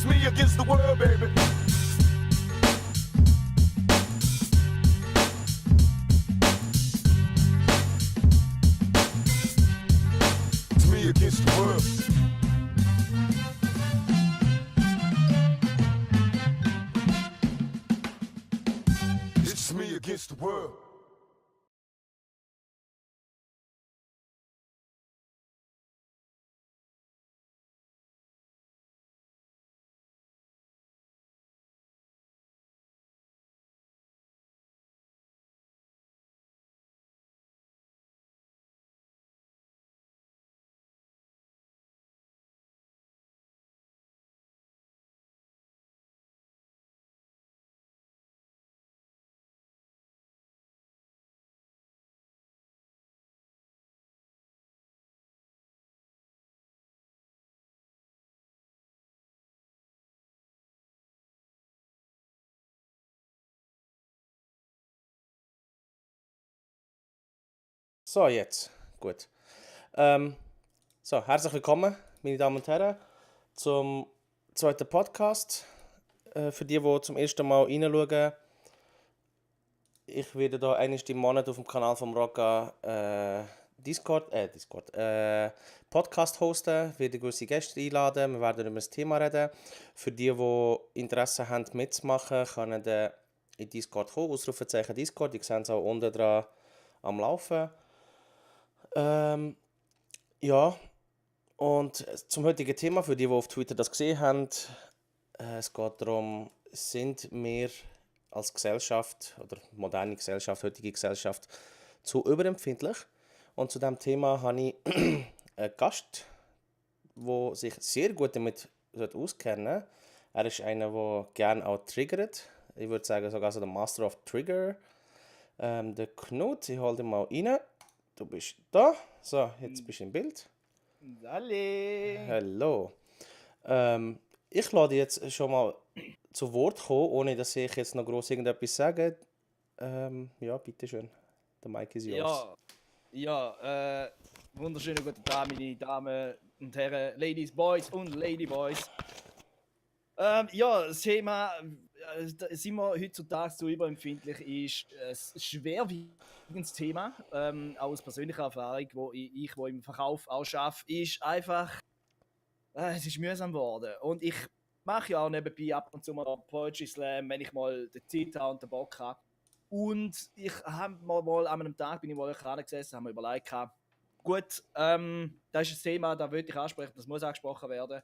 It's me against the world, baby. It's me against the world. It's me against the world. So, jetzt. Gut. Herzlich willkommen, meine Damen und Herren, zum zweiten Podcast. Für die zum ersten Mal reinschauen, ich werde hier einmal im Monat auf dem Kanal von Rocca Podcast hosten, werde gewisse Gäste einladen, wir werden über das Thema reden. Für die Interesse haben mitzumachen, können dann in Discord kommen, Ausrufezeichen Discord, ich sehe es auch unten dran am Laufen. Ja, und zum heutigen Thema, für die auf Twitter das gesehen haben, es geht darum, sind wir als Gesellschaft oder moderne Gesellschaft, heutige Gesellschaft zu überempfindlich? Und zu diesem Thema habe ich einen Gast, der sich sehr gut damit auskennen. Er ist einer, der gerne auch triggert. Ich würde sagen, sogar so der Master of Trigger. Der Knut, ich hole ihn mal rein. Du bist da. So, jetzt bist du im Bild. Hallo. Ich lade jetzt schon mal zu Wort kommen, ohne dass ich jetzt noch gross irgendetwas sage. Ja, bitteschön. Der Mic ist yours. Wunderschönen guten Tag, meine Damen und Herren, Ladies, Boys und Ladyboys. Das Thema, sind wir heutzutage so überempfindlich, ist ein schwerwiegendes Thema. Auch aus persönlicher Erfahrung, wo im Verkauf auch arbeite, ist einfach, es ist mühsam geworden. Und ich mache ja auch nebenbei ab und zu mal Poetry Slam, wenn ich mal die Zeit habe und den Bock habe. Und ich habe mal an einem Tag, bin ich mal gesessen, haben wir überlegt, gut, das ist ein Thema, das will ich ansprechen, das muss angesprochen werden.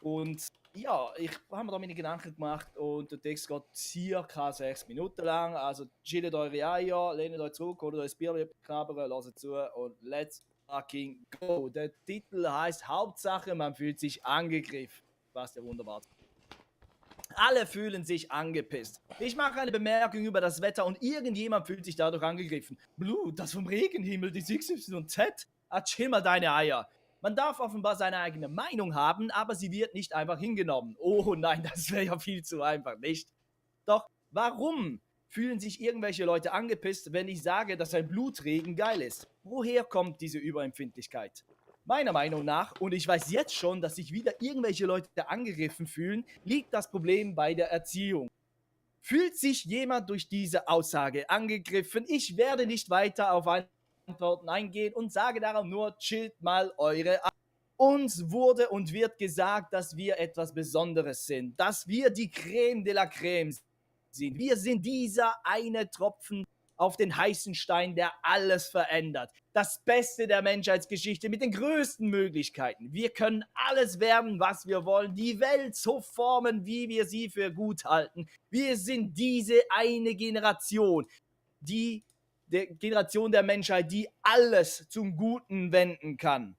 Und ja, ich habe mir da meine Gedanken gemacht und der Text geht circa 6 Minuten lang. Also chillt eure Eier, lehnt euch zurück, holt euch ein Bier knabbern, hört zu und let's fucking go. Der Titel heißt Hauptsache, man fühlt sich angegriffen. Was ja wunderbar. Alle fühlen sich angepisst. Ich mache eine Bemerkung über das Wetter und irgendjemand fühlt sich dadurch angegriffen. Blut, das vom Regenhimmel, die XYZ. Chill mal deine Eier. Man darf offenbar seine eigene Meinung haben, aber sie wird nicht einfach hingenommen. Oh nein, das wäre ja viel zu einfach, nicht? Doch warum fühlen sich irgendwelche Leute angepisst, wenn ich sage, dass ein Blutregen geil ist? Woher kommt diese Überempfindlichkeit? Meiner Meinung nach, und ich weiß jetzt schon, dass sich wieder irgendwelche Leute angegriffen fühlen, liegt das Problem bei der Erziehung. Fühlt sich jemand durch diese Aussage angegriffen? Ich werde nicht weiter auf Antworten eingehen und sage darum nur, chillt mal eure Eier. Uns wurde und wird gesagt, dass wir etwas Besonderes sind, dass wir die Creme de la Creme sind. Wir sind dieser eine Tropfen auf den heißen Stein, der alles verändert. Das Beste der Menschheitsgeschichte mit den größten Möglichkeiten. Wir können alles werden, was wir wollen, die Welt so formen, wie wir sie für gut halten. Wir sind diese eine Generation, die Generation der Menschheit, die alles zum Guten wenden kann.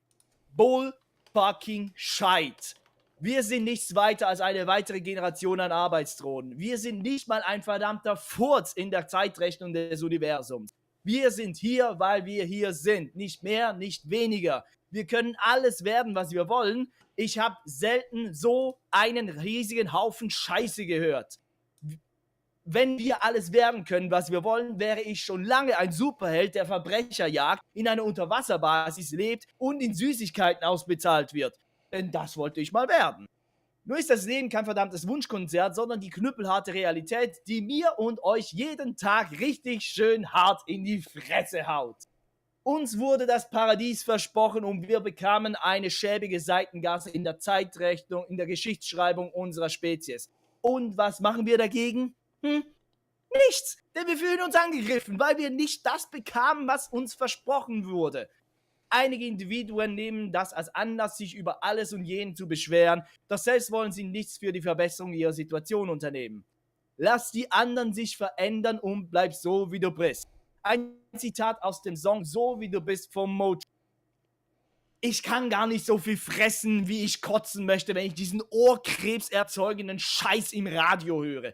Bull fucking Shit. Wir sind nichts weiter als eine weitere Generation an Arbeitsdrohnen. Wir sind nicht mal ein verdammter Furz in der Zeitrechnung des Universums. Wir sind hier, weil wir hier sind. Nicht mehr, nicht weniger. Wir können alles werden, was wir wollen. Ich habe selten so einen riesigen Haufen Scheiße gehört. Wenn wir alles werden können, was wir wollen, wäre ich schon lange ein Superheld, der Verbrecher jagt, in einer Unterwasserbasis lebt und in Süßigkeiten ausbezahlt wird. Denn das wollte ich mal werden. Nur ist das Leben kein verdammtes Wunschkonzert, sondern die knüppelharte Realität, die mir und euch jeden Tag richtig schön hart in die Fresse haut. Uns wurde das Paradies versprochen und wir bekamen eine schäbige Seitengasse in der Zeitrechnung, in der Geschichtsschreibung unserer Spezies. Und was machen wir dagegen? Nichts, denn wir fühlen uns angegriffen, weil wir nicht das bekamen, was uns versprochen wurde. Einige Individuen nehmen das als Anlass, sich über alles und jeden zu beschweren, doch selbst wollen sie nichts für die Verbesserung ihrer Situation unternehmen. Lass die anderen sich verändern und bleib so, wie du bist. Ein Zitat aus dem Song So, wie du bist vom Mojo. Ich kann gar nicht so viel fressen, wie ich kotzen möchte, wenn ich diesen ohrkrebserzeugenden Scheiß im Radio höre.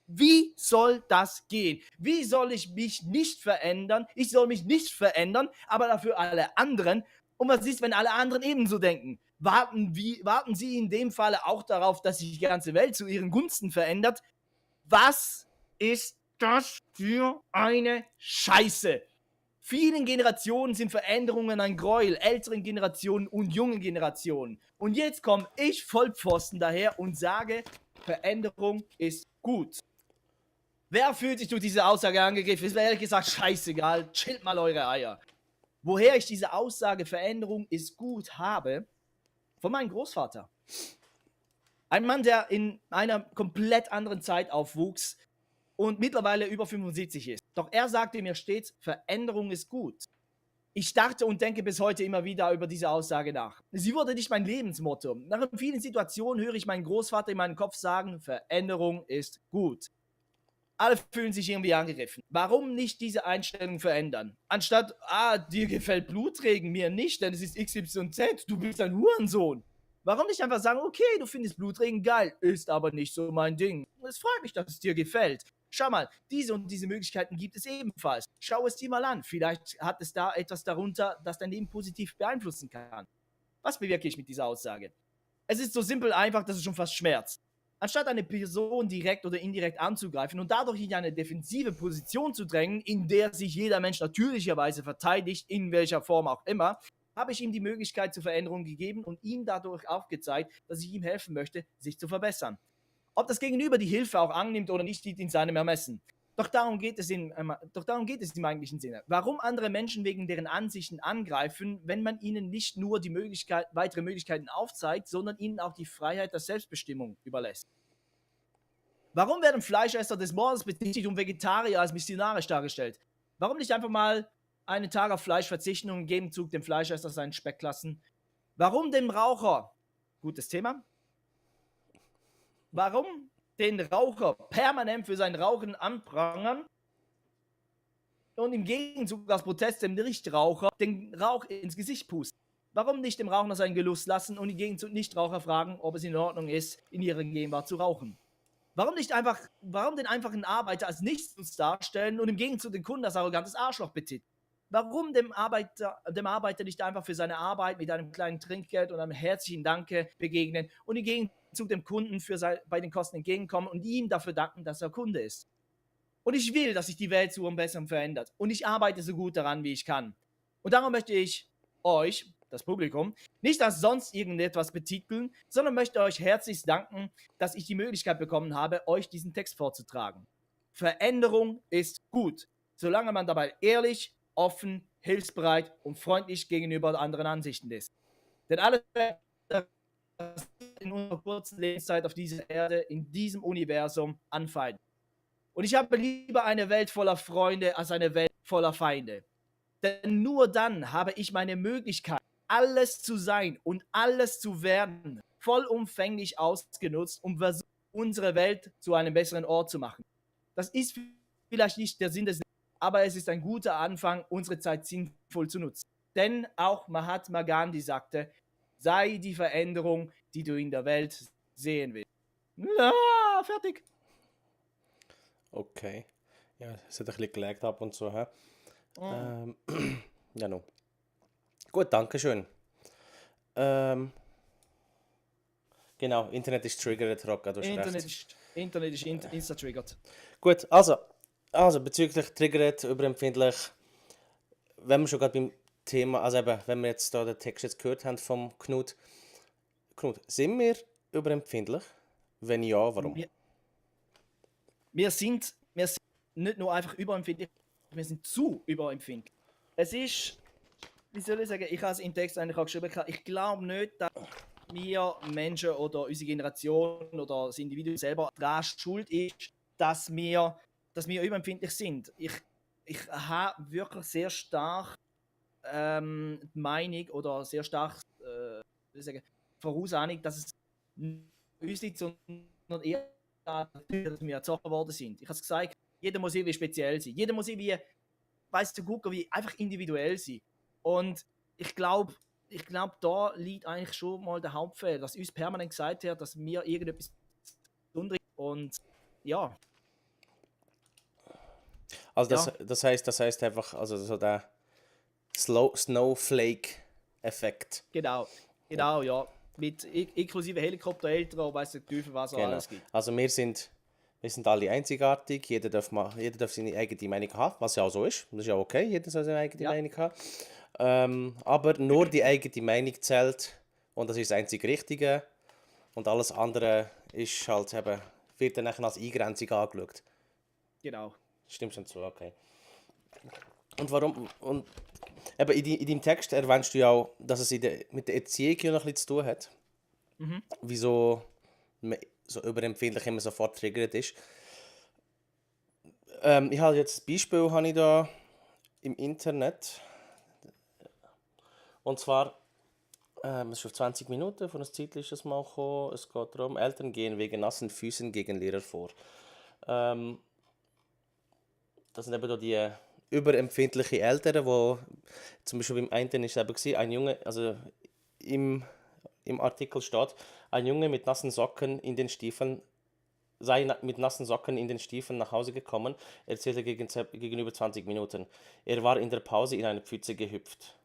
Wie soll das gehen? Wie soll ich mich nicht verändern? Ich soll mich nicht verändern, aber dafür alle anderen. Und was ist, wenn alle anderen ebenso denken? Warten Sie in dem Falle auch darauf, dass sich die ganze Welt zu ihren Gunsten verändert? Was ist das für eine Scheiße? Vielen Generationen sind Veränderungen ein Gräuel, älteren Generationen und jungen Generationen. Und jetzt komme ich Vollpfosten daher und sage, Veränderung ist gut. Wer fühlt sich durch diese Aussage angegriffen? Ist mir ehrlich gesagt scheißegal. Chillt mal eure Eier. Woher ich diese Aussage Veränderung ist gut habe? Von meinem Großvater. Ein Mann, der in einer komplett anderen Zeit aufwuchs und mittlerweile über 75 ist. Doch er sagte mir stets, Veränderung ist gut. Ich dachte und denke bis heute immer wieder über diese Aussage nach. Sie wurde nicht mein Lebensmotto. Nach vielen Situationen höre ich meinen Großvater in meinem Kopf sagen, Veränderung ist gut. Alle fühlen sich irgendwie angegriffen. Warum nicht diese Einstellung verändern? Anstatt, dir gefällt Blutregen, mir nicht, denn es ist XYZ, du bist ein Hurensohn. Warum nicht einfach sagen, okay, du findest Blutregen geil, ist aber nicht so mein Ding. Es freut mich, dass es dir gefällt. Schau mal, diese und diese Möglichkeiten gibt es ebenfalls. Schau es dir mal an. Vielleicht hat es da etwas darunter, das dein Leben positiv beeinflussen kann. Was bewirke ich mit dieser Aussage? Es ist so simpel einfach, dass es schon fast schmerzt. Anstatt eine Person direkt oder indirekt anzugreifen und dadurch in eine defensive Position zu drängen, in der sich jeder Mensch natürlicherweise verteidigt, in welcher Form auch immer, habe ich ihm die Möglichkeit zur Veränderung gegeben und ihm dadurch aufgezeigt, dass ich ihm helfen möchte, sich zu verbessern. Ob das Gegenüber die Hilfe auch annimmt oder nicht, liegt in seinem Ermessen. Doch darum geht es im eigentlichen Sinne. Warum andere Menschen wegen deren Ansichten angreifen, wenn man ihnen nicht nur die weitere Möglichkeiten aufzeigt, sondern ihnen auch die Freiheit der Selbstbestimmung überlässt? Warum werden Fleischesser des Mordes bezichtigt und Vegetarier als missionarisch dargestellt? Warum nicht einfach mal einen Tag auf Fleisch verzichten und im Gegenzug dem Fleischesser seinen Speck lassen? Warum dem Raucher, gutes Thema, warum den Raucher permanent für sein Rauchen anprangern und im Gegenzug als Protest dem Nichtraucher den Rauch ins Gesicht pusten? Warum nicht dem Raucher seinen Genuss lassen und im Gegenzug Nichtraucher fragen, ob es in Ordnung ist, in ihrer Gegenwart zu rauchen? Warum den einfachen Arbeiter als Nichtsnutz darstellen und im Gegenzug den Kunden als arrogantes Arschloch betiteln? Warum dem Arbeiter nicht einfach für seine Arbeit mit einem kleinen Trinkgeld und einem herzlichen Danke begegnen und im Gegenzug dem Kunden bei den Kosten entgegenkommen und ihm dafür danken, dass er Kunde ist? Und ich will, dass sich die Welt zu einem Besseren verändert. Und ich arbeite so gut daran, wie ich kann. Und darum möchte ich euch, das Publikum, nicht als sonst irgendetwas betiteln, sondern möchte euch herzlichst danken, dass ich die Möglichkeit bekommen habe, euch diesen Text vorzutragen. Veränderung ist gut, solange man dabei ehrlich, offen, hilfsbereit und freundlich gegenüber anderen Ansichten ist. Denn alles in unserer kurzen Lebenszeit auf dieser Erde, in diesem Universum anfeinden. Und ich habe lieber eine Welt voller Freunde als eine Welt voller Feinde. Denn nur dann habe ich meine Möglichkeit, alles zu sein und alles zu werden, vollumfänglich ausgenutzt, um unsere Welt zu einem besseren Ort zu machen. Das ist vielleicht nicht der Sinn des Lebens, aber es ist ein guter Anfang, unsere Zeit sinnvoll zu nutzen. Denn auch Mahatma Gandhi sagte, sei die Veränderung, die du in der Welt sehen willst. Fertig. Okay. Ja, es hat ein bisschen gelegt ab und so. Hä? Ja, no. Gut, danke schön. Genau, Internet ist triggert, Rocca, du hast recht. Internet ist insta-triggert. Gut, also bezüglich triggert, überempfindlich, wenn wir schon gerade beim Thema, also eben, wenn wir jetzt da den Text jetzt gehört haben vom Knut, sind wir überempfindlich? Wenn ja, warum? Wir sind nicht nur einfach überempfindlich, wir sind zu überempfindlich. Es ist, wie soll ich sagen, ich habe es im Text eigentlich auch geschrieben, ich glaube nicht, dass wir Menschen oder unsere Generation oder das Individuum selber daran schuld ist, dass wir überempfindlich sind. Ich habe wirklich sehr stark die Meinung oder sehr stark wie soll ich sagen, Vorausahnung, dass es nicht uns liegt, sondern eher daran, dass wir erzogen worden sind. Ich habe es gesagt, jeder muss irgendwie speziell sein. Jeder muss irgendwie, weißt du, gut, wie einfach individuell sein. Und ich glaube, da liegt eigentlich schon mal der Hauptfehler, dass uns permanent gesagt wird, dass wir irgendetwas Besonderes und ja. Also das heißt einfach, also so der Snowflake-Effekt. Genau, ja. Mit inklusive Helikoptereltern und weiss der Teufel, was Genau. alles gibt. Also wir sind alle einzigartig, jeder darf seine eigene Meinung haben, was ja auch so ist. Das ist ja okay, jeder soll seine eigene Meinung haben. Aber nur die eigene Meinung zählt und das ist das einzig Richtige. Und alles andere ist halt eben, wird dann nachher als Eingrenzung angeschaut. Genau. Stimmt schon zu, okay. Und warum? Und eben in deinem Text erwähnst du ja auch, dass es mit der Erziehung ja noch ein bisschen zu tun hat. Wieso man so überempfindlich immer sofort triggert ist. Ich habe jetzt ein Beispiel habe ich da im Internet. Und zwar, es ist auf 20 Minuten, von einer Zeit ist das mal gekommen. Es geht darum, Eltern gehen wegen nassen Füßen gegen Lehrer vor. Das sind eben da die überempfindlichen Eltern, wo zum Beispiel beim einen ist es eben gewesen, ein Junge, also im Artikel steht, ein Junge mit nassen Socken in den Stiefeln sei mit nassen Socken in den Stiefeln nach Hause gekommen, erzählte gegenüber 20 Minuten. Er war in der Pause in eine Pfütze gehüpft.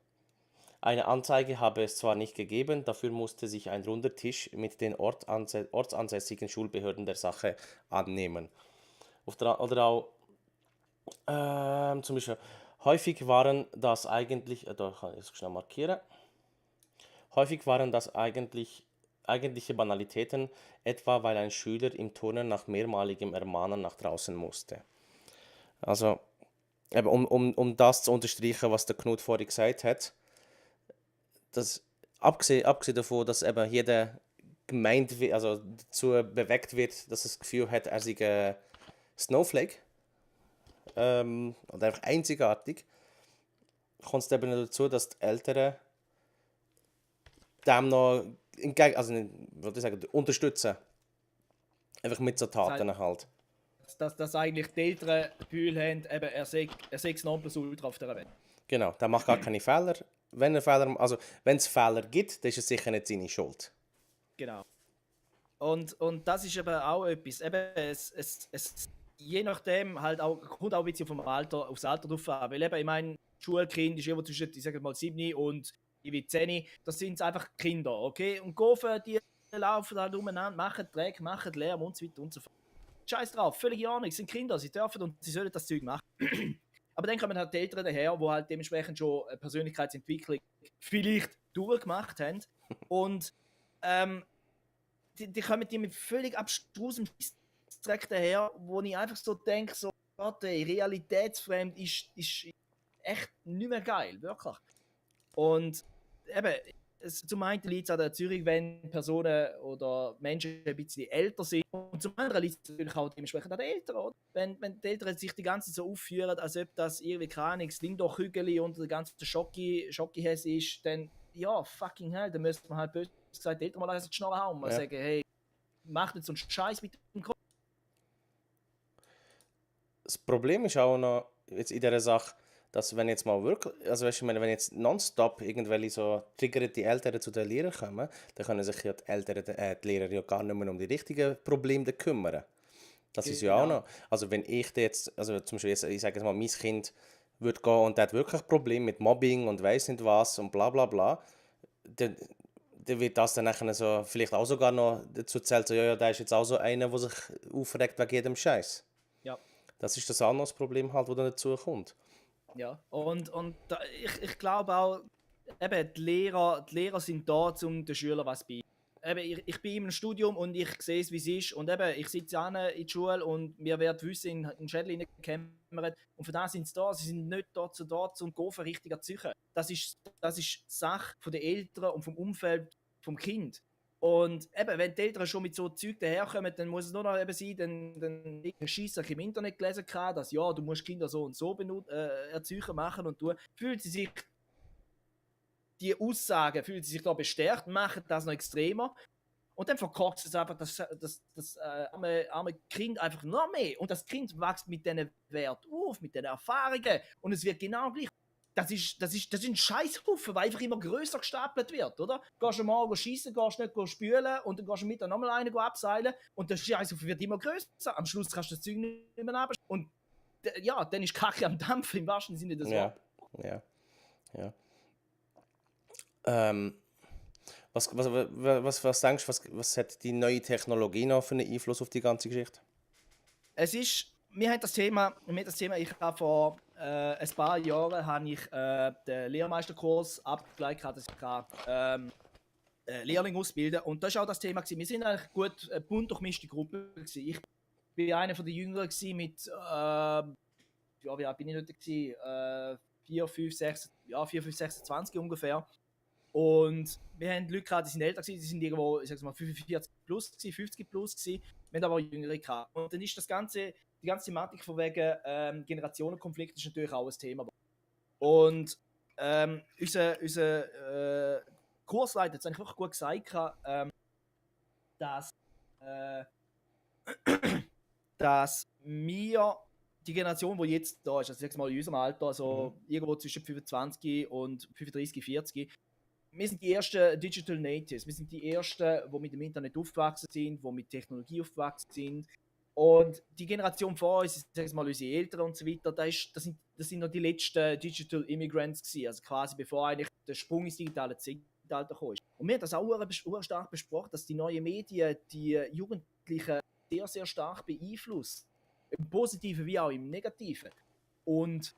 Eine Anzeige habe es zwar nicht gegeben, dafür musste sich ein runder Tisch mit den ortsansässigen Schulbehörden der Sache annehmen. Oder auch zum Beispiel, häufig waren das eigentlich, da kann ich es schnell markieren, häufig waren das eigentliche Banalitäten, etwa weil ein Schüler im Turnen nach mehrmaligem Ermahnen nach draußen musste. Also, eben, um das zu unterstreichen, was der Knut vorhin gesagt hat, dass, abgesehen davon, dass eben jeder gemeint wird, also dazu bewegt wird, dass er das Gefühl hat, er sei ein Snowflake, oder einfach einzigartig, kommt es eben dazu, dass die Eltern dem noch unterstützen. Einfach mit so Taten halt. Dass eigentlich die Eltern das Gefühl haben, eben, er sei das Nonplusultra auf dieser Welt. Genau, der macht gar keine Fehler. Wenn es Fehler gibt, dann ist es sicher nicht seine Schuld. Genau. Und das ist eben auch etwas. Eben, es je nachdem halt auch, kommt auch ein bisschen aufs Alter drauf an. Weil eben, ich meine, Schulkind ist irgendwo zwischen, ich sage mal, 7 und 10. Das sind einfach Kinder, okay? Und Gofen, die laufen halt umeinander, machen Dreck, machen Lärm und so weiter und so fort. Scheiß drauf, völlig Ahnung, es sind Kinder, sie dürfen und sie sollen das Zeug machen. Aber dann kommen halt die Eltern daher, die halt dementsprechend schon eine Persönlichkeitsentwicklung vielleicht durchgemacht haben. Und die kommen die mit völlig abstrusem Dreck daher, wo ich einfach so denke, so, Gott, ey, realitätsfremd ist echt nicht mehr geil, wirklich. Und eben, zum einen liegt es an der Zürich, wenn Personen oder Menschen ein bisschen älter sind. Und zum anderen liegt es natürlich auch dementsprechend an den Eltern. Oder? Wenn die Eltern sich die ganze Zeit so aufführen, als ob das irgendwie keine Ahnung, das Lindor-Hügeli unter der ganzen Schocki-Häs ist, dann ja, fucking hell, dann müsste man halt böse gesagt die Eltern mal die Schnorre hauen und sagen, hey, mach nicht so einen Scheiß mit dem Kopf. Das Problem ist auch noch jetzt in dieser Sache, dass wenn jetzt mal wirklich, also weißt du, ich meine, wenn jetzt nonstop irgendwelche so triggerte Eltern zu den Lehrern kommen, dann können sich ja die Lehrer ja gar nicht mehr um die richtigen Probleme kümmern. Das ist ja auch noch. Also wenn ich jetzt, also zum Beispiel, ich sage jetzt mal, mein Kind würde gehen und der hat wirklich ein Problem mit Mobbing und weiss nicht was und bla bla bla, dann wird das dann nachher so, vielleicht auch sogar noch dazu zählt, so, ja, der ist jetzt auch so einer, der sich aufregt wegen jedem Scheiß. Ja. Das ist das andere Problem halt, das dann dazu kommt. Ja, und ich glaube auch, eben, die Lehrer sind da, um den Schülern was beizubringen. eben, ich bin im Studium und ich sehe es, wie es ist. Und eben, ich sitze in der Schule und wir werden Wissen in den Schädel hineingekämmert. Und für das sind sie da. Sie sind nicht dort und gehen für richtig erziehen. Das ist Sache der Eltern und vom Umfeld vom Kind. Und eben, wenn die Eltern schon mit so Zeug daherkommen, dann muss es nur noch eben sein, dann Scheisse ich im Internet gelesen habe, dass ja, du musst Kinder so und so erziehen machen und fühlt sie sich die Aussagen, fühlen sie sich da bestärkt, machen das noch extremer und dann verkorkst es einfach das arme Kind einfach noch mehr und das Kind wächst mit diesen Werten auf, mit diesen Erfahrungen und es wird genau gleich. Das ist ein Scheißhaufen, weil einfach immer grösser gestapelt wird, oder? Gehst du morgen schießen, gehst nicht spülen und dann gehst du Mittag nochmal einen abseilen und der Scheißhaufen wird immer grösser. Am Schluss kannst du das Zeug nicht mehr abstellen. Und ja, dann ist Kacke am Dampfen im wahrsten Sinne des Wortes. Ja. Was denkst du, was hat die neue Technologie noch für einen Einfluss auf die ganze Geschichte? Wir haben das Thema, ich habe vor ein paar Jahren den Lehrmeisterkurs abgelegt, dass ich Lehrling ausbilden und das war auch das Thema. Wir sind eigentlich gut bunt durchmischte Gruppe. Ich war einer der Jüngeren mit, wie alt bin ich nicht? 4, 5, 26 ungefähr. Und wir haben Leute gehabt, die sind älter gewesen, die sind irgendwo, ich sag's mal, 45 plus gewesen, 50 plus gewesen. Wir haben aber auch Jüngere gehabt. Und dann ist die ganze Thematik von wegen Generationenkonflikt ist natürlich auch ein Thema. Und unser Kursleiter hat es eigentlich wirklich gut gesagt, dass wir die Generation, die jetzt da ist, also sag mal in unserem Alter, also irgendwo zwischen 25 und 35, 40, wir sind die ersten Digital Natives. Wir sind die ersten, die mit dem Internet aufgewachsen sind, die mit Technologie aufgewachsen sind. Und die Generation vor uns, ich sage mal unsere Eltern und so weiter, das sind noch die letzten Digital Immigrants gewesen. Also quasi bevor eigentlich der Sprung ins digitale Zeitalter kam. Und wir haben das auch stark besprochen, dass die neuen Medien die Jugendlichen sehr, sehr stark beeinflussen. Im Positiven wie auch im Negativen. Und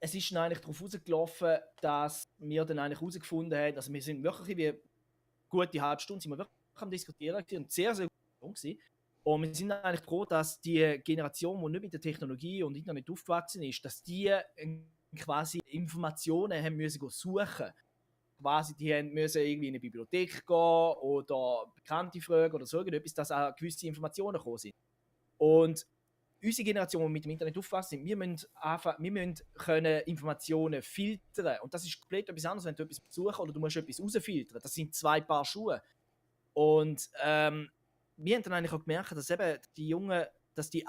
es ist dann eigentlich darauf rausgelaufen, dass wir dann eigentlich herausgefunden haben, also wir sind wirklich wie gute halbe Stunde sind wir wirklich am Diskutieren und sehr, sehr gut gewesen. Und wir sind eigentlich froh, dass die Generation, die nicht mit der Technologie und Internet aufgewachsen ist, dass die quasi Informationen haben müssen suchen. Quasi, die haben müssen irgendwie in eine Bibliothek gehen oder Bekannte fragen oder so irgendetwas, dass auch gewisse Informationen gekommen sind. Und unsere Generation, die mit dem Internet aufgewachsen sind, wir müssen können Informationen filtern. Und das ist komplett etwas anderes, wenn du etwas suchst oder du musst etwas rausfiltern. Das sind 2 Paar Schuhe. Und wir haben dann eigentlich auch gemerkt, dass eben dass die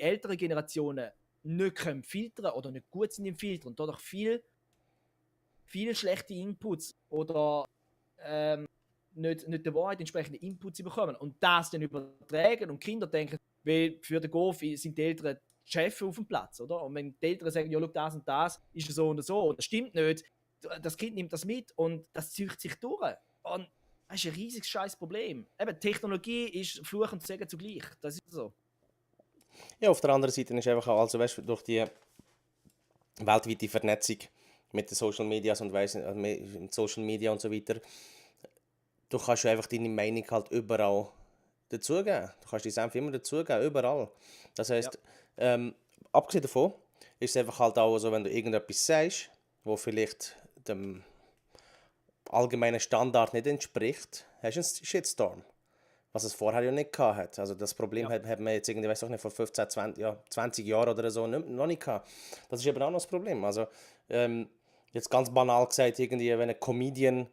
älteren Generationen nicht können filtern oder nicht gut sind im Filtern und dadurch viel schlechte Inputs oder nicht der Wahrheit entsprechende Inputs bekommen und das dann übertragen und Kinder denken, weil für den Golf sind die Eltern die Chefs auf dem Platz, oder? Und wenn die Eltern sagen, ja, schau, das und das ist so und so, und das stimmt nicht, das Kind nimmt das mit und das zieht sich durch. Und das ist ein riesiges scheiß Problem. Eben, Technologie ist Fluch und Segen zugleich. Das ist so. Ja, auf der anderen Seite ist einfach auch, also weißt, durch die weltweite Vernetzung mit den Social Medias und Social Media und so weiter, du kannst einfach deine Meinung halt überall dazugeben. Du kannst die Senf immer dazugeben, überall. Das heisst, abgesehen davon ist es einfach halt auch so, wenn du irgendetwas sagst, wo vielleicht dem allgemeinen Standard nicht entspricht, hast du einen Shitstorm. Was es vorher ja nicht gehabt hat. Also das Problem hat man jetzt irgendwie, weiß auch nicht, vor 15, 20 Jahren oder so noch nicht gehabt. Das ist eben auch noch das Problem. Also jetzt ganz banal gesagt, irgendwie, wenn ein Comedian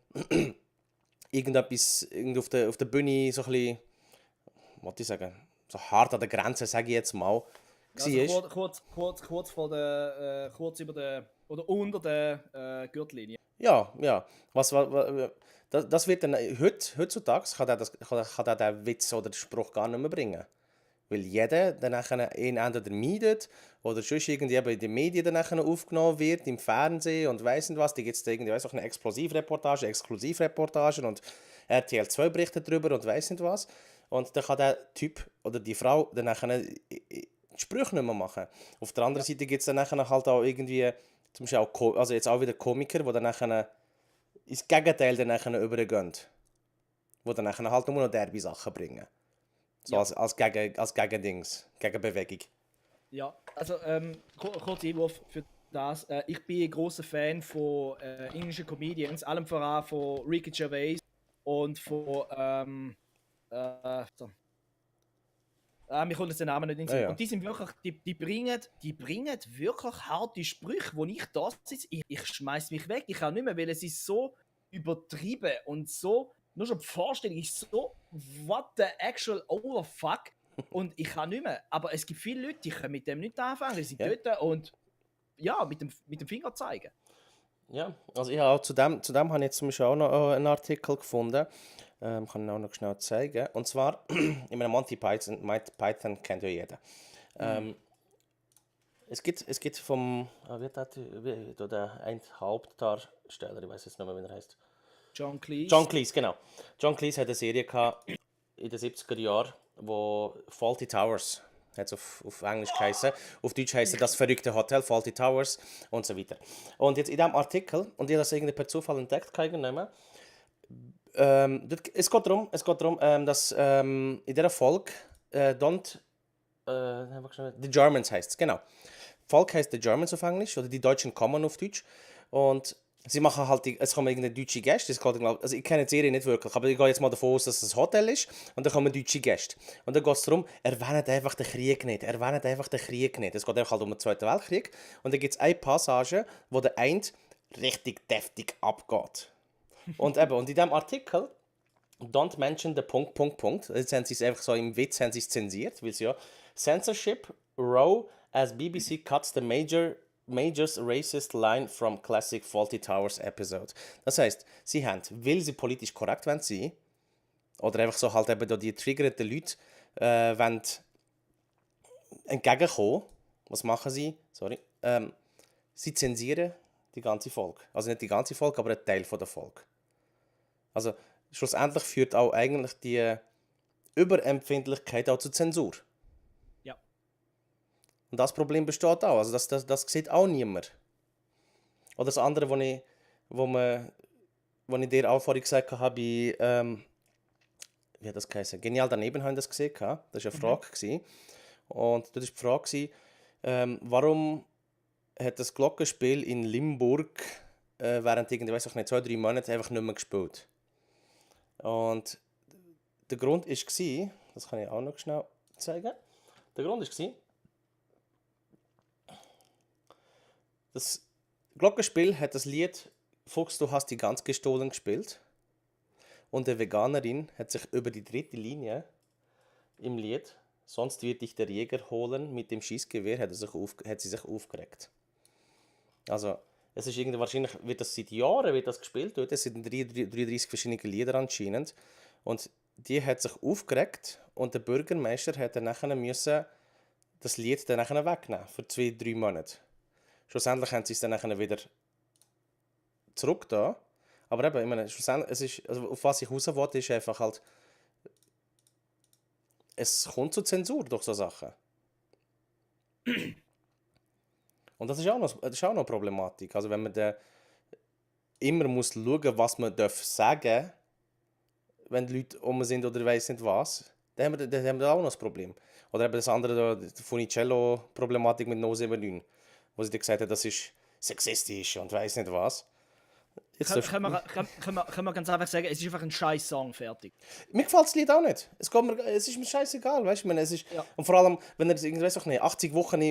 irgendetwas auf der Bühne so ein bisschen, was ich sagen, so hart an der Grenze, sage ich jetzt mal, also kurz über der oder unter der Gürtellinie. Ja. Das wird dann heutzutage kann der den Witz oder den Spruch gar nicht mehr bringen. Weil jeder dann ihn entweder meidet oder sonst irgendwie in den Medien dann aufgenommen wird, im Fernsehen und weiss nicht was. Da gibt es irgendwie eine Exklusivreportagen und RTL 2 berichtet darüber und weiss nicht was. Und dann kann der Typ oder die Frau dann die Sprüche nicht mehr machen. Auf der anderen Seite gibt es dann halt auch irgendwie, zum Beispiel auch, also jetzt auch wieder Komiker, die dann ins Gegenteil dann übergehen. die dann nachher halt nur noch derbe Sachen bringen. So Ja. als Gegendings, Gegenbewegung. Ja, also kurzer Einwurf für das. Ich bin ein großer Fan von englischen Comedians, allem voran von Ricky Gervais und von so. Mir kommt jetzt der Name nicht in den Sinn. Ja. Und die sind wirklich, die bringen wirklich harte Sprüche, wo ich da sitze, ich schmeiß mich weg, ich kann nicht mehr, weil es ist so übertrieben und so, nur schon die Vorstellung ist so, what the actual overfuck, und ich kann nicht mehr. Aber es gibt viele Leute, die können mit dem nicht anfangen, die sind Ja. dort und ja, mit dem Finger zeigen. Ja, also ich habe auch zu dem habe ich jetzt zum Beispiel auch noch einen Artikel gefunden. Kann ich auch noch schnell zeigen. Und zwar, in meinem Monty Python kennt ja jeder. Es gibt vom, der ein Hauptdarsteller, ich weiß jetzt nicht mehr, wie er heißt. John Cleese. John Cleese, genau. John Cleese hat eine Serie gehabt in den 70er Jahren, wo Fawlty Towers, hat es auf Englisch geheißen, auf Deutsch heisst das verrückte Hotel, Fawlty Towers und so weiter. Und jetzt in diesem Artikel, und ich habe das irgendwie per Zufall entdeckt, es geht darum, dass in dieser Folge The Germans heisst es, genau. Die Folge heisst The Germans auf Englisch, oder die Deutschen kommen auf Deutsch. Und sie machen halt, es kommen irgendeine deutsche Gäste, also ich kenne die Serie nicht wirklich, aber ich gehe jetzt mal davon aus, dass es ein Hotel ist, und dann kommen deutsche Gäste. Und dann geht es darum, erwähnt einfach den Krieg nicht. Es geht einfach halt um den Zweiten Weltkrieg. Und dann gibt es eine Passage, wo der eine richtig deftig abgeht. Und eben, und in diesem Artikel, don't mention the ... Jetzt haben sie es einfach so im Witz zensiert, weil sie ja Censorship Row as BBC cuts the Major's racist line from classic Fawlty Towers episode. Das heisst, sie haben, weil sie politisch korrekt sein wollen, oder einfach so halt eben da die triggerten Leute wollen entgegenkommen, was machen sie? Sie zensieren die ganze Folge. Also nicht die ganze Folge, aber ein Teil von der Folge. Also schlussendlich führt auch eigentlich die Überempfindlichkeit auch zur Zensur. Ja. Und das Problem besteht auch. Also das sieht auch niemand. Oder das andere, wo ich dir auch vorhin gesagt habe, wie hat das geheißen? Genial daneben haben das gesehen. Das war eine Frage. Gewesen. Und das war die Frage, warum hat das Glockenspiel in Limburg während irgendwie, weiß ich nicht, 2-3 Monate einfach nicht mehr gespielt. Und der Grund war, das kann ich auch noch schnell zeigen, der Grund war, das Glockenspiel hat das Lied «Fuchs, du hast die Gans gestohlen» gespielt. Und eine Veganerin hat sich über die dritte Linie im Lied «Sonst wird dich der Jäger holen» mit dem Schießgewehr hat sie sich aufgeregt. Also, es ist irgendwie, wahrscheinlich wird das seit Jahren gespielt. Es sind 33 verschiedene Lieder anscheinend. Und die hat sich aufgeregt und der Bürgermeister hat dann nachher müssen das Lied dann nachher wegnehmen für 2-3 Monate. Schlussendlich haben sie es dann nachher wieder zurück da. Aber eben, ich meine, schlussendlich, es ist, also auf was ich raus wollte, ist einfach halt, es kommt zur Zensur durch so Sachen. Und das ist auch noch eine Problematik. Also wenn man da immer muss schauen, was man sagen darf, wenn die Leute sind oder weiss nicht was, dann haben wir auch noch das Problem. Oder eben das andere, die Funicello-Problematik mit No 79, wo sie dir gesagt hat, das ist sexistisch und weiss nicht was. Können wir ganz einfach sagen, es ist einfach ein scheiß Song, fertig. Mir gefällt das Lied auch nicht. Es ist mir scheißegal, weißt du? Ja. Und vor allem, wenn er weiss auch nicht, 80 Wochen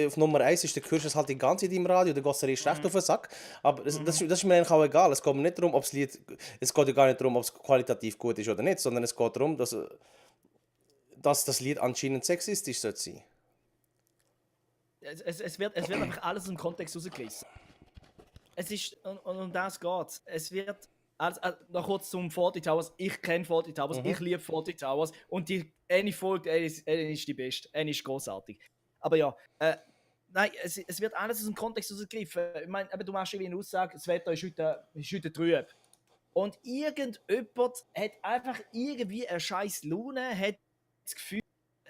auf Nummer 1 ist, dann hörst du es halt die ganze Zeit im Radio, dann geht es erst recht auf den Sack. Aber das ist mir eigentlich auch egal. Es geht mir nicht darum, ob das Lied, es geht ja gar nicht darum, ob es qualitativ gut ist oder nicht, sondern es geht darum, dass das Lied anscheinend sexistisch sein sollte. Es wird einfach alles im Kontext rausgerissen. Es ist, und das geht. Es wird, also noch kurz zum Fawlty Towers. Ich kenne Fawlty Towers, ich liebe Fawlty Towers und eine Folge, eine ist die beste, eine ist großartig. Aber ja, nein, es wird alles aus dem Kontext rausgegriffen. Ich meine, du machst irgendwie eine Aussage, das Wetter ist heute trüb. Und irgendjemand hat einfach irgendwie eine scheiß Laune, hat das Gefühl,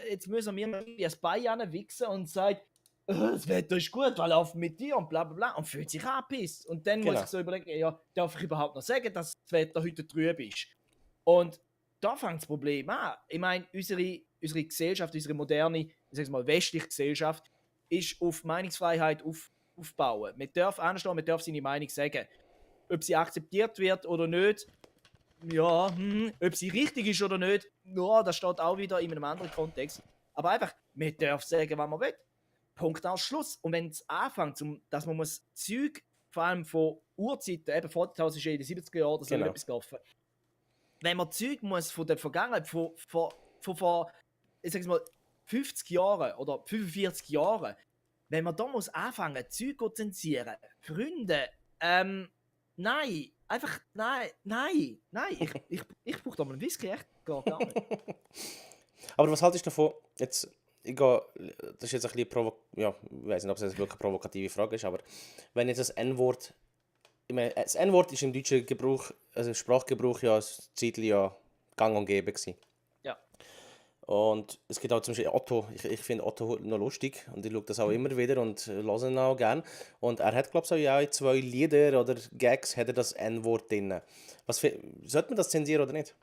jetzt müssen wir mal ein Bein wichsen und sagt, das Wetter ist gut, weil laufen mit dir und bla bla bla und fühlt sich angepisst. Und dann muss ich so überlegen, ja, darf ich überhaupt noch sagen, dass das Wetter heute trüb ist? Und da fängt das Problem an. Ich meine, unsere Gesellschaft, unsere moderne, ich sag's mal, westliche Gesellschaft, ist auf Meinungsfreiheit aufbauen. Man darf anstehen, man darf seine Meinung sagen. Ob sie akzeptiert wird oder nicht, ja, ob sie richtig ist oder nicht, ja, das steht auch wieder in einem anderen Kontext. Aber einfach, man darf sagen, was man will. Punkt aus Schluss. Und wenn es anfängt, dass man muss Zeug, vor allem von Urzeiten, eben vor 1970er Jahren oder so Genau. etwas gelaufen, wenn man Zeug muss von der Vergangenheit, von ich sag's mal, 50 Jahren oder 45 Jahren, wenn man da muss anfangen, Zeug zu zensieren, Freunde, nein, einfach, nein, ich brauche da mal einen Whisky, echt, gar nicht. Aber was haltest du davon? Jetzt, das ist jetzt ein bisschen ja, ich weiß nicht, ob es jetzt wirklich eine provokative Frage ist, aber wenn jetzt das N-Wort, ich meine, das N-Wort ist im deutschen Gebrauch, also Sprachgebrauch ja ein Zeitchen ja gang und gäbe gewesen. Ja. Und es gibt auch zum Beispiel Otto, ich finde Otto noch lustig und ich schaue das auch immer wieder und höre ihn auch gerne. Und er hat, glaube ich, auch in 2 Lieder oder Gags hat er das N-Wort drin. Sollte man das zensieren oder nicht?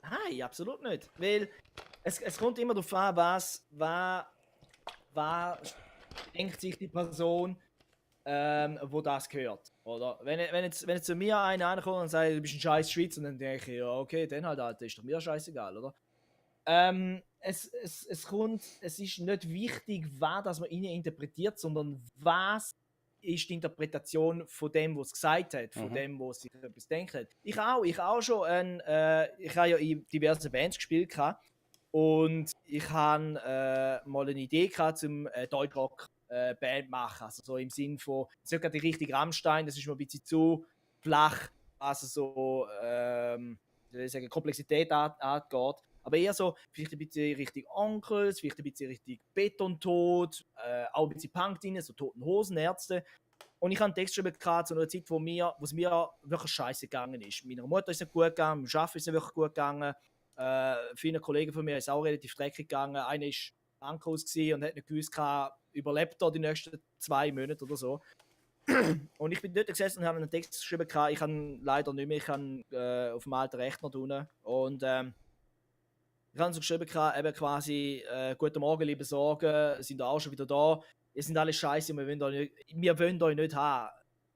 Nein, absolut nicht. Weil es kommt immer darauf an, was denkt sich die Person, wo das gehört. Oder? Wenn jetzt zu mir einer ankommt und sagt, du bist ein scheiß Schweizer, dann denke ich, ja, okay, dann halt, Alter, ist doch mir scheißegal, oder? Es ist nicht wichtig, was das man ihnen interpretiert, sondern was ist die Interpretation von dem, was es gesagt hat, von dem, was sich etwas denkt hat. Ich auch schon, ich habe ja in diversen Bands gespielt gehabt, und ich hatte mal eine Idee gehabt, zum Deutschrock Band machen, also so im Sinn von, es ist nicht gerade die richtige Rammstein, das ist mir ein bisschen zu flach, also so, wie soll ich sagen, Komplexität angeht. Aber eher so, vielleicht ein bisschen richtig Onkels, vielleicht ein bisschen richtig Betontod, auch ein bisschen Punk drin, so Toten Hosen, Ärzte. Und ich habe einen Text geschrieben zu einer Zeit, wo es mir wirklich scheiße gegangen ist. Meiner Mutter ist es gut gegangen, meinem Arbeiten ist es wirklich gut gegangen. Viele Kollegen von mir ist auch relativ dreckig gegangen. Einer war Krankenhaus und hat nicht gewusst, überlebt er die nächsten 2 Monate oder so. Und ich bin dort gesessen und habe einen Text geschrieben. Ich habe leider nicht mehr, ich habe auf dem alten Rechner tun. Und ich habe so geschrieben, eben quasi, guten Morgen, liebe Sorgen, sind auch schon wieder da. Ihr sind alle scheiße, wir wollen euch nicht haben.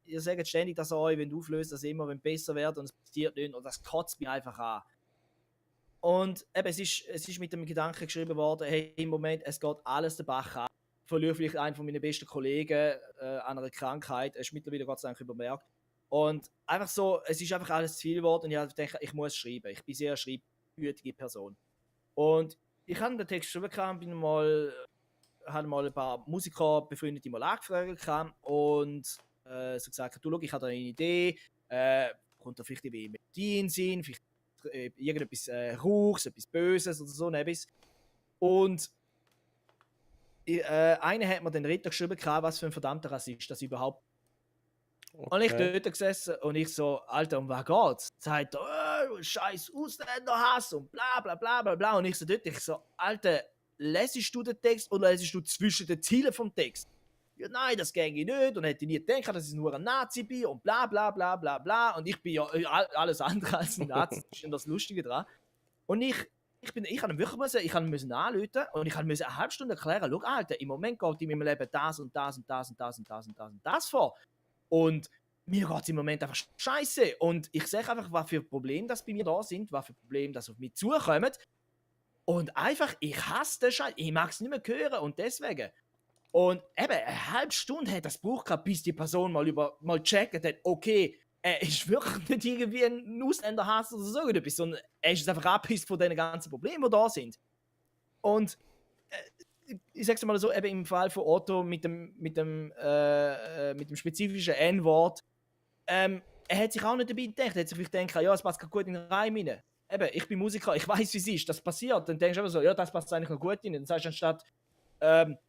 Ihr sagt ständig das euch, wenn du auflöst, dass immer besser wird und es passiert nicht. Und das kotzt mich einfach an. Und eben, es ist mit dem Gedanken geschrieben worden, hey, im Moment, es geht alles den Bach an. Ich verliere vielleicht einen von meinen besten Kollegen an einer Krankheit. Es ist mittlerweile Gott sei Dank übermerkt. Und einfach so, es ist einfach alles zu viel geworden und ich denke, ich muss schreiben. Ich bin sehr schreibwütige Person. Und ich habe den Text geschrieben, habe mal ein paar Musiker befreundet, die mal angefragt und so gesagt, du, schau, ich habe da eine Idee, kommt da vielleicht irgendwie Melodie in den Sinn, vielleicht irgendetwas Rauchs, etwas Böses oder so etwas. Und einer hat mir den Ritter geschrieben, was für ein verdammter Rassist das überhaupt. Okay. Und ich dort gesessen und ich so, Alter, um was geht's? Sagt er, scheiß Ausländerhass und bla bla bla bla bla. Und ich so, Alter, lesest du den Text oder lesest du zwischen den Zielen vom Text? Ja, nein, das ginge nicht und hätte nie gedacht, dass ich nur ein Nazi bin und bla bla bla bla bla. Und ich bin ja alles andere als ein Nazi, das ist das Lustige dran. Und ich habe ihn wirklich anrufen und ich musste eine halbe Stunde erklären, schau, Alter, im Moment geht in meinem Leben das und das und das und das und das und das und das vor. Und mir geht es im Moment einfach scheiße. Und ich sehe einfach, was für Probleme das bei mir da sind, was für Probleme das auf mich zukommen. Und einfach, ich hasse den Scheiß, ich mag es nicht mehr hören und deswegen. Und eben, eine halbe Stunde hat das gebraucht, bis die Person mal checkt hat, okay, er ist wirklich nicht irgendwie ein Ausländerhass oder so etwas, sondern er ist einfach abgepisst von den ganzen Problemen, die da sind. Und ich sag's mal so, eben im Fall von Otto mit dem spezifischen N-Wort, er hat sich auch nicht dabei gedacht, er hat sich vielleicht gedacht, ja, es passt gut in den Reim rein. Eben, ich bin Musiker, ich weiß, wie es ist, das passiert. Dann denkst du einfach so, ja, das passt eigentlich noch gut rein. Dann sagst du anstatt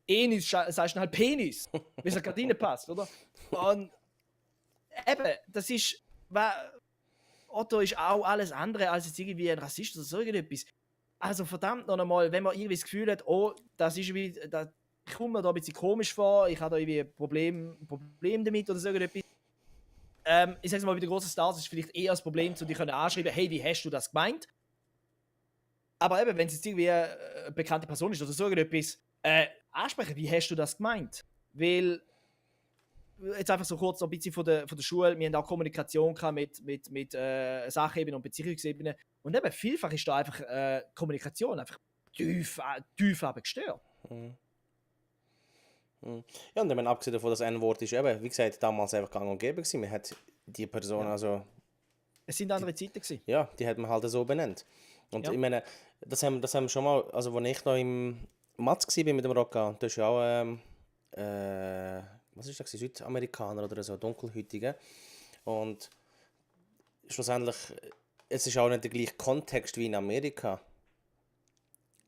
Enis, sagst du halt Penis, wie es gerade reinpasst, oder? Und eben, das ist, Otto ist auch alles andere als jetzt irgendwie ein Rassist oder so irgendetwas. Also verdammt noch einmal, wenn man irgendwie das Gefühl hat, oh, das ist wie, ich komme mir da ein bisschen komisch vor, ich habe da irgendwie ein Problem damit oder so irgendetwas. Ich sag's mal, bei den grossen Stars ist vielleicht eher das Problem, zu dir anschreiben, hey, wie hast du das gemeint? Aber eben, wenn es jetzt irgendwie eine bekannte Person ist oder so irgendetwas, ansprechen, wie hast du das gemeint? Weil, jetzt einfach so kurz noch ein bisschen von der Schule, wir haben auch Kommunikation gehabt mit Sachebene und Beziehungsebene. Und eben, vielfach ist da einfach Kommunikation einfach tief aber gestört. Mhm. Ja, und ich meine, abgesehen davon, dass ein Wort ist, eben, wie gesagt, damals einfach gang und gäbe gewesen. Man hat die Person, Ja. also, Es sind andere Zeiten gewesen. ja, die hat man halt so benannt. Und Ja. ich meine, das haben wir schon mal, also als ich noch im Matz war mit dem Rocca, das ist ja auch, was ist das, Südamerikaner oder so, Dunkelhäutige. Und schlussendlich, es ist auch nicht der gleiche Kontext wie in Amerika.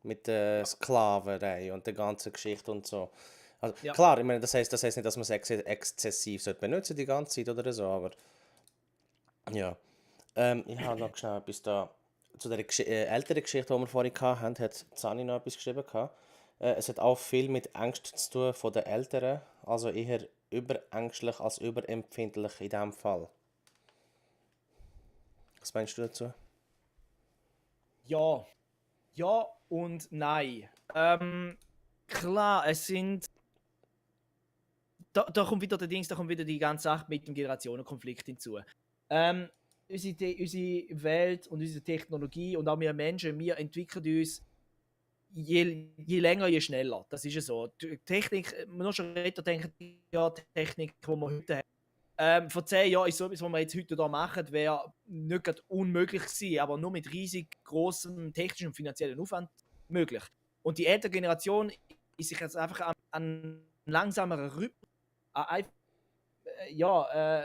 Mit der Sklaverei und der ganzen Geschichte und so. Also, Ja. klar, ich meine, das heißt nicht, dass man es exzessiv benutzen sollte die ganze Zeit oder so, aber ja. Ich habe noch schnell etwas da zu der älteren Geschichte, die wir vorhin hatten, hat Zani noch etwas geschrieben. Es hat auch viel mit Angst zu tun von den Älteren, also eher überängstlich als überempfindlich in diesem Fall. Was meinst du dazu? Ja. Ja und nein. Klar, es sind. Da kommt wieder da kommt wieder die ganze Sache mit dem Generationenkonflikt hinzu. Unsere Welt und unsere Technologie und auch wir Menschen, wir entwickeln uns je länger, je schneller. Das ist ja so. Die Technik, nur schon Retter denken, ja, die Technik, die wir heute haben. Vor 10 Jahren ist so etwas, was wir jetzt heute hier machen, wäre nicht gerade unmöglich gewesen, aber nur mit riesig großem technischen und finanziellen Aufwand möglich. Und die ältere Generation ist sich jetzt einfach an langsameren Rhythmus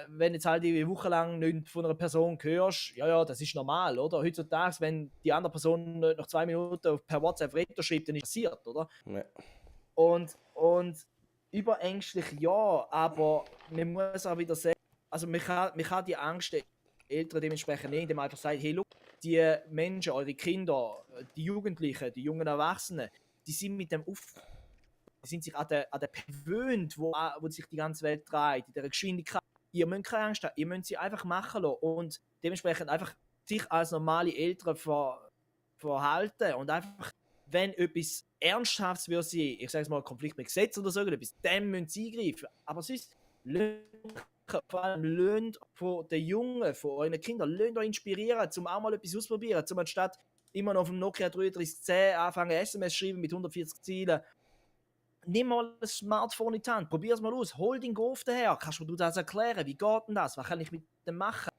wenn jetzt halt eine Woche lang nicht von einer Person hörst, ja, das ist normal, oder? Heutzutage, wenn die andere Person nicht nach 2 Minuten per WhatsApp Retter schreibt, dann ist es passiert, oder? Ja. Und überängstlich ja, aber man muss auch wieder sagen, also man kann die Angst der Eltern dementsprechend nehmen, indem man einfach sagt, hey, look, die Menschen, eure Kinder, die Jugendlichen, die jungen Erwachsenen, die sind mit dem die sind sich an der gewöhnt, wo sich die ganze Welt dreht, in der Geschwindigkeit. Ihr müsst keine Angst haben, ihr müsst sie einfach machen lassen und dementsprechend einfach sich als normale Eltern verhalten und einfach, wenn etwas Ernsthaftes wird sein, ich sage es mal, Konflikt mit Gesetz oder so etwas, dann müssen sie eingreifen. Aber sonst, vor allem lernt von den Jungen, von euren Kindern, lernt euch inspirieren, um auch mal etwas auszuprobieren, zum anstatt immer noch auf dem Nokia 3310 anfangen SMS schreiben mit 140 Zielen. Nimm mal ein Smartphone in die Hand, probier es mal aus, hol den Golf daher, kannst du mir das erklären, wie geht denn das, was kann ich mit dem machen?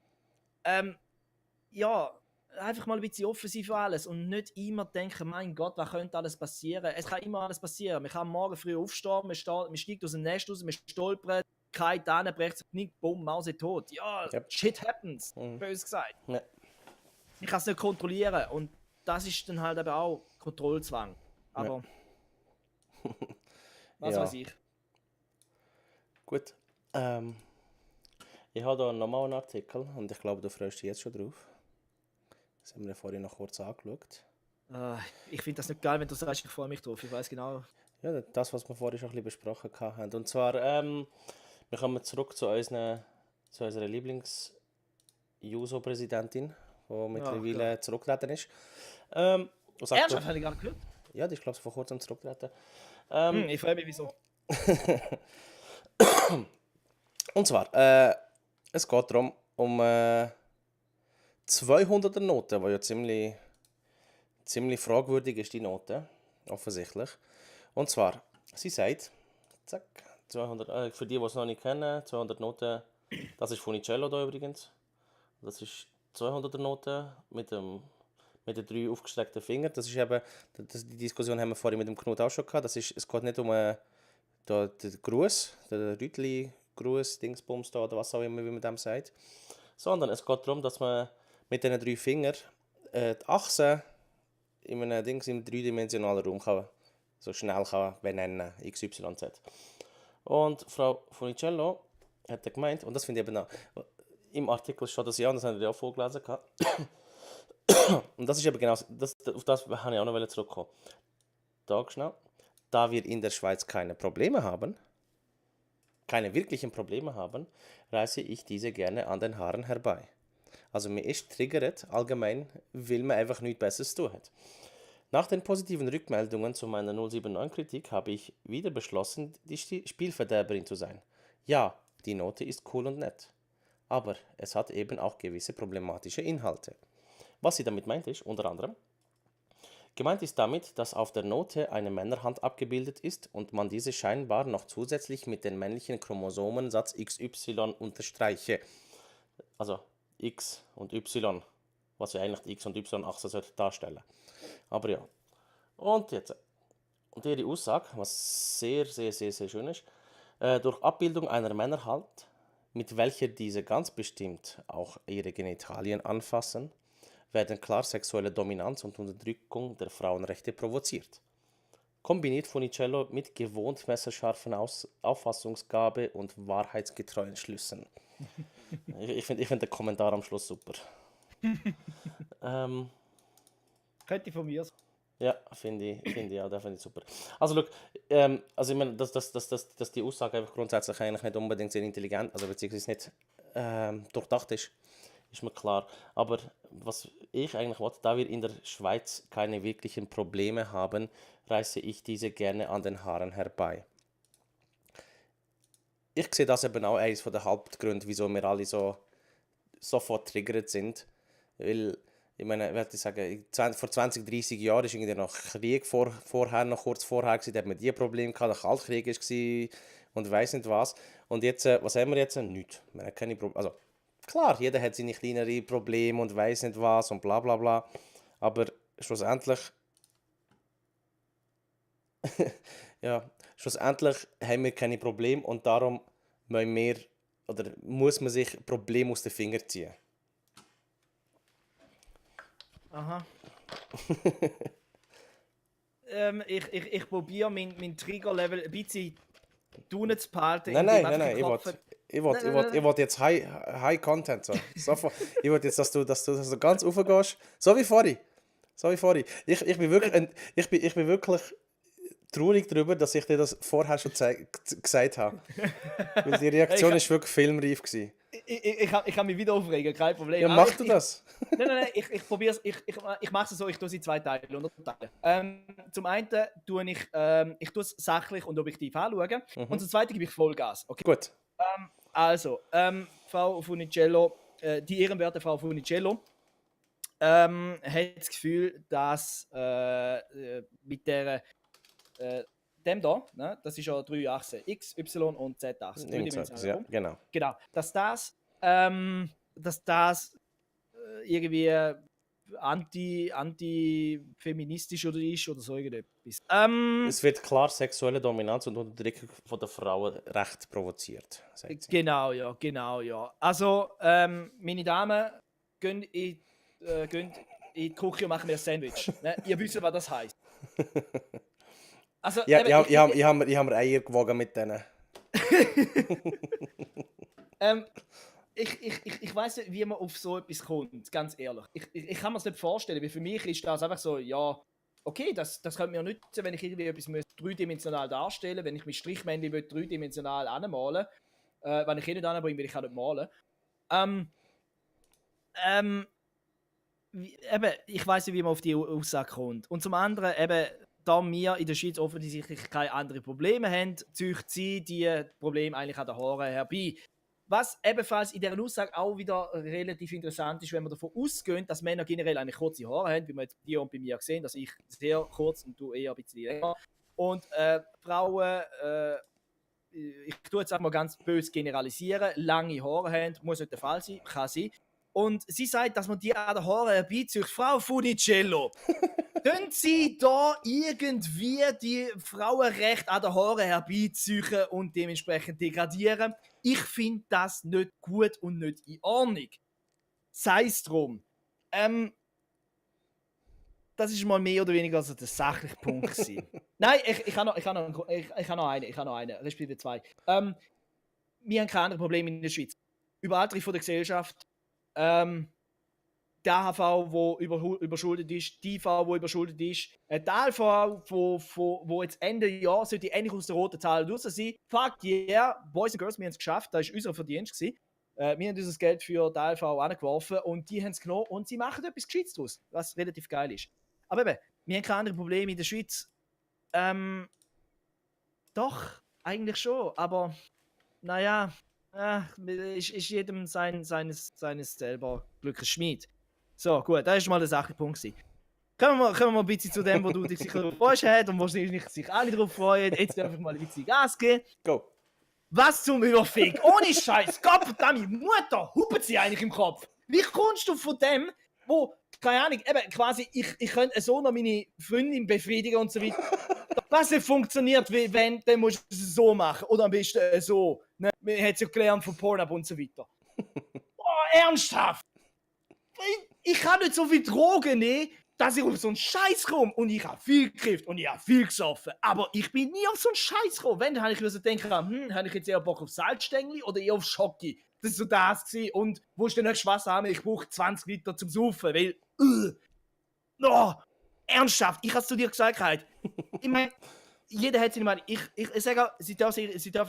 Ja, einfach mal ein bisschen offen sein für alles und nicht immer denken, mein Gott, was könnte alles passieren? Es kann immer alles passieren, man kann morgen früh aufstehen, man steigt aus dem Nest raus, man stolpert, kein Tanne, bricht sich Knick, bumm, Mause tot. Ja, Yep. Shit happens, böse gesagt. Ja. Ich kann es nicht kontrollieren und das ist dann halt eben auch Kontrollzwang. Aber was Ja. weiß ich. Gut. Ich habe hier nochmal einen Artikel und ich glaube, du freust dich jetzt schon drauf. Das haben wir vorhin noch kurz angeschaut. Ich finde das nicht geil, wenn du sagst, ich freue mich drauf. Ich weiß genau. Ja, das, was wir vorhin schon ein bisschen besprochen haben. Und zwar, wir kommen zurück zu unserer Lieblings-Juso-Präsidentin, die mittlerweile zurückgetreten ist. Ernsthaft, habe ich gerade gehört? Ja, die ist, glaube ich, vor kurzem zurückgetreten. Ich freue mich, wieso. Und zwar, es geht darum, um 200er Note, die ja ziemlich fragwürdig ist, die Note, offensichtlich. Und zwar, sie sagt, zack, 200, für die, die es noch nicht kennen, 200 Noten, das ist Funicello da übrigens. Das ist 200er Note mit den 3 aufgestreckten Fingern. Das ist eben, die Diskussion haben wir vorhin mit dem Knut auch schon gehabt. Es geht nicht um den Gruß, den Rütli-Gruß, Dingsbums da, oder was auch immer, wie man dem sagt. Sondern es geht darum, dass man mit diesen 3 Fingern die Achse in einem im dreidimensionalen Raum so schnell benennen, XYZ. Und Frau Funicello hat gemeint, und das finde ich eben auch, im Artikel steht das ja, und das haben wir ja auch vorgelesen. Und das ist eben genau, auf das habe ich auch noch zurückkommen. Schnell. Da wir in der Schweiz keine wirklichen Probleme haben, reiße ich diese gerne an den Haaren herbei. Also mir ist triggert allgemein, weil man einfach nichts Besseres tun hat. Nach den positiven Rückmeldungen zu meiner 079-Kritik habe ich wieder beschlossen, die Spielverderberin zu sein. Ja, die Note ist cool und nett, aber es hat eben auch gewisse problematische Inhalte. Was sie damit meint ist, unter anderem, gemeint ist damit, dass auf der Note eine Männerhand abgebildet ist und man diese scheinbar noch zusätzlich mit den männlichen Chromosomensatz XY unterstreiche. Also X und Y, was ja eigentlich die X- und Y-Achse sollte darstellen. Aber ja. Und jetzt. Und ihre Aussage, was sehr, sehr, sehr, sehr schön ist, durch Abbildung einer Männerhand, mit welcher diese ganz bestimmt auch ihre Genitalien anfassen, werden klar sexuelle Dominanz und Unterdrückung der Frauenrechte provoziert. Kombiniert Funicello mit gewohnt messerscharfen Auffassungsgabe und wahrheitsgetreuen Schlüssen. Ich find den Kommentar am Schluss super. Könnte von mir sein. Ja, finde ich auch, das finde ich super. Also, look, also ich meine, dass die Aussage einfach grundsätzlich eigentlich nicht unbedingt sehr intelligent, also beziehungsweise nicht durchdacht ist mir klar. Aber was ich eigentlich wollte, da wir in der Schweiz keine wirklichen Probleme haben, reiße ich diese gerne an den Haaren herbei. Ich sehe das eben auch eines der Hauptgründe, wieso wir alle so sofort triggert sind. Weil, ich meine, ich sagen, vor 20, 30 Jahren war irgendwie noch Krieg noch kurz vorher, da hat man die Probleme gehabt, der Kaltkrieg war und weiss nicht was. Und jetzt, was haben wir jetzt? Nichts. Wir haben keine Probleme. Also, klar, jeder hat seine kleineren Probleme und weiss nicht was und bla bla bla. Aber schlussendlich, schlussendlich haben wir keine Probleme und darum müssen wir, oder muss man sich Probleme aus den Fingern ziehen. Aha. Ich probiere mein Trigger-Level ein bisschen unten zu behalten. Nein, ich will jetzt High Content so. Sofort. Ich will jetzt, dass du so ganz raufgehst. So wie vorhin. Ich bin wirklich traurig darüber, dass ich dir das vorher schon gesagt habe. Weil die Reaktion ist wirklich filmreif gewesen. Ich kann mich wieder aufregen, kein Problem. Ja, mach du das? Nein, ich probiere es. Ich mache es so, ich tue sie in 2 Teile unterteilen. Zum einen tue ich es sachlich und objektiv anschauen. Und zum zweiten gebe ich Vollgas. Okay? Gut. Also, Frau Funicello, die ehrenwerte Frau Funicello, hat das Gefühl, dass mit der dem da, ne, das ist ja 3 Achsen, X, Y und Z-Achse. Ja, genau. Genau, dass das irgendwie anti-feministisch oder ist oder so irgendetwas. Es wird klar sexuelle Dominanz und Unterdrückung von der Frauen recht provoziert, sagt sie. Genau, ja. Also, meine Damen, gehen in die Küche und machen mir ein Sandwich. Ne? Ihr wisst, was das heisst. Also, Ja, ich habe Eier gewogen mit denen. Ich weiss nicht, wie man auf so etwas kommt, ganz ehrlich. Ich kann mir das nicht vorstellen, weil für mich ist das einfach so, ja, okay, das könnte mir nützen, wenn ich irgendwie etwas dreidimensional darstellen muss, wenn ich mein Strichmännchen dreidimensional anmalen will, wenn ich nicht anbringe, weil ich kann nicht malen. Eben, ich weiss nicht, wie man auf die Aussage kommt. Und zum anderen, eben, da wir in der Schweiz offensichtlich keine anderen Probleme haben, zieht sie die Probleme eigentlich an den Haaren herbei. Was ebenfalls in dieser Aussage auch wieder relativ interessant ist, wenn wir davon ausgehen, dass Männer generell eigentlich kurze Haare haben, wie wir jetzt bei dir und bei mir sehen, dass ich sehr kurz und du eher ein bisschen länger. Und Frauen, ich tue jetzt einmal ganz böse generalisieren, lange Haare haben, muss nicht der Fall sein, kann sein. Und sie sagt, dass man die an den Haaren herbeizieht. Frau Funicello, können Sie da irgendwie die Frauenrechte an den Haaren herbeiziehen und dementsprechend degradieren? Ich finde das nicht gut und nicht in Ordnung. Sei es drum. Das ist mal mehr oder weniger also der sachliche Punkt. Nein, ich habe noch einen, respektive 2. Wir haben keine anderen Probleme in der Schweiz. Überalterung von der Gesellschaft. Der AHV, der überschuldet ist, die IV, die überschuldet ist, ein Teil wo jetzt Ende Jahr sollte endlich aus der roten Zahl raus sein. Fuck yeah, Boys and Girls, wir haben es geschafft, das war unser Verdienst gewesen. Wir haben unser Geld für die AHV angeworfen und die haben es genommen und sie machen etwas Gescheites daraus, was relativ geil ist. Aber eben, wir haben keine anderen Probleme in der Schweiz. Doch, eigentlich schon, aber naja, ist jedem seines selber Glückes Schmied. So, gut, das ist mal der Sachepunkt gewesen. Kommen wir mal ein bisschen zu dem, wo du dich sicher drauf freust und wahrscheinlich sich alle drauf freuen. Jetzt darf ich mal ein bisschen Gas geben. Go. Was zum Überfick? Ohne Scheiß, Gottverdammt, Mutter, hupen sie eigentlich im Kopf. Wie kommst du von dem, wo, keine Ahnung, eben quasi, ich könnte so noch meine Freundin befriedigen und so weiter. Was nicht funktioniert, wenn, dann musst du es so machen. Oder am besten so. Ne? Man hat es ja gelernt von Pornhub und so weiter. Oh, ernsthaft? Ich kann nicht so viel Drogen nehmen, dass ich auf so einen Scheiß komme. Und ich habe viel gekifft und ich habe viel gesoffen. Aber ich bin nie auf so einen Scheiß gekommen. Wenn, dann habe ich mir denken, habe ich jetzt eher Bock auf Salzstängli oder eher auf Schocki? Das war so das gewesen. Und wo ist der nächste Wasser haben? Ich brauche 20 Liter zum Saufen, weil... Oh, ernsthaft, ich habe es zu dir gesagt, halt. Ich meine, jeder hat seine Meinung. Ich sage, sie darf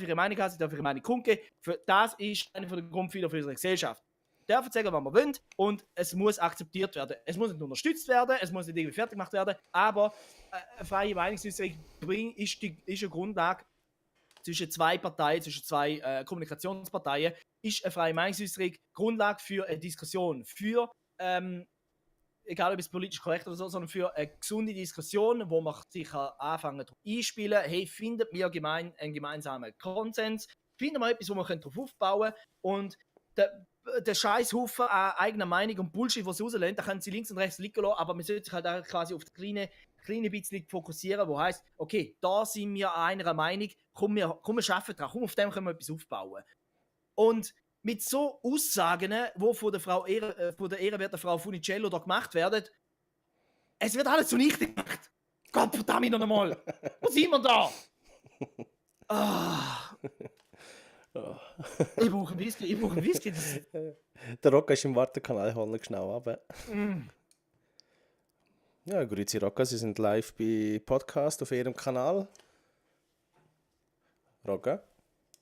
ihre Meinung haben, sie darf ihre Meinung kundgeben. Das ist einer der Grundpfeiler für unsere Gesellschaft. Sie dürfen sagen, was man will, und es muss akzeptiert werden. Es muss nicht unterstützt werden, es muss nicht irgendwie fertig gemacht werden, aber eine freie Meinungsäußerung ist eine Grundlage zwischen zwei Parteien, zwischen zwei Kommunikationsparteien, ist eine freie Meinungsäußerung Grundlage für eine Diskussion, für egal ob es politisch korrekt oder so, sondern für eine gesunde Diskussion, wo man sich anfangen einspielen, hey, findet wir einen gemeinsamen Konsens, finden wir etwas, wo wir darauf aufbauen können, und der Scheißhaufen an eigener Meinung und Bullshit, was sie rauslehnen, da können sie links und rechts liegen lassen, aber man sollte sich halt auch quasi auf das kleine bisschen fokussieren, wo heisst, okay, da sind wir einer Meinung, komm, wir arbeiten dran, komm, auf dem können wir etwas aufbauen. Und mit so Aussagen, die von der ehrenwerten Frau Funicello da gemacht werden, es wird alles zunichte gemacht. Gott verdammt noch einmal. Wo sind wir da? Ich brauche einen Whisky. Der Rocca ist im Wartekanal, ich hole ihn schnell runter. Ja, grüezi Rocca, Sie sind live bei Podcast auf Ihrem Kanal. Rocca?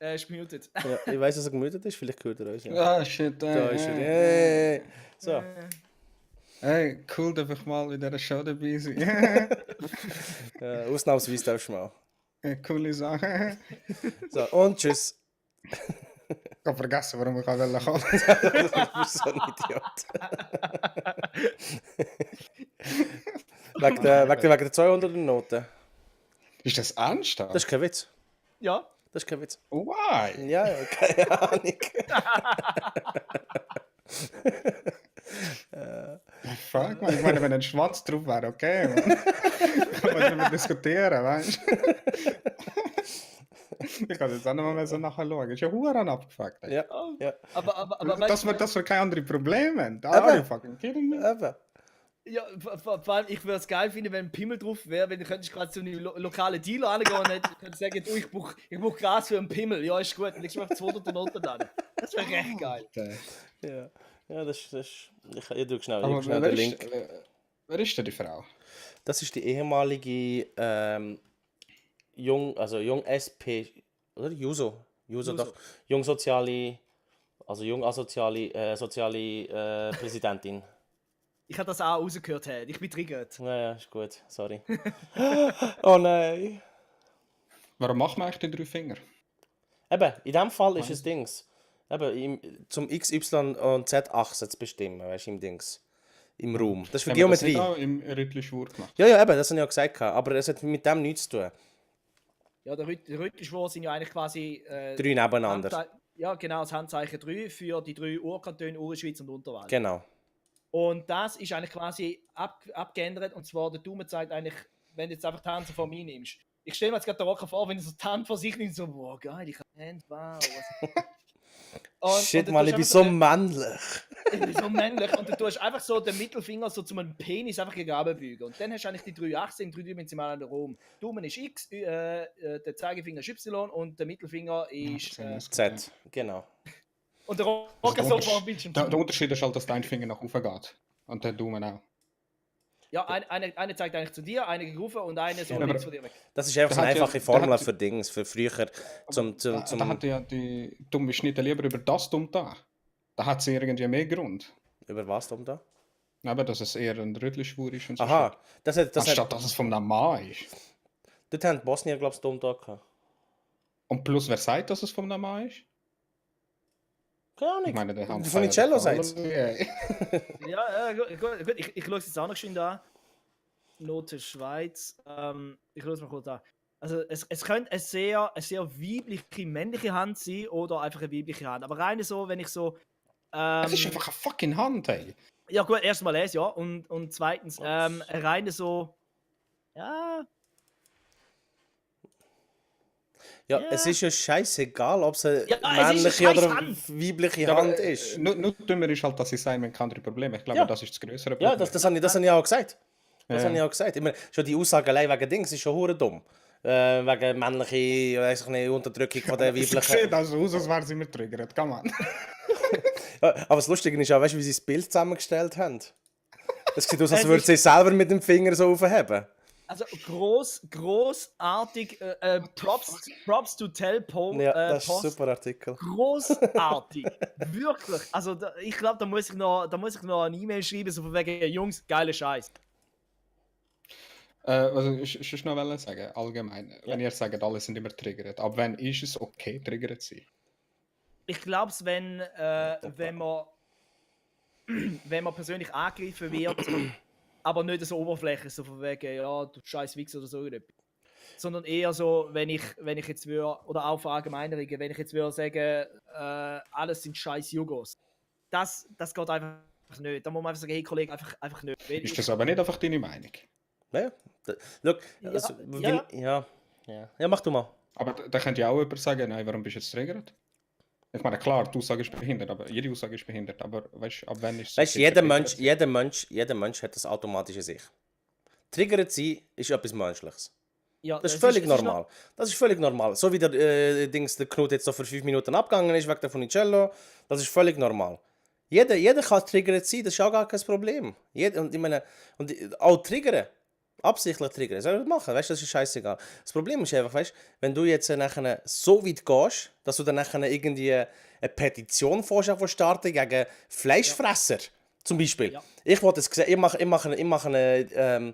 Er ist gemutet. Ja, ich weiss, dass er gemutet ist, vielleicht hört er uns. Ja. Ah, shit. Da ist er. Hey. So. Hey, cool, dass ich mal in dieser Show dabei sein. Ausnahmsweise darfst du mal. Coole Sache. So, und tschüss. Ich habe vergessen, warum ich kommen wollte. Du bist so ein Idiot. wegen der 200er Noten. Ist das ernst? Das ist kein Witz. Ja. Das ist kein Witz. Why? Ja, keine Ahnung. Fuck, man. Ich meine, wenn ein Schwanz drauf wäre, okay, man. Kann man darüber diskutieren, weißt du? Ich kann jetzt auch noch mal so nachher schauen. Ist ja verdammt abgefuckt. Ja, ja. Aber Dass wir keine anderen Probleme haben. Aber- Are you fucking kidding me? Eben. ja, vor allem, ich würde es geil finden, wenn ein Pimmel drauf wäre, wenn du könntest gerade zu einem lokalen Dealer angehen und könntest sagen, du, ich brauch Gras für einen Pimmel. Ja, ist gut, dann legst du mir 200 Noten an. Das wäre recht geil. Okay. Ja, das ich tue schnell, Aber den Link. wer ist denn die Frau? Das ist die ehemalige Jung SP, oder? Juso, doch. Jung asoziale soziale Präsidentin. Ich habe das auch rausgehört. Ich bin triggert. Naja, ist gut, sorry. Oh nein. Warum macht man eigentlich die 3 Finger? Eben, in diesem Fall ist es Dings. Eben, zum X, Y und Z-Achse zu bestimmen, weißt du, im Dings. Im Raum. Das ist für Haben wir das Geometrie. nicht auch im Rüttli-Schwur gemacht? Ja, eben, das habe ich ja gesagt. Aber es hat mit dem nichts zu tun. Ja, der Rüttelschwur sind ja eigentlich quasi... 3 nebeneinander. Ja, genau, das Handzeichen 3 für die 3 Urkantone, Urschweiz und Unterwald. Genau. Und das ist eigentlich quasi abgeändert, und zwar der Daumen zeigt eigentlich, wenn du jetzt einfach die Hand so vor mir nimmst. Ich stelle mir jetzt gerade den Rocker vor, wenn er so die Hand vor sich nimmt, so, boah, geil, ich habe die Hand, wow. Shit, und Mann, ich bin so männlich. Ich bin so männlich, und du tust einfach so den Mittelfinger so zu einem Penis einfach gegen runter beugen. Und dann hast du eigentlich die 3 Achsen, 3-dimensionalen Raum. Daumen ist X, der Zeigefinger ist Y und der Mittelfinger ist... Z, genau. und der Rocker so vor dem Bildschirm. Der Unterschied ist halt, dass dein Finger nach oben geht. Und der Daumen auch. Ja, eine zeigt eigentlich zu dir, eine gegen rauf und eine so links von dir weg. Das ist einfach so eine einfache Formel für Dings, für früher. Da hat ja die dumme Schnitte lieber über das dumm da. Da hat sie irgendwie mehr Grund. Über was da? Aber dass es eher ein Rüttli-Schwur ist und so. Aha, Anstatt dass es vom einem Mann ist. dort haben die Bosnier, glaube ich, dumm da gehabt. Und plus, wer sagt, dass es vom einem Mann ist? Keine Ahnung. Ich meine, der Hans Von Cello sagt es. Ja, gut. Ich schaue es jetzt auch noch schön an. Note Schweiz. Ich schaue es mal kurz an. Also es könnte eine sehr weibliche, männliche Hand sein oder einfach eine weibliche Hand. Aber rein so, wenn ich so... Es ist einfach eine fucking Hand, ey. Ja gut, erstmal es, ja. Und zweitens, rein so... Ja... Ja, es ist ja scheißegal, ob es eine Ja, es ist männliche eine oder scheiß weibliche Ja, aber, Hand ist. Nur dümmer ist halt, dass sie sagen, man kann andere Probleme. Ich glaube, Ja. das ist das größere Ja, Problem. das habe ich auch gesagt. Das Ja. habe ich auch gesagt. Ich meine, schon die Aussage allein wegen Dings ist schon hure dumm. Wegen männliche, weiss ich nicht, Unterdrückung von der Sie sieht weiblichen. also aus, als wäre sie mir triggert. Kann man. Ja, aber das Lustige ist auch, weißt du, wie sie das Bild zusammengestellt haben? Es sieht aus, als würde sie selber mit dem Finger so aufheben. Also großartig, Props to Telpo. Ja, das ist ein Post. super Artikel. Großartig. Wirklich. Also ich glaube, da muss ich noch eine E-Mail schreiben, so von wegen, Jungs, geile Scheiß. Also, ich noch wollte sagen, allgemein, wenn ihr sagt, alle sind immer triggert, ab wann ist es okay, triggert zu sein? Ich glaube es, wenn man persönlich angegriffen wird, aber nicht so oberflächlich, so von wegen, ja, du scheiß Wichser oder so irgendetwas. Sondern eher so, wenn ich jetzt würde, oder auch verallgemeinerungen, wenn ich jetzt würde sagen, alles sind scheiß Jugos. Das geht einfach nicht. Da muss man einfach sagen, hey Kollege, einfach nicht. Weil Ist das aber nicht einfach deine Meinung? Ja, look, Ja, also, ja. ja, mach du mal. Aber da könnte ja auch jemand sagen, nein, warum bist du jetzt triggert? Ich meine, klar, die Aussage ist behindert, aber jede Aussage ist behindert, aber weißt du, ab wann ist es Weißt du, okay, jeder Mensch hat das automatisch in sich. Triggert sein ist etwas Menschliches. Ja, Das ist es völlig es noch- normal. Das ist völlig normal. So wie der Knut jetzt so für 5 Minuten abgegangen ist wegen der Funicello, das ist völlig normal. Jeder kann triggert sein, das ist auch gar kein Problem. Und ich meine, auch triggern, absichtlich triggern, soll ich das machen, weißt du, das ist scheißegal. Das Problem ist einfach, weißt du, wenn du jetzt nachher so weit gehst, dass du dann nachher irgendwie eine Petition starten gegen Fleischfresser, zum Beispiel. Ja. Ich wollte es sehen, ich mache eine,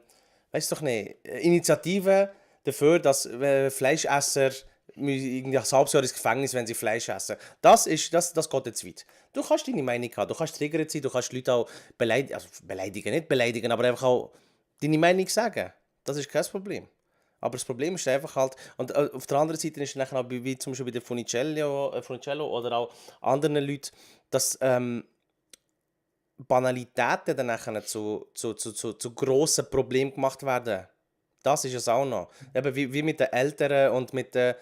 weißt doch nicht, Initiative dafür, dass Fleischesser irgendwie ein halbes Jahr ins Gefängnis, wenn sie Fleisch essen. Das geht jetzt weit. Du kannst deine Meinung haben, du kannst triggert sein, du kannst Leute auch nicht beleidigen, aber einfach auch deine Meinung sagen. Das ist kein Problem. Aber das Problem ist einfach halt, und auf der anderen Seite ist es nachher auch wie zum Beispiel bei der Funicello oder auch anderen Leuten, dass Banalitäten dann nachher zu grossen Problemen gemacht werden. Das ist es auch noch. Eben wie mit den Eltern und mit den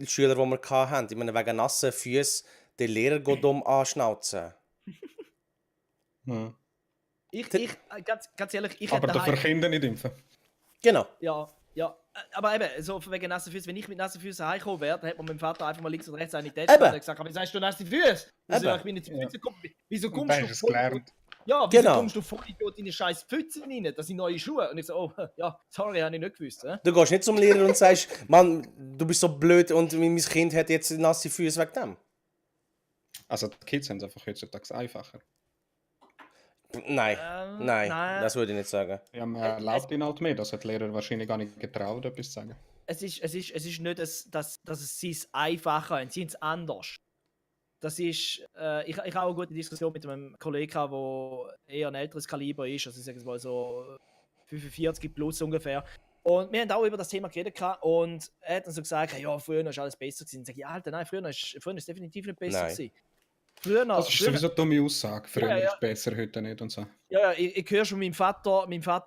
Schülern, die wir hatten. Ich meine, wegen nassen Füßen den Lehrer dumm anschnauzen. Ja. Ganz ehrlich, ich Aber hätte dafür Kinder nicht impfen. Genau. Ja, aber eben, so von wegen nassen Füßen, wenn ich mit nassen Füßen heimgekommen wäre, dann hätte man meinem Vater einfach mal links und rechts eine Tätschke und Eben. hat gesagt, aber sagst du nasse Füße? Also, Eben. ich bin nicht die Füße, wieso Und kommst dann du ist es voll, gelernt. ja, wieso Genau. kommst du voll in deine scheiß Pfützen rein? Das sind neue Schuhe. Und ich so, oh, ja, sorry, habe ich nicht gewusst. Du gehst nicht zum Lehrer und sagst, Mann, du bist so blöd und mein Kind hat jetzt nasse Füße wegen dem. Also die Kids haben es einfach heutzutage einfacher. Nein, nein, nein. das würde ich nicht sagen. Ja, man erlaubt ihnen halt mehr, das hat die Lehrer wahrscheinlich gar nicht getraut, etwas zu sagen. Es ist nicht, dass sie es einfacher haben, sie haben es anders. Das ist, ich habe auch eine gute Diskussion mit einem Kollegen, der eher ein älteres Kaliber ist, also ich sage es mal so 45 plus ungefähr. Und wir haben auch über das Thema geredet und er hat dann so gesagt, ja, früher war alles besser gewesen. Und ich sage, ja, Alter, nein, früher ist definitiv nicht besser Nein. gewesen. Früher, Das ist sowieso eine dumme Aussage. Früher Ja, ja. ist besser, heute nicht und so. ja, ich höre schon meinem Vater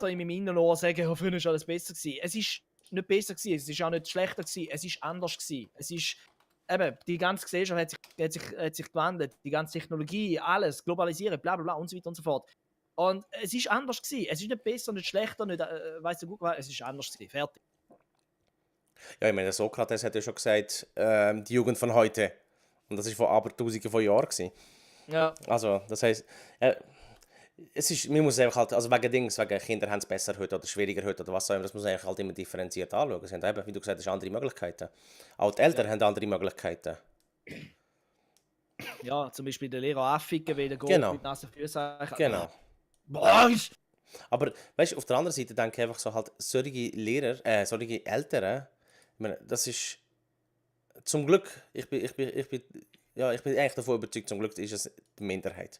in meinem Innenohr sagen, ja, früher war alles besser gewesen. Es ist nicht besser gewesen, es ist auch nicht schlechter gewesen, es ist anders gewesen. Es ist, eben, die ganze Gesellschaft hat sich gewandelt, die ganze Technologie, alles, globalisieren, bla bla bla und so weiter und so fort. Und es ist anders gewesen. Es ist nicht besser, nicht schlechter, nicht, weißt du gut, es ist anders gewesen. Fertig. Ja, ich meine, Sokrates hat ja schon gesagt, die Jugend von heute. Und das war vor aber Tausenden von Jahren gewesen. Ja. Also, das heisst, es ist, man muss einfach halt, also wegen Kinder haben es besser heute oder schwieriger heute oder was auch immer, das muss man eigentlich halt immer differenziert anschauen. Es haben eben, wie du gesagt hast, andere Möglichkeiten. Auch die Eltern haben andere Möglichkeiten. Ja, zum Beispiel den Lehrer anficken, weil der geht Genau. mit nassen Füßen. Genau. Boah, Aber weißt du, auf der anderen Seite denke ich einfach so halt, solche Eltern, ich meine, das ist zum Glück, ich bin eigentlich davon überzeugt, zum Glück ist es die Minderheit.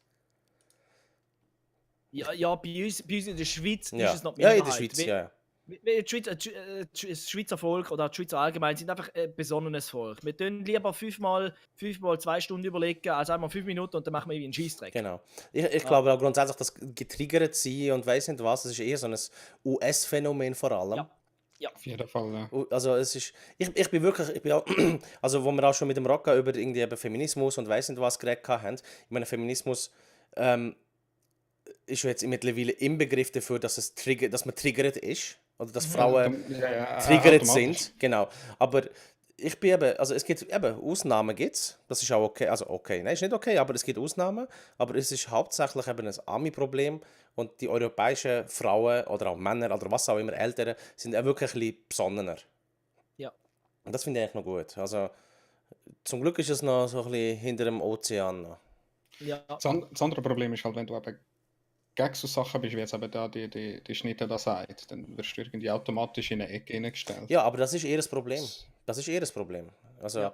ja, bei uns in der Schweiz Ja, ist es noch die ja in der Minderheit. Schweiz, ja. Das Schweizer Volk oder die Schweizer allgemein sind einfach ein besonnenes Volk. Wir tun lieber fünfmal 2 Stunden überlegen, als einmal 5 Minuten und dann machen wir irgendwie einen Scheissdreck. Genau. Ich glaube auch grundsätzlich, dass getriggert sein und weiss nicht was, das ist eher so ein US-Phänomen vor allem. Ja. Auf jeden Fall, ja. Also es ist, ich bin wirklich, ich bin auch, also wo wir auch schon mit dem Rocca über irgendwie eben Feminismus und weiss nicht was geredet haben, ich meine Feminismus ist ja jetzt mittlerweile im Begriff dafür, dass dass man triggert ist oder dass Frauen triggert automatisch. sind, genau. Aber ich bin eben, also es gibt eben Ausnahmen gibt's, das ist auch okay, also okay, nein, ist nicht okay, aber es gibt Ausnahmen, aber es ist hauptsächlich eben ein Ami-Problem und die europäischen Frauen oder auch Männer oder was auch immer Ältere sind auch wirklich ein bisschen besonnener. Ja. Und das finde ich eigentlich noch gut. Also zum Glück ist es noch so ein bisschen hinter dem Ozean noch. Ja. Das andere Problem ist halt, wenn du eben gegen so Sachen bist, wie jetzt eben da die Schnitte da sagt, dann wirst du irgendwie automatisch in eine Ecke hineingestellt. Ja, aber das ist eher das Problem. Das ist eher das Problem. Also, Ja.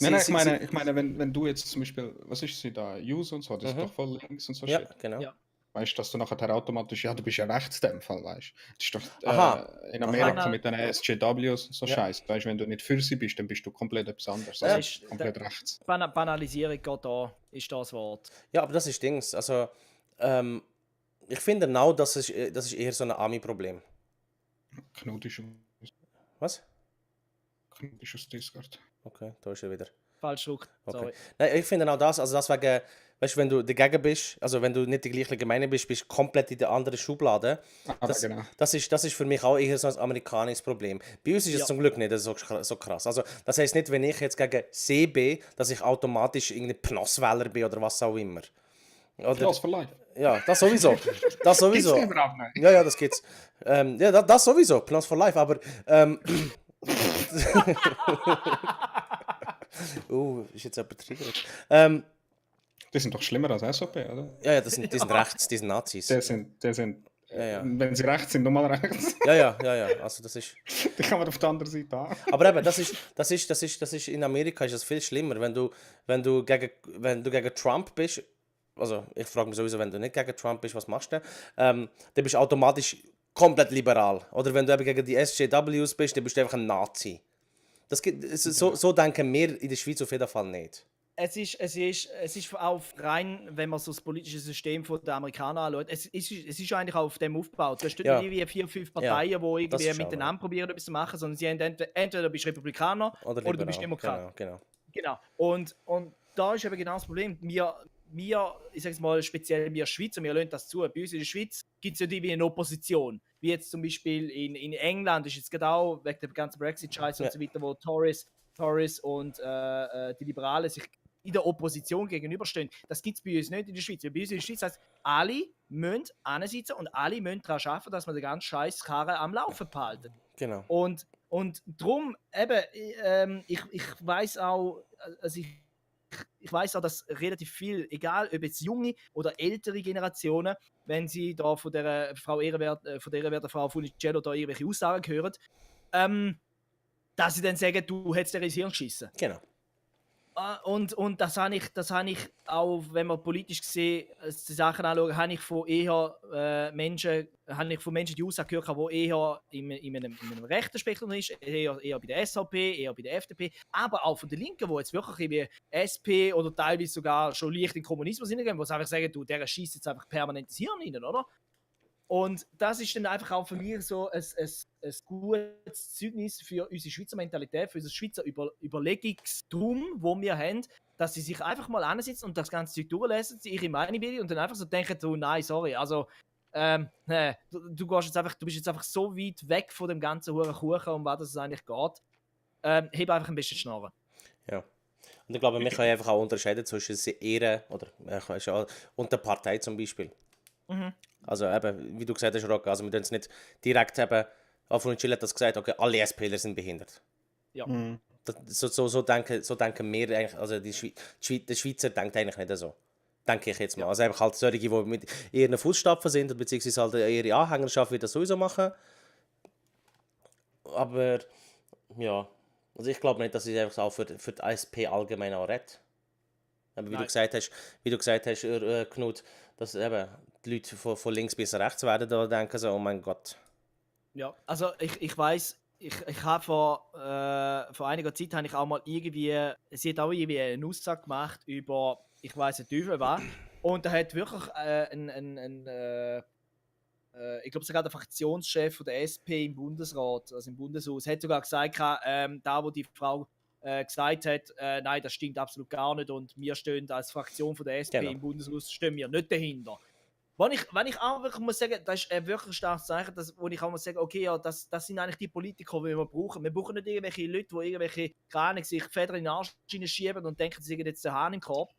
Nein, ich meine, wenn du jetzt zum Beispiel, was ist sie da, Use und so, das ist doch voll links und so ja, shit. genau. Ja. Weißt du, dass du nachher automatisch, ja, du bist ja rechts in dem Fall, weißt du. Das ist doch Aha. in Amerika Aha. mit den SJWs so Ja. scheiße. Weißt du, wenn du nicht für sie bist, dann bist du komplett etwas anderes. Ja. Also komplett rechts. Banalisierung geht da, ist das Wort. Ja, aber das ist Dings. Also, ich finde genau, das ist eher so ein Ami-Problem. Knut ist Was? aus Discord. Okay, da ist er wieder. Falsch gedrückt, Okay. sorry. Nein, ich finde auch das, also das wegen, weißt du, wenn du dagegen bist, also wenn du nicht die gleiche Meinung bist, bist du komplett in der anderen Schublade. Aber genau. Das ist für mich auch eher so ein amerikanisches Problem. Bei uns ist es Ja. zum Glück nicht so krass. Also, das heisst nicht, wenn ich jetzt gegen C bin, dass ich automatisch irgendein Pnosswähler bin oder was auch immer. Oder, Plus for life. ja, das sowieso. Das sowieso. Gibt's überhaupt nicht. Ja, das gibt's. Ja, das sowieso. Plans for Life, aber. Ist jetzt jemand triggert. Die sind doch schlimmer als SOP, oder? Ja, die sind rechts, die sind Nazis. Die sind Ja. wenn sie rechts sind, nochmal rechts. Ja. Also das ist. Die kann man auf der anderen Seite haben. Aber eben, das ist in Amerika ist das viel schlimmer, wenn du gegen Trump bist. Also ich frage mich sowieso, wenn du nicht gegen Trump bist, was machst du dann? Dann bist du automatisch komplett liberal. Oder wenn du eben gegen die SJWs bist, dann bist du einfach ein Nazi. So denken wir in der Schweiz auf jeden Fall nicht. Es ist auch rein, wenn man so das politische System der Amerikaner anschaut, es ist eigentlich auch auf dem aufgebaut. Du hast Ja. nicht wie 4, 5 Parteien, die das irgendwie ist miteinander probieren, etwas zu machen, sondern sie haben entweder bist du Republikaner oder du bist Demokrat. Genau. Genau. Und da ist eben genau das Problem. Wir, ich sage es mal speziell wir Schweizer, wir lassen das zu. Bei uns in der Schweiz gibt es ja die wie eine Opposition. Wie jetzt zum Beispiel in England ist jetzt gerade auch wegen dem ganzen Brexit-Scheiß Ja. und so weiter, wo Tories und die Liberalen sich in der Opposition gegenüberstehen. Das gibt es bei uns nicht in der Schweiz. Weil bei uns in der Schweiz heißt, alle müssen ansitzen und alle müssen daran arbeiten, dass man den ganzen Scheiß Karre am Laufen behalten. Genau. Und darum, eben, ich weiß auch, also ich weiß auch, dass relativ viel, egal ob jetzt junge oder ältere Generationen, wenn sie da von der Frau ehrenwerten Frau Funicello da irgendwelche Aussagen hören, dass sie dann sagen, du hättest dir ins Hirn geschissen. Genau. Und das habe ich auch, wenn wir politisch gesehen die Sachen anschauen, habe ich von Menschen die Aussage gehört, die eher in einem rechten Spektrum ist, eher bei der SVP, eher bei der FDP, aber auch von den Linken, die jetzt wirklich wie SP oder teilweise sogar schon leicht in den Kommunismus hineingehen, wo sie einfach sagen, du, der schießt jetzt einfach permanent ins Hirn rein, oder? Und das ist dann einfach auch für mich so ein gutes Zeugnis für unsere Schweizer Mentalität, für unser Schweizer Überlegungstum, wo wir haben, dass sie sich einfach mal ansitzen und das ganze Zeug durchlesen, ihre Meinung bilden und dann einfach so denken, du, nein, sorry, also du bist jetzt einfach so weit weg von dem ganzen huren Kuchen, um was es eigentlich geht. Heb einfach ein bisschen Schnarren. Ja. Und ich glaube, wir können einfach auch unterscheiden zwischen Ehre und der Partei zum Beispiel. Mhm. Also eben, wie du gesagt hast, Rock, also wir tun es nicht direkt eben, Funicello hat das gesagt, okay, alle SPler sind behindert. Ja. So denken wir eigentlich, also der Schweizer denkt eigentlich nicht so. Denke ich jetzt mal. Also einfach halt solche, die mit ihren Fußstapfen sind, beziehungsweise halt ihre Anhängerschaft wird das sowieso machen. Aber ja, also ich glaube nicht, dass ich einfach auch für die ISP allgemein auch redet. Aber wie Nein. du gesagt hast, Knut, dass eben die Leute von links bis rechts werden da denken so, oh mein Gott. Ja, also ich weiß, ich habe vor einiger Zeit habe ich auch mal irgendwie, sie hat auch irgendwie eine Aussage gemacht über, ich weiß nicht Teufel was, und da hat wirklich ich glaube sogar der Fraktionschef von der SP im Bundesrat, also im Bundeshaus, hat sogar gesagt, da wo die Frau gesagt hat, nein, das stimmt absolut gar nicht und wir stehen als Fraktion von der SP Genau. im Bundeshaus, stehen wir nicht dahinter. Wenn ich auch wirklich muss sagen, das ist ein wirklich starkes Zeichen, wo ich auch muss sagen, okay, ja, das sind eigentlich die Politiker, die wir brauchen. Wir brauchen nicht irgendwelche Leute, die irgendwelche, keine Ahnung, sich Federn in den Arsch schieben und denken, sie sind jetzt der Hahn im Korb.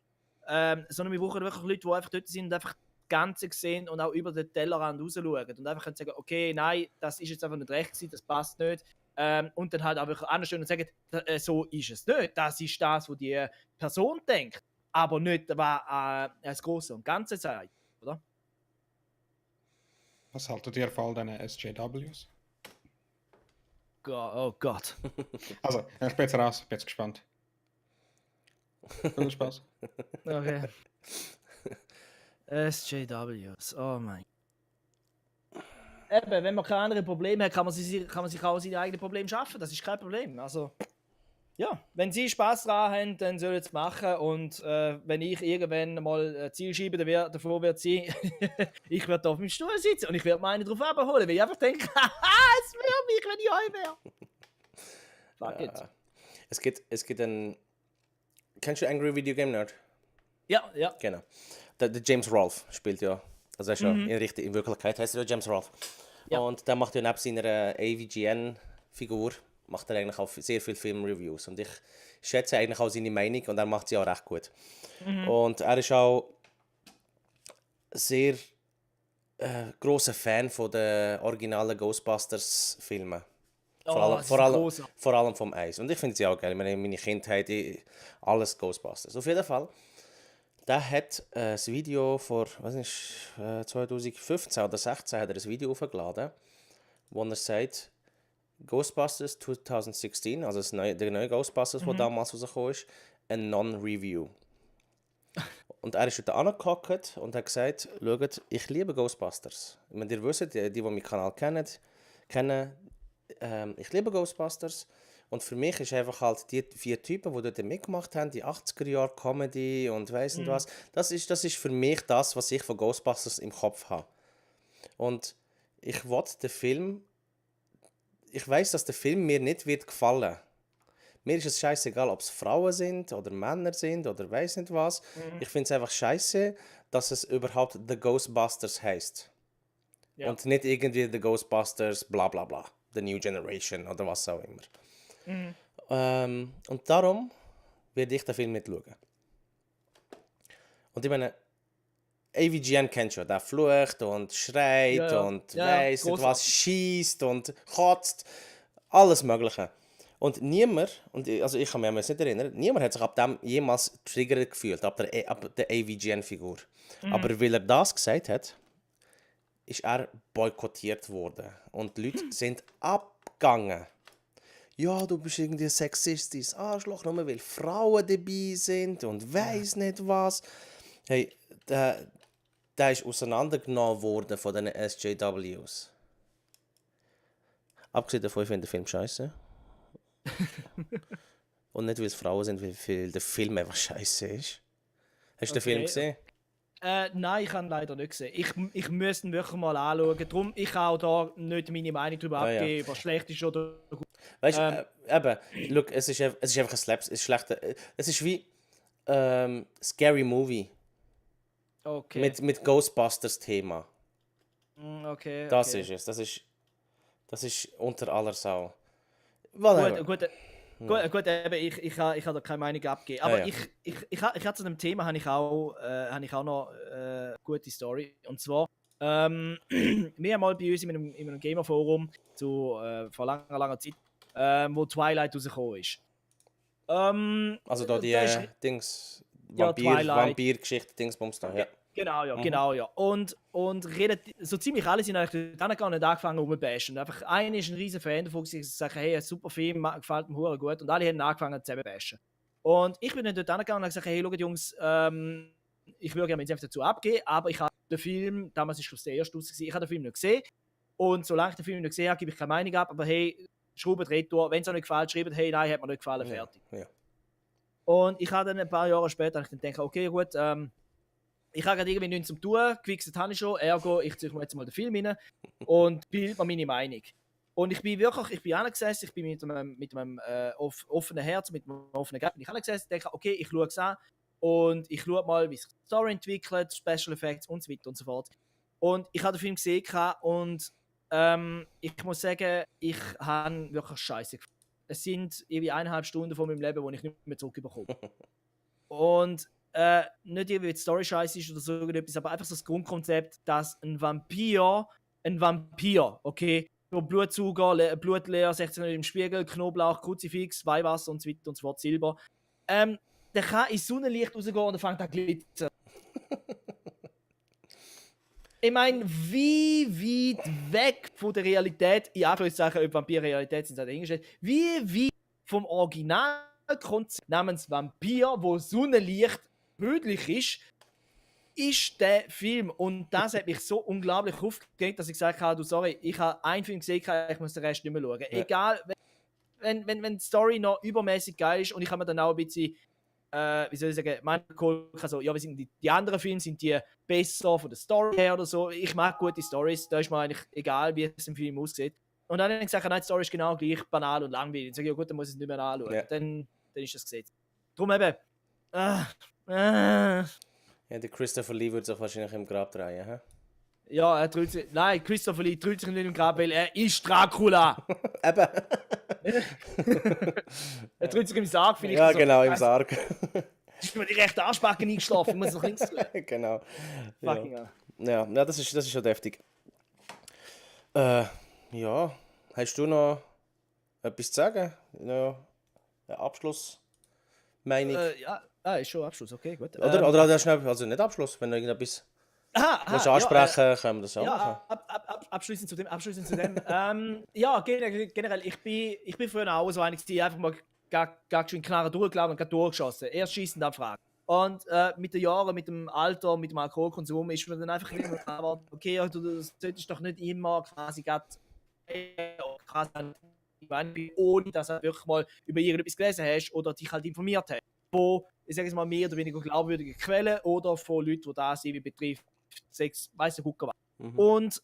Sondern wir brauchen wirklich Leute, die einfach dort sind und einfach das Ganze sehen und auch über den Tellerrand raus schauen und einfach können sagen, okay, nein, das ist jetzt einfach nicht recht gewesen, das passt nicht. Und dann halt auch wirklich anstehen und sagen, so ist es nicht. Das ist das, was die Person denkt, aber nicht, was das Große und Ganze sagt, oder? Was haltet ihr von all diesen SJWs? Oh Gott. Also, ich bin jetzt raus, bin jetzt gespannt. Viel Spaß. Okay. SJWs, oh mein. Eben, wenn man keine anderen Probleme hat, kann man sich auch seine eigenen Probleme schaffen. Das ist kein Problem. Also, ja, wenn sie Spaß daran haben, dann sollen sie es machen. Und wenn ich irgendwann mal ein Ziel schiebe, dann davor wird sie, ich werde auf dem Stuhl sitzen und ich werde meine drauf abholen, weil ich einfach denke, haha, es wäre mich, wenn ich euch wäre. Fuck it. Es gibt einen... Kennst du Angry Video Game Nerd? Ja, ja. Genau. Der James Rolfe spielt ja. Also er ist ja in Wirklichkeit heißt er ja James Rolfe. Ja. Und der macht ja neben seiner AVGN-Figur macht er eigentlich auch sehr viele Filmreviews. Und ich schätze eigentlich auch seine Meinung und er macht sie auch recht gut. Und er ist auch sehr grosser Fan von den originalen Ghostbusters-Filmen. Vor allem vom Eis. Und ich finde sie auch geil. Meine Kindheit, alles Ghostbusters. Auf jeden Fall. Der hat ein Video vor 2015 oder 2016 hat er ein Video aufgeladen, wo er sagt, Ghostbusters 2016, also der neue Ghostbusters, der damals rausgekommen ist, ein Non-Review. Und er ist dort angehockt und hat gesagt, schaut, ich liebe Ghostbusters. Ich meine, ihr wisst, die meinen Kanal kennen, ich liebe Ghostbusters. Und für mich ist einfach halt die 4 Typen, die dort mitgemacht haben, die 80er-Jahre-Comedy und weiss nicht was, das ist für mich das, was ich von Ghostbusters im Kopf habe. Und ich weiss, dass der Film mir nicht wird gefallen. Mir ist es scheißegal, ob es Frauen sind oder Männer sind oder weiss nicht was. Ich finde es einfach scheiße, dass es überhaupt The Ghostbusters heisst. Ja. Und nicht irgendwie The Ghostbusters bla bla bla. The New Generation oder was auch immer. Und darum werde ich den Film nicht schauen. Und ich meine, AVGN kennst du ja, der flucht und schreit und weiss nicht was, schießt und kotzt. Alles Mögliche. Und niemand, also ich kann mich nicht erinnern, niemand hat sich ab dem jemals triggert gefühlt, ab der AVGN-Figur. Aber weil er das gesagt hat, ist er boykottiert worden. Und die Leute sind abgegangen. Ja, du bist irgendwie ein sexistisches Arschloch, nur weil Frauen dabei sind und weiss nicht was. Hey, der ist auseinandergenommen worden von den SJWs. Abgesehen davon, ich finde den Film scheiße. Und nicht, weil es Frauen sind, weil der Film einfach scheiße ist. Hast du den Film gesehen? Nein, ich habe ihn leider nicht gesehen. Ich müsste ihn wirklich mal anschauen. Darum, ich kann auch da nicht meine Meinung darüber abgeben, was schlecht ist oder gut. Weißt du, eben, look, es ist einfach ein Slaps, es ist schlechter. Es ist wie Scary Movie. Okay. Mit Ghostbusters-Thema. Okay. Das okay. ist es. Das ist unter aller Sau. Whatever. Gut, eben, ich kann da keine Meinung abgeben. Aber Ja. ich habe zu dem Thema habe ich auch noch eine gute Story. Und zwar, wir haben mal bei uns in einem Gamer-Forum vor langer Zeit, wo Twilight rausgekommen ist. Also da die da ist- Dings, Ja, Twilight. Vampir-Geschichte, Dingsbums da, ja. Genau, ja, Mhm. genau, ja. Und so ziemlich alle sind eigentlich dort angegangen und angefangen rumzubashen. Und einfach einer ist ein riesen Fan davon, gewesen, dass sie sagen, hey, ein super Film, gefällt mir hure gut. Und alle haben angefangen zusammen zu bashen. Und ich bin dann dort angegangen und habe gesagt, hey, schaut Jungs, ich würde gerne meinen Senf dazu abgeben, aber ich habe den Film, damals war es der erste raus, ich habe den Film nicht gesehen. Und solange ich den Film nicht gesehen habe, gebe ich keine Meinung ab. Aber hey, schraubt Retour, wenn es euch nicht gefällt, schreibt, hey, nein, hat mir nicht gefallen, fertig. Ja. Und ich habe dann ein paar Jahre später ich dann gedacht, okay, gut, ich habe gerade irgendwie nichts zum tun, gewichst habe ich schon, ergo, ich ziehe mir jetzt mal den Film rein und bilde mir meine Meinung. Und ich bin angesessen, ich bin mit einem offenen Herz, mit einem offenen Geist, ich angesessen, denke, okay, ich schaue es an und ich schaue mal, wie sich die Story entwickelt, Special Effects und so weiter und so fort. Und ich habe den Film gesehen und ich muss sagen, ich habe wirklich Scheiße gefunden. Es sind irgendwie 1,5 Stunden von meinem Leben, die ich nicht mehr zurückbekomme. Und nicht irgendwie die Story scheiße ist oder so irgendetwas, aber einfach so das Grundkonzept, dass ein Vampir, okay, so Blutzucker, Blutleer, 16 im Spiegel, Knoblauch, Kruzifix, Weihwasser und so weiter und so fort, Silber, der kann ins Sonnenlicht rausgehen und dann fängt er an glitzern. Ich meine, wie weit weg von der Realität, in Anführungszeichen, ob Vampir Realität sind, dahingestellt, wie weit vom Originalkonzept namens Vampir, wo Sonnenlicht tödlich ist der Film. Und das hat mich so unglaublich aufgeregt, dass ich gesagt habe, du, sorry, ich habe einen Film gesehen, ich muss den Rest nicht mehr schauen. Ja. Egal, wenn die Story noch übermäßig geil ist und ich habe mir dann auch ein bisschen wie soll ich sagen, also, ja, die anderen Filme sind die besser von der Story her oder so. Ich mag gute Stories, da ist mir eigentlich egal, wie es im Film aussieht. Und dann habe ich gesagt, nein, die Story ist genau gleich banal und langweilig. Dann sage ich, ja gut, dann muss ich es nicht mehr anschauen. Ja. Dann ist das Gesetz. Drum eben. Ja, der Christopher Lee würde sich wahrscheinlich im Grab drehen, hä? Ja, nein, Christopher Lee dreht sich nicht im Grab, weil er ist Dracula. Eben. Er dreht sich im Sarg vielleicht. Ja, so. genau, im Sarg. Ist mir die rechte Arschbacke eingeschlafen, ich muss noch links tun. Genau. Fucking Ja. hell. Ja, das ist schon deftig. Ja, hast du noch etwas zu sagen? Ja, eine Abschlussmeinung? Ja, ist schon Abschluss, okay, gut. Oder hast du noch, also nicht Abschluss, wenn du irgendetwas willst ansprechen, können wir das auch machen. Abschließend zu dem. Ja, generell, ich bin früher auch so einig, die einfach mal gar schön knarren durchgelaufen und durchgeschossen. Erst schießen, dann fragen. Und mit den Jahren, mit dem Alter, mit dem Alkoholkonsum ist mir dann einfach immer klar, okay, du solltest doch nicht immer quasi ohne dass du wirklich mal über irgendetwas gelesen hast oder dich halt informiert hast. Von, ich sage es mal, mehr oder weniger glaubwürdigen Quellen oder von Leuten, die das irgendwie betrifft, weiss der Gucker was. Und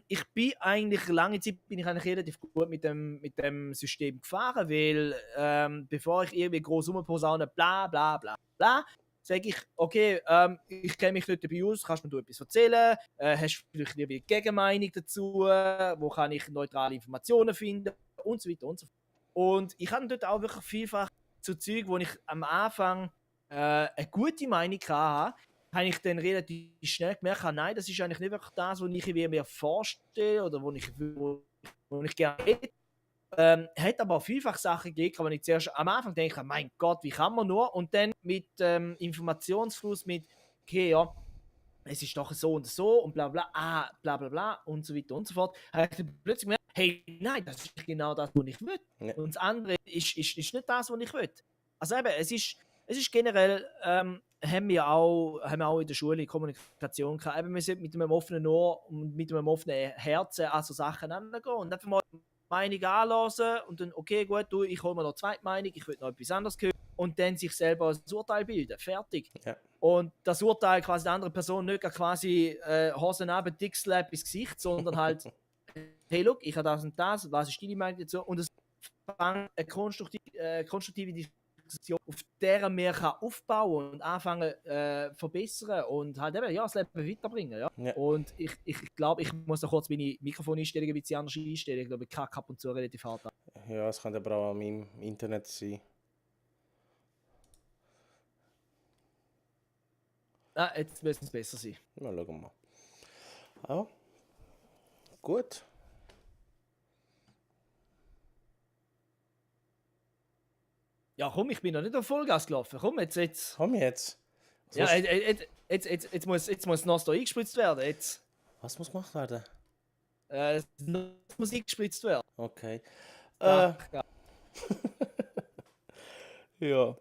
ich bin eigentlich, lange Zeit bin ich eigentlich relativ gut mit dem System gefahren, weil bevor ich irgendwie groß rumposaune, bla bla bla bla, sage ich, okay, ich kenne mich nicht dabei aus, kannst du mir etwas erzählen, hast du vielleicht eine Gegenmeinung dazu, wo kann ich neutrale Informationen finden und so weiter und so fort. Und ich habe dort auch wirklich vielfach zu Zeug, wo ich am Anfang eine gute Meinung hatte, habe ich dann relativ schnell gemerkt, nein, das ist eigentlich nicht wirklich das, was ich mir vorstelle oder wo ich gerne hätte. Hat aber vielfach Sachen gegeben, wo ich zuerst am Anfang denke, mein Gott, wie kann man nur? Und dann mit Informationsfluss, mit, okay, ja, es ist doch so und so und bla bla, bla bla bla und so weiter und so fort, habe ich dann plötzlich gemerkt, hey, nein, das ist genau das, was ich will. Ja. Und das andere ist nicht das, was ich will. Also eben, es ist generell, haben wir auch in der Schule Kommunikation gehabt. Eben, wir sind mit einem offenen Ohr und mit einem offenen Herzen an so Sachen herangehen und einfach mal Meinung anlassen und dann, okay, gut, du, ich hole mir noch eine zweite Meinung, ich will noch etwas anderes hören und dann sich selber ein Urteil bilden. Fertig. Ja. Und das Urteil quasi der anderen Person nicht quasi Hosen ab, Dickslap ins Gesicht, sondern halt, hey, look, ich habe das und das, was ist deine Meinung dazu? Und es fängt eine konstruktive Diskussion, auf der man kann aufbauen und anfangen verbessern und halt eben, ja, das Leben weiterbringen. Ja? Ja. Und ich glaube, ich muss noch kurz meine Mikrofoneinstellungen ein bisschen anders einstellen. Ich glaube, ich kacke ab und zu relativ hart an. Ja, es könnte aber auch an meinem Internet sein. Jetzt müsste es besser sein. Na, schauen wir mal. Ja. Gut. Ja, komm, ich bin noch nicht auf Vollgas gelaufen. Komm jetzt. Komm jetzt. Ja, jetzt muss Nos da eingespritzt werden. Was muss gemacht werden? Das muss eingespritzt werden. Okay. Ja. Ja.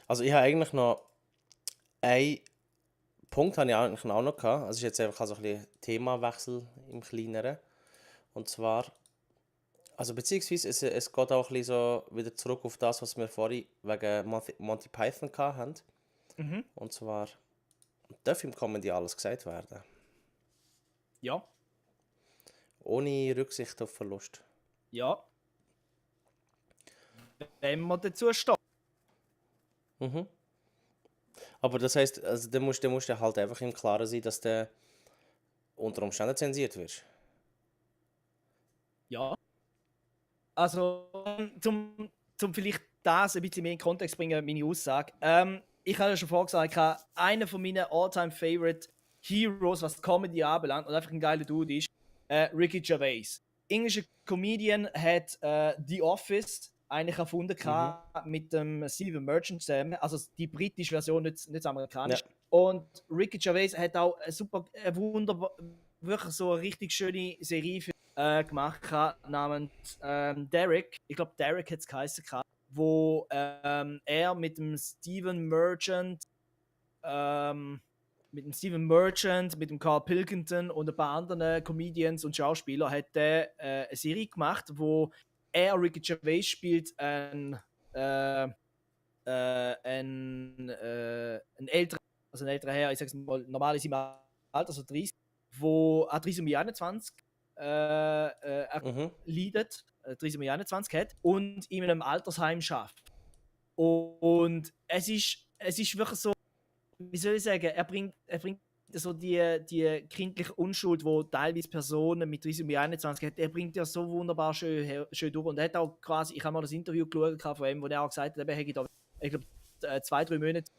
Also ich habe eigentlich noch einen Punkt habe ich eigentlich auch noch gehabt. Also es ist jetzt einfach so ein bisschen Themawechsel im Kleineren. Und zwar, also beziehungsweise es geht auch ein bisschen so wieder zurück auf das, was wir vorhin wegen Monty Python hatten. Mhm. Und zwar, darf im Comedy alles gesagt werden? Ja. Ohne Rücksicht auf Verlust. Ja. Wenn man dazu steht. Mhm. Aber das heisst, also dann musst du halt einfach im Klaren sein, dass du unter Umständen zensiert wirst. Ja. Also, zum vielleicht das ein bisschen mehr in Kontext bringen, meine Aussage. Ich habe ja schon vorgesagt, einer von meinen all-time favorite Heroes, was Comedy anbelangt und einfach ein geiler Dude ist, Ricky Gervais. Englischer Comedian hat The Office eigentlich erfunden mit dem Stephen Merchant zusammen, also die britische Version, nicht das amerikanische. Ja. Und Ricky Gervais hat auch eine wunderbar, wirklich so eine richtig schöne Serie gemacht namens Derek. Ich glaube, Derek hat es geheißen, wo er mit dem Stephen Merchant, mit dem Carl Pilkington und ein paar anderen Comedians und Schauspieler hat eine Serie gemacht, wo er, Ricky Gervais, spielt ein älterer, also ein älterer Herr, ich sag's mal, normal ist im Alter, also 30, wo Trisomie 21 leidet, Trisomie 21 hat und in einem Altersheim schafft. Und es ist wirklich so, wie soll ich sagen, er bringt so die kindliche Unschuld, die teilweise Personen mit Trisomie 21 hat, er bringt ja so wunderbar schön durch. Und er hat auch quasi, ich habe mal das Interview geschaut von ihm, wo er auch gesagt hat, er hätte da, ich glaube, 2-3 Monate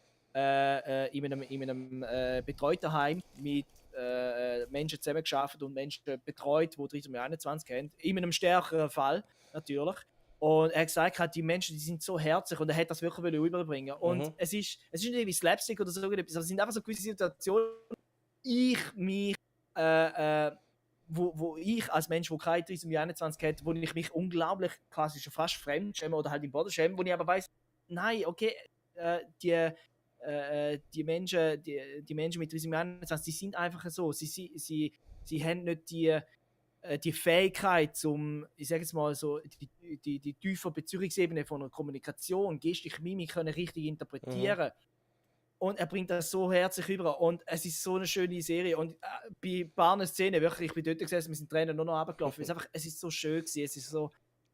in einem betreuten Heim mit Menschen zusammengearbeitet und Menschen betreut, die Trisomie 21 haben. In einem stärkeren Fall, natürlich. Und er hat gesagt, die Menschen, die sind so herzlich und er hat das wirklich überbringen. Und es ist nicht wie Slapstick oder so etwas, aber es sind einfach so gewisse Situationen, wo ich als Mensch, der keine Trisomie 21 hat, wo ich mich unglaublich quasi schon fast fremd schäme oder halt im Boden schäme, wo ich aber weiss, nein, okay, die Menschen mit Trisomie 21, die sind einfach so, sie haben nicht die Fähigkeit zum, ich sage jetzt mal so, die tiefe Beziehungsebene von einer Kommunikation, Gestik, Mimik können richtig interpretieren. Und er bringt das so herzlich rüber und es ist so eine schöne Serie und bei ein paar Szenen, wirklich, ich bin dort gesessen, wir sind Tränen nur noch runtergelaufen, es ist so schön gewesen, es ist so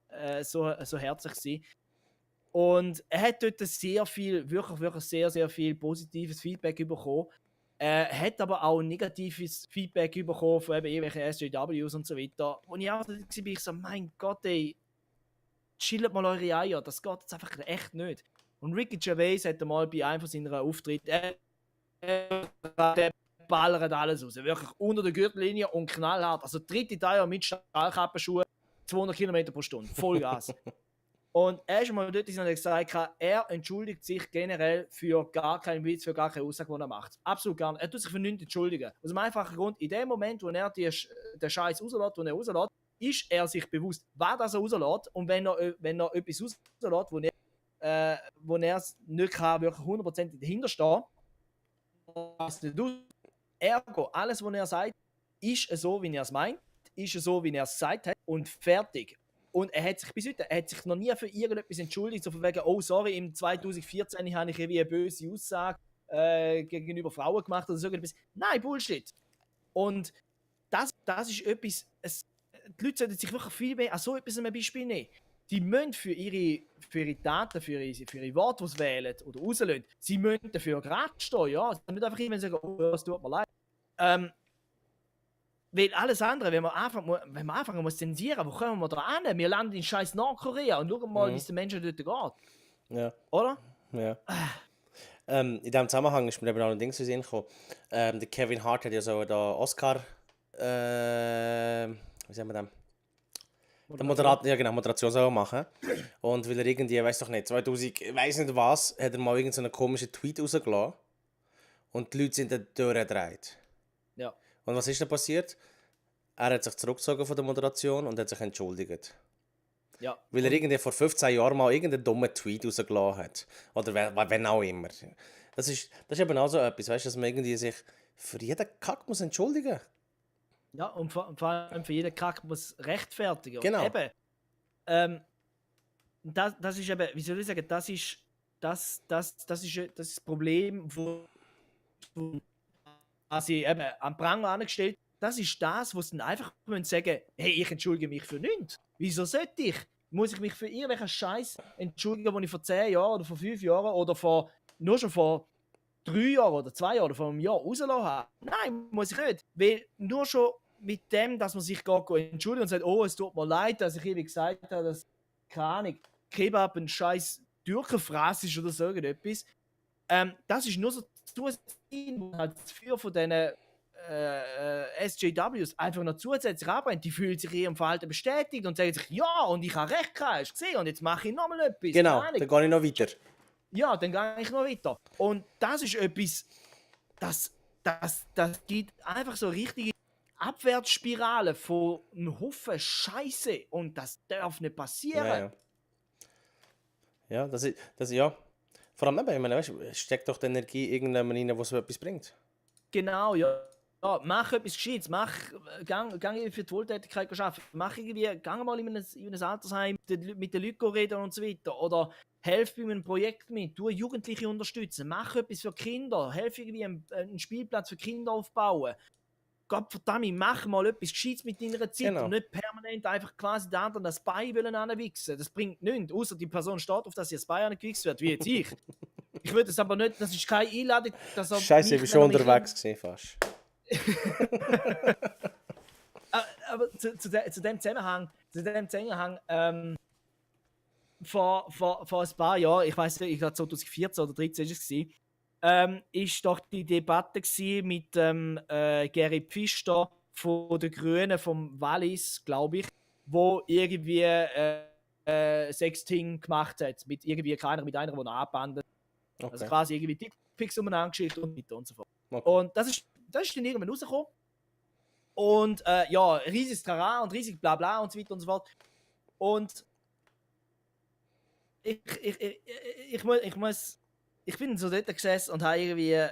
herzlich gewesen. Und er hat dort sehr viel, wirklich sehr, sehr viel positives Feedback bekommen. Er hat aber auch negatives Feedback bekommen von eben irgendwelchen SJWs und so weiter. Und ich auch bin ich so, mein Gott, ey, chillt mal eure Eier, das geht jetzt einfach echt nicht. Und Ricky Gervais hat mal bei einem von seinen Auftritten, der ballert alles raus, wirklich unter der Gürtellinie und knallhart. Also dritte Teil mit Stahlkappenschuhen, 200 km pro Stunde, Vollgas. Und er ist mal dort und hat gesagt, er entschuldigt sich generell für gar keinen Witz, für gar keine Aussage, die er macht. Absolut gar nicht. Er tut sich für nichts entschuldigen. Aus dem einfachen Grund, in dem Moment, wo er den Scheiß rauslässt, ist er sich bewusst, was das er rauslässt. Und wenn er etwas rauslässt, wo er nicht kann, wirklich 100% dahinter stehen kann, ergo, alles, was er sagt, ist so, wie er es meint, ist so, wie er es gesagt hat und fertig. Und er hat sich bis heute, noch nie für irgendetwas entschuldigt, so von wegen, oh sorry, im 2014 habe ich irgendwie eine böse Aussage gegenüber Frauen gemacht oder so etwas. Nein, Bullshit. Und das ist etwas, die Leute sollten sich wirklich viel mehr an so etwas ein Beispiel nehmen. Die müssen für ihre Taten, für ihre Worte, die sie wählen oder rauslassen, sie müssen dafür gerade stehen, ja. Sie müssen nicht einfach immer sagen, oh, es tut mir leid. Weil alles andere, wenn wir anfangen muss zensieren, wo kommen wir da hin? Wir landen in scheiß Nordkorea und schauen mal, wie es den Menschen dort geht. Ja. Oder? Ja. In diesem Zusammenhang ist mir eben auch ein Ding zu sehen gekommen. Der Kevin Hart hat ja so den Oscar, wie sagen wir den? Der Moderator, ja genau, Moderation soll er machen. Und weil er irgendwie, weiß doch nicht, 2000, ich weiß nicht was, hat er mal irgendeinen komischen Tweet rausgelassen. Und die Leute sind dann durchgedreht. Ja. Und was ist da passiert? Er hat sich zurückgezogen von der Moderation und hat sich entschuldigt. Ja. Weil er irgendwie vor 15 Jahren mal irgendeinen dummen Tweet rausgelassen hat. Oder wenn auch immer. Das ist eben auch so etwas, weißt du, dass man irgendwie sich für jeden Kack muss entschuldigen. Ja, und vor allem für jeden Kack muss rechtfertigen. Genau. Und eben, das ist eben, wie soll ich sagen, das ist das Problem, wo sie eben am Pranger angestellt. Das ist das, was dann einfach sagen, hey, ich entschuldige mich für nichts. Wieso sollte ich? Muss ich mich für irgendwelchen Scheiß entschuldigen, den ich vor 10 Jahren oder vor 5 Jahren oder nur schon vor 3 Jahren oder 2 Jahren oder vor einem Jahr rausgelassen habe? Nein, muss ich nicht. Weil nur schon mit dem, dass man sich gar entschuldigt und sagt, oh, es tut mir leid, dass ich eben gesagt habe, dass, keine Ahnung, Kebab ein scheiß Türkenfraß ist oder so irgendetwas. Das ist nur so zusätzlich, wo halt für von diesen SJWs einfach noch zusätzlich abbrennt. Die fühlen sich in ihrem Verhalten bestätigt und sagen sich, ja, und ich habe recht gehabt, hast du gesehen, und jetzt mache ich nochmal etwas. Genau, Keine Ahnung. dann gehe ich noch weiter. Ja, dann gehe ich noch weiter. Und das ist etwas, das gibt einfach so richtige Abwärtsspirale von einem Haufen Scheiße und das darf nicht passieren. Ja, ja. Ja, ja. Vor allem eben, ich meine, weißt, steckt doch die Energie irgendjemand rein, der so etwas bringt. Genau, ja. Ja, mach etwas Gescheites, gang irgendwie für die Wohltätigkeit arbeiten, gang mal in ein Altersheim mit den Leuten reden und so weiter. Oder helf bei einem Projekt mit, tu Jugendliche unterstützen, mach etwas für Kinder, helf irgendwie einen Spielplatz für Kinder aufbauen. Gottverdammt, mach mal etwas Gescheites mit deiner Zeit Genau. und nicht permanent einfach quasi den anderen das Bein anwichsen. Das bringt nichts, außer die Person steht auf, dass ihr das Bein angewichst wird, wie jetzt ich. Ich würde es aber nicht, das ist keine Einladung, dass er Scheiße, ich bin schon unterwegs gewesen, fast. aber zu dem Zusammenhang, vor ein paar Jahren, ich weiß nicht, ich glaube 2014 oder 2013 war es, ist doch die Debatte mit Gary Pfister von den Grünen vom Wallis, glaube ich, wo irgendwie Sexting gemacht hat, mit irgendwie keiner, mit einer, die er anbandet. Okay. Also quasi irgendwie Dickpics umeinander geschickt und weiter und so fort. Okay. Und das ist dann irgendwann rausgekommen. Und ja, riesiges Trara und riesig Blabla und so weiter und so fort. Und ich bin so dort gesessen und habe irgendwie,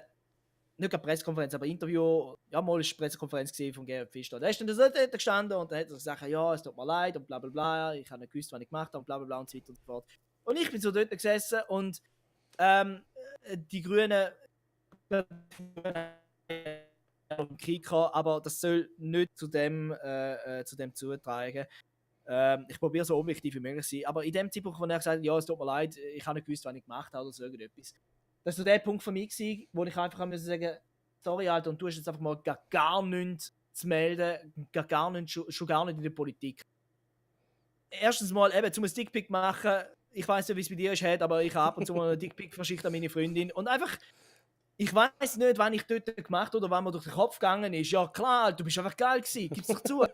nicht eine Pressekonferenz, aber ein Interview, ja, mal ist eine Pressekonferenz gesehen von Gerhard Pfister. Da ist dann dort gestanden und dann hat er gesagt, ja, es tut mir leid und bla bla bla, ich habe nicht gewusst, was ich gemacht habe und bla bla bla und so weiter und so fort. Und ich bin so dort gesessen und die Grünen Kika, aber das soll nicht zu dem zutragen. Ich probiere so objektiv wie möglich zu sein, aber in dem Zeitpunkt, wo er gesagt hat, ja, es tut mir leid, ich habe nicht gewusst, was ich gemacht habe oder so irgendetwas. Das war so der Punkt für mich gewesen, wo ich einfach sagen musste, sorry, Alter, und du hast jetzt einfach mal gar nichts zu melden, gar nichts, schon gar nicht in der Politik. Erstens mal, eben, zum ein Dickpick machen, ich weiß nicht, wie es bei dir ist, aber ich habe ab und zu mal einen Dickpick verschickt an meine Freundin und einfach, ich weiß nicht, wann ich dort gemacht oder wann mir durch den Kopf gegangen ist. Ja klar, du bist einfach geil gewesen, gib's doch zu.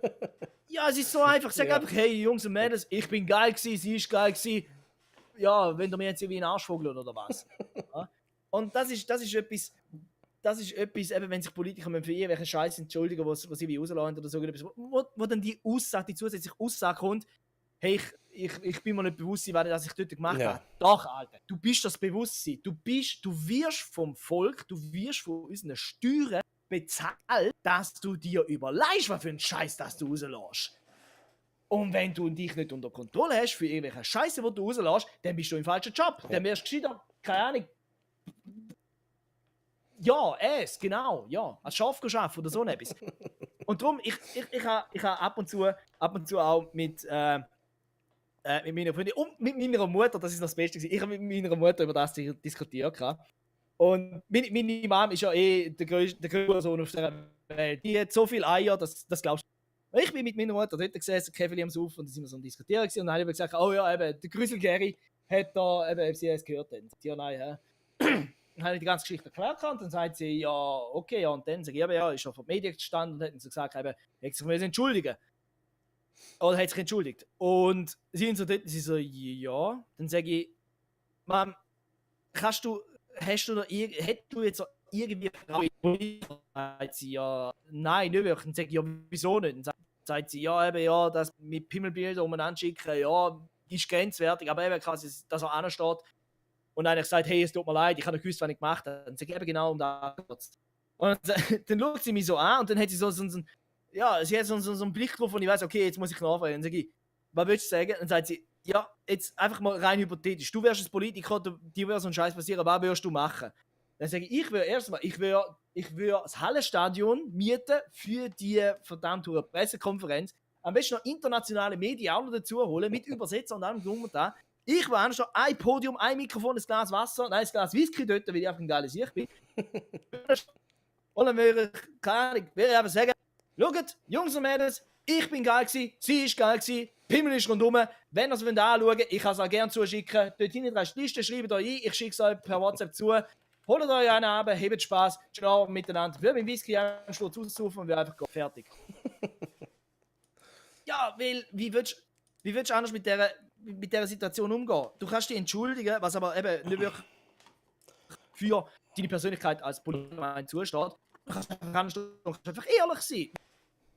Ja, es ist so einfach, sag einfach, hey Jungs und Mädels, ich bin geil gewesen, sie ist geil gewesen. Ja, wenn du mir jetzt irgendwie einen Arsch vogeln oder was. Ja? Und das ist etwas, eben, wenn sich Politiker für irgendwelche Scheiße entschuldigen, was sie wie rauslassen oder so, wo dann die zusätzliche Aussage kommt, hey, ich bin mir nicht bewusst, was ich dort gemacht habe. Doch, Alter, du bist das Bewusstsein. Du wirst vom Volk, du wirst von unseren Steuern bezahlt, dass du dir überlegst, was für einen Scheiß das du rauslässt. Und wenn du dich nicht unter Kontrolle hast für irgendwelche Scheiße, die du rauslässt, dann bist du im falschen Job. Dann wirst du gescheiter, keine Ahnung. Ja, genau, ja. Als Schaf arbeiten oder so etwas. Und darum, ich habe ab und zu auch mit meiner Freundin und mit meiner Mutter, das ist noch das Beste gewesen. Ich habe mit meiner Mutter über das diskutiert. Und meine Mom ist ja der größte Sohn auf der Welt. Die hat so viele Eier, das glaubst du. Ich bin mit meiner Mutter dort gesessen, Käfeli am Sauf, und da sind wir so am Diskutieren gewesen, und dann habe ich gesagt, oh ja, eben, der Grüsel Gary hat da, eben, sie es gehört haben. Ja, nein, hä? Dann habe ich die ganze Geschichte erklärt und dann sagt sie, ja, okay, ja, und dann sage ich, ja, ist schon vor den Medien gestanden und hat so gesagt, eben, ich muss entschuldigen. Oder hat sich entschuldigt. Und sie sind so dort, sie so, ja. Dann sage ich, Mann, hast du jetzt so irgendwie sagt sie, ja, nein, nicht wirklich. Dann sage ich, ja, wieso nicht? Dann sagt sie, ja, eben, ja, das mit Pimmelbilder umeinander schicken, ja, ist grenzwertig, aber eben quasi, dass er ansteht und eigentlich sagt, hey, es tut mir leid, ich habe nicht gewusst, was ich gemacht habe. Dann sage ich eben genau um das. Und dann schaut sie mich so an und dann hat sie so ja, sie hat so einen Blick drauf und ich weiß, okay, jetzt muss ich nachfragen. Dann sage ich, was willst du sagen? Dann sagt sie, ja, jetzt einfach mal rein hypothetisch. Du wärst ein Politiker, dir würde so ein Scheiß passieren, was würdest du machen? Dann sage ich würde erstmal, ich würde das Hallenstadion mieten für die verdammte Pressekonferenz. Am besten noch internationale Medien auch noch dazu holen, mit Übersetzer und allem drum und da. Ich will anstehen, ein Podium, ein Mikrofon, ein Glas Wasser, nein, ein Glas Whisky dort, weil ich einfach ein geiles Ich bin. Und dann würde ich einfach sagen, schaut, Jungs und Mädels, ich bin geil gewesen, sie ist geil gewesen, Pimmel ist rundum. Wenn ihr es anschauen wollt, ich kann es auch gerne zuschicken. Dort hinten dran ist die Liste, schreibt euch ein, ich schicke es euch per WhatsApp zu. Holt euch einen ab, habt Spaß, schlau miteinander. Wir beim Whisky einen Sturz aussaufen und wir einfach gehen. Fertig. Ja, weil, wie willst du anders mit dieser Situation umgehen? Du kannst dich entschuldigen, was aber eben nicht wirklich für deine Persönlichkeit als Politiker zusteht. Du kannst einfach ehrlich sein.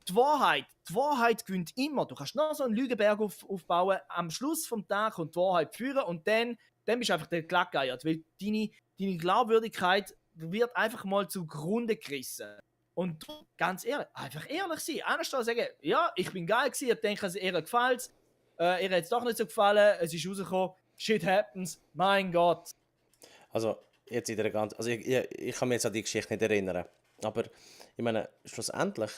Die Wahrheit gewinnt immer. Du kannst noch so einen Lügenberg aufbauen. Am Schluss vom Tag kommt die Wahrheit führen und dann bist du einfach der Glattgeiert, weil deine Glaubwürdigkeit wird einfach mal zugrunde gerissen. Und du, ganz ehrlich, einfach ehrlich sein. Anstatt sagen, ja, ich bin geil gewesen, ich denke, es ihr gefällt, ihr hat es doch nicht so gefallen, es ist rausgekommen, shit happens, mein Gott. Also, jetzt in der ganzen, also ich kann mich jetzt an die Geschichte nicht erinnern. Aber ich meine, schlussendlich,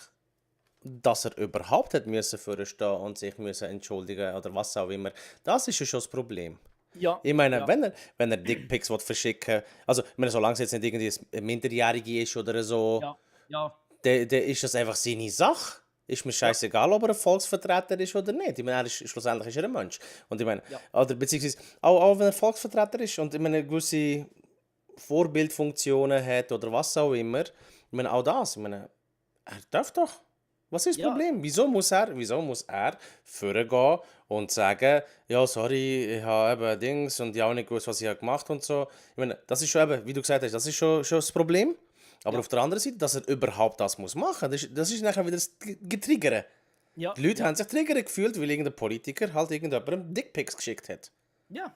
dass er überhaupt hat müssen vorstehen und sich müssen entschuldigen oder was auch immer, das ist ja schon das Problem. Ja. Ich meine, ja. wenn er Dickpics verschicken will, also ich meine, solange es jetzt nicht irgendwie ein Minderjährige ist oder so, Ja. dann ist das einfach seine Sache. Ist mir scheißegal, ob er ein Volksvertreter ist oder nicht. Ich meine, schlussendlich ist er ein Mensch. Und ich meine, oder beziehungsweise auch wenn er Volksvertreter ist und ich meine, gewisse Vorbildfunktionen hat oder was auch immer, ich meine, auch das, ich meine, er darf doch. Was ist das Problem? Wieso muss er vorgehen und sagen, ja, sorry, ich habe eben Dings und ich habe auch nicht gewusst, was ich habe gemacht und so. Ich meine, das ist schon eben, wie du gesagt hast, das ist schon das Problem. Aber auf der anderen Seite, dass er überhaupt das muss machen, das ist nachher wieder das Getriggern. Ja. Die Leute haben sich triggert gefühlt, weil irgendein Politiker halt irgendjemandem Dickpics geschickt hat. Ja.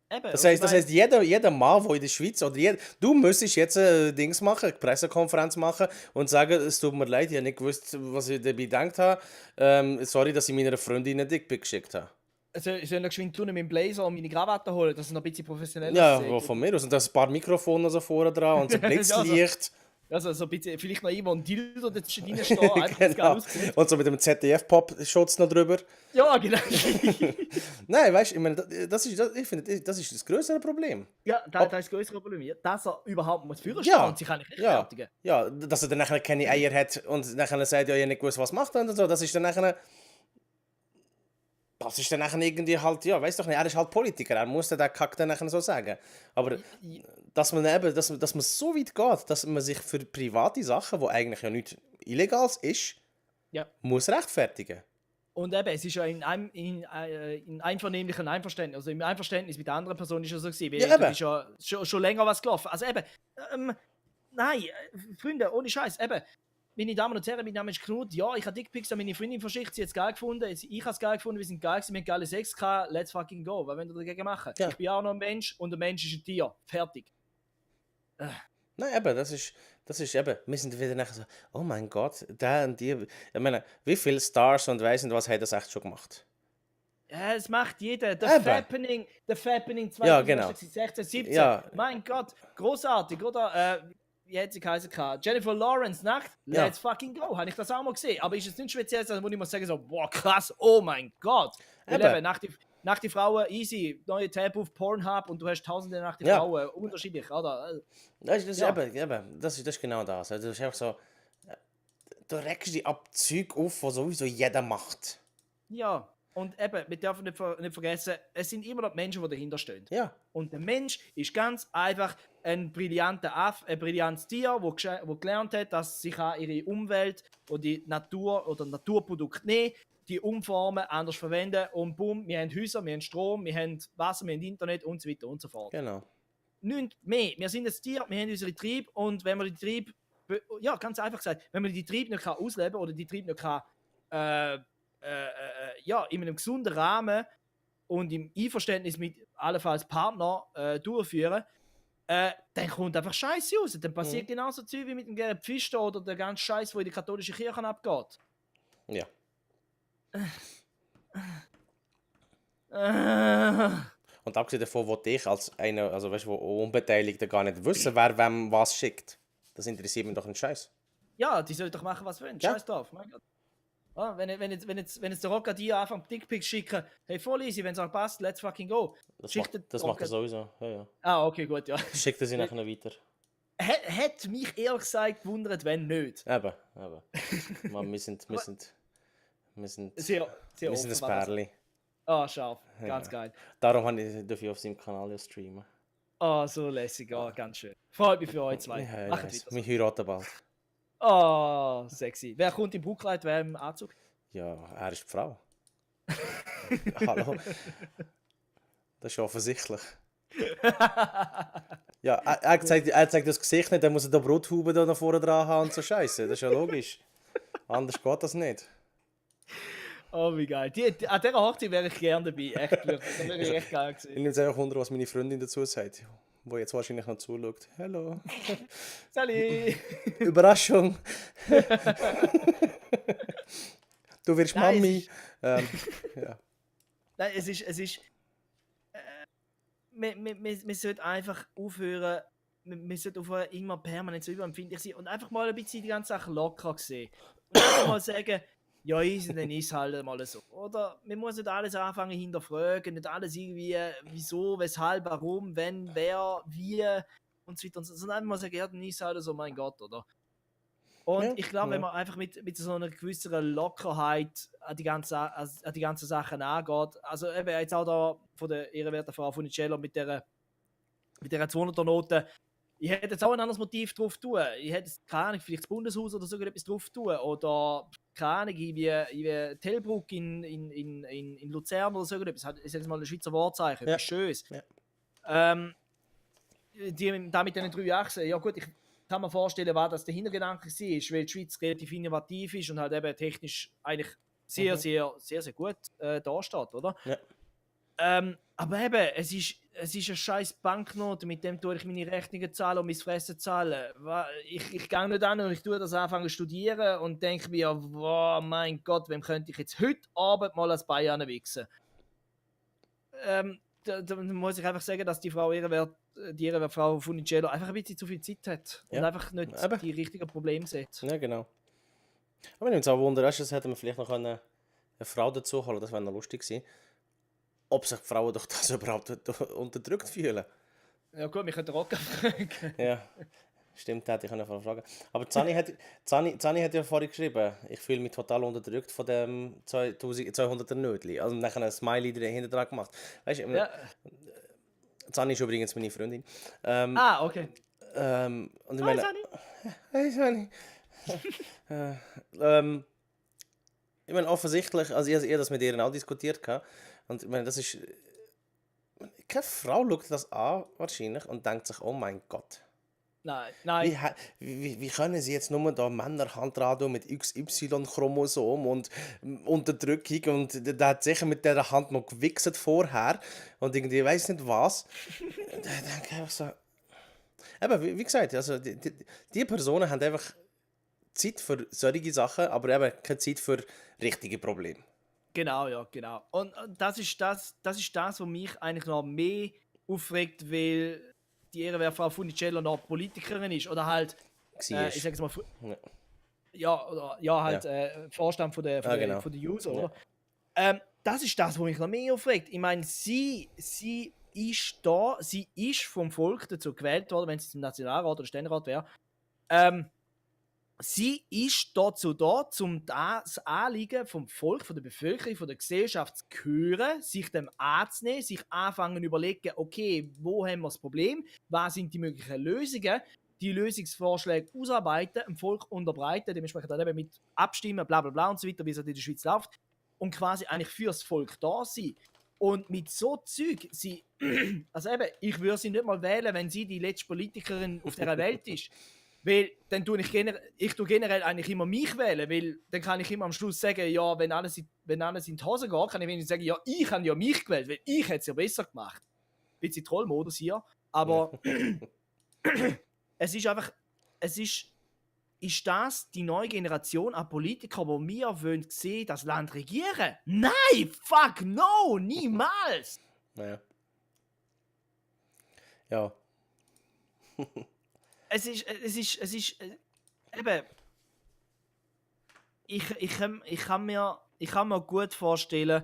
Eben. Das heisst, jeder Mann, der in der Schweiz, oder du müsstest jetzt Dings machen, eine Pressekonferenz machen und sagen, es tut mir leid, ich habe nicht gewusst, was ich dabei gedacht habe. Sorry, dass ich meiner Freundin einen Dickpic geschickt habe. Also, ich soll noch geschwind tun, meinen Blazer und meine Krawatte holen, dass es noch ein bisschen professioneller Ja, von mir aus. Und da ist ein paar Mikrofone so vorne dran und so Blitzlicht. Also so ein bisschen, vielleicht noch irgendwo ein Dildo dazwischen stehen, einfach das geil aussieht. Und so mit dem ZDF-Pop-Schutz noch drüber. Ja, genau. Nein, weißt du, ich meine, ich finde, das ist das größere Problem. Ja, das ist das größere Problem. Dass er überhaupt muss führen Ja, und sich eigentlich rechtfertigen. Ja, dass er dann nachher keine Eier hat und nachher sagt, ja, ich nicht gewusst, was macht er und so, das ist dann nachher irgendwie halt, ja, weißt doch nicht, er ist halt Politiker, er muss den Kack dann nachher so sagen. Aber dass man eben, dass man so weit geht, dass man sich für private Sachen, die eigentlich ja nichts Illegales ist, muss rechtfertigen. Und eben, es ist ja in einvernehmlichen Einverständnis, also im Einverständnis mit der anderen Person ist ja so gewesen, weil da ist ja schon länger was gelaufen. Also eben, nein, Freunde, ohne Scheiß, eben, meine Damen und Herren, mein Name ist Knut, ja, ich habe Dickpics an meine Freundin verschickt, sie hat es geil gefunden, ich habe es geil gefunden, wir sind geil gewesen, wir haben geile Sex gehabt, let's fucking go, was wollen wir dagegen machen? Ja. Ich bin auch noch ein Mensch und ein Mensch ist ein Tier, fertig. Nein, eben, das ist eben, wir sind wieder nachher so, oh mein Gott, der und die, ich meine, wie viele Stars und weiss nicht was hat das echt schon gemacht? Ja, das macht jeder. The Fappening 2016, ja, genau. 17, ja. Mein Gott, großartig, oder? Wie hat sie geheißen? Jennifer Lawrence, Nacht, let's fucking go. Habe ich das auch mal gesehen. Aber ist es nicht speziell, wo ich muss sagen, so, boah, krass, oh mein Gott. Eben, nach die Frauen, easy, neue Tab auf Pornhub und du hast tausende nach die Frauen, unterschiedlich, oder? Das ist genau das. Also, das ist einfach so, du regst dich ab Zeug auf, was sowieso jeder macht. Ja. Und eben, wir dürfen nicht vergessen, es sind immer noch Menschen, die dahinter stehen. Ja. Und der Mensch ist ganz einfach ein brillanter Aff, ein brillantes Tier, wo gelernt hat, dass sich an ihre Umwelt oder die Natur oder Naturprodukte nehmen, die umformen, anders verwenden und bumm, wir haben Häuser, wir haben Strom, wir haben Wasser, wir haben Internet und so weiter und so fort. Genau. Nichts mehr. Wir sind ein Tier, wir haben unsere Trieb und wenn man die Trieb, ja, ganz einfach gesagt, wenn man die Trieb nicht kann ausleben oder die Trieb nicht kann, ja, in einem gesunden Rahmen und im Einverständnis mit allenfalls Partner durchführen, dann kommt einfach Scheiße raus. Dann passiert genauso Zeug wie mit dem gelben Pfister oder der ganze Scheiß, wo in der katholischen Kirche abgeht. Ja. Und abgesehen davon, wo ich als einer, also weißt du, wo Unbeteiligter gar nicht wissen, wer wem was schickt. Das interessiert mich doch einen Scheiß. Ja, die sollen doch machen, was sie wollen. Ja. Scheiß drauf, mein Gott. Ah, wenn jetzt der Rocker dir anfängt, Dickpics schicken, hey, voll easy, wenn es auch passt, let's fucking go. Das Schickt macht, der das macht Rocker- er sowieso. Ja, ja. Ah, okay, gut, ja. Schickt er sie nachher noch weiter. Hätte mich ehrlich gesagt gewundert, wenn nicht. Eben. Man, wir sind Sehr, wir sehr sind ein offen. Pärli. Ah, scharf. Ganz Ja. geil. Darum darf ich auf seinem Kanal ja streamen. Ah, so lässig. Ah, ganz schön. Freut mich für euch zwei. Ja, Macht nice. weiter Wir so. heiraten bald. Ah, sexy. Wer kommt im Brautkleid, wer im Anzug? Ja, er ist die Frau. Hallo. Das ist offensichtlich. Ja, er zeigt das Gesicht nicht, dann muss er den Brothuben da noch vorne dran haben und so Scheiße. Das ist ja logisch. Anders geht das nicht. Oh, wie geil. An dieser Hochzeit wäre ich gerne dabei. Echt wirklich. Das wäre ich echt geil Ich gewesen. nehme es einfach wunder, was meine Freundin dazu sagt, wo jetzt wahrscheinlich noch zuschaut. Hallo. Salut! Überraschung. Du wirst Nein, Mami. Ja. Nein, es ist wir sollten einfach aufhören, wir sollten aufhören, immer permanent so überempfindlich sein und einfach mal ein bisschen die ganze Sache locker sehen. Und einfach mal sagen, ja, dann ist halt mal so. Oder man muss nicht alles anfangen hinterfragen, nicht alles irgendwie, wieso, weshalb, warum, wenn, wer, wie und so weiter und so. Sondern einfach mal sagen, ja, dann ist halt so, mein Gott, oder? Und Ja, ich glaube, ja. wenn man einfach mit so einer gewissen Lockerheit an die ganzen Sachen angeht, also eben jetzt auch da von der ehrenwerten Frau Funicello mit der 200er-Note, ich hätte jetzt auch ein anderes Motiv drauf tun. Ich hätte jetzt, keine Ahnung, vielleicht das Bundeshaus oder so etwas drauf tun. Oder, keine Ahnung, wie Telbruck in Luzern oder so etwas. Ich sage jetzt mal ein Schweizer Wortzeichen, Ja. etwas Schönes. Ja. Da mit diesen 3 Achsen, ja gut, ich kann mir vorstellen, was das der Hintergedanke war, weil die Schweiz relativ innovativ ist und halt eben technisch eigentlich sehr gut da steht, oder? Ja. Aber eben, es ist eine scheiß Banknote, mit dem tue ich meine Rechnungen zahlen und mein Fressen zahlen. Ich gehe nicht an und ich tue das anfangen zu studieren und denke mir, wow, mein Gott, wem könnte ich jetzt heute Abend mal als Bayern wichsen? Da muss ich einfach sagen, dass die Frau Funicello einfach ein bisschen zu viel Zeit hat und Ja. einfach nicht Eben. die richtigen Probleme sieht. Ja, genau. Aber ich nehme es auch Wunder, das hätten wir vielleicht noch eine Frau dazu holen, das wäre noch lustig gewesen. Ob sich die Frauen doch das überhaupt unterdrückt fühlen. Ja gut, wir können den Rocker fragen. Ja, stimmt, hätte ich noch fragen. Aber Zani hat ja vorhin geschrieben, ich fühle mich total unterdrückt von dem 2200er Nötli. Also nachher ein Smiley dahinter dran gemacht. Weißt du, Ja. Zani ist übrigens meine Freundin. Okay. Und ich Hi, meine, Sani. hey Zani. Ich meine, offensichtlich, also ich habe das mit ihr auch diskutiert. Und ich meine, das ist. Keine Frau schaut das an, wahrscheinlich, und denkt sich, oh mein Gott. Nein. Wie können sie jetzt nur da Männerhandradio mit XY-Chromosom und Unterdrückung und der hat sicher mit dieser Hand noch gewichst vorher und irgendwie weiß nicht was. Da denke ich einfach so. Aber wie gesagt, also die Personen haben einfach Zeit für solche Sachen, aber eben keine Zeit für richtige Probleme. Genau, ja, genau. Und das ist das, was mich eigentlich noch mehr aufregt, weil die ehrenwerte Frau Funicello noch Politikerin ist oder halt, ich sage jetzt mal, Vorstand von der User, Ja. oder? Das ist das, was mich noch mehr aufregt. Ich meine, sie ist da, sie ist vom Volk dazu gewählt worden, wenn sie zum Nationalrat oder Ständerat wäre. sie ist dazu da, um das Anliegen vom Volk, von der Bevölkerung, von der Gesellschaft zu hören, sich dem anzunehmen, sich anfangen zu überlegen, okay, wo haben wir das Problem, was sind die möglichen Lösungen, die Lösungsvorschläge ausarbeiten, dem Volk unterbreiten, dementsprechend dann eben mit abstimmen, bla bla bla und so weiter, wie es halt in der Schweiz läuft, und quasi eigentlich fürs Volk da sein. Und mit so Zeug, also eben, ich würde sie nicht mal wählen, wenn sie die letzte Politikerin auf dieser Welt ist. Weil dann tue ich generell eigentlich immer mich wählen, weil dann kann ich immer am Schluss sagen, ja, wenn alles in die Hose geht, kann ich wenigstens sagen, ja, ich habe ja mich gewählt, weil ich hätte es ja besser gemacht. Bisschen Trollmodus hier, aber es ist einfach, ist das die neue Generation an Politikern, wo wir wollen sehen, das Land regieren? Nein, fuck no, niemals! Naja. Ja. Es ist eben, ich kann mir gut vorstellen,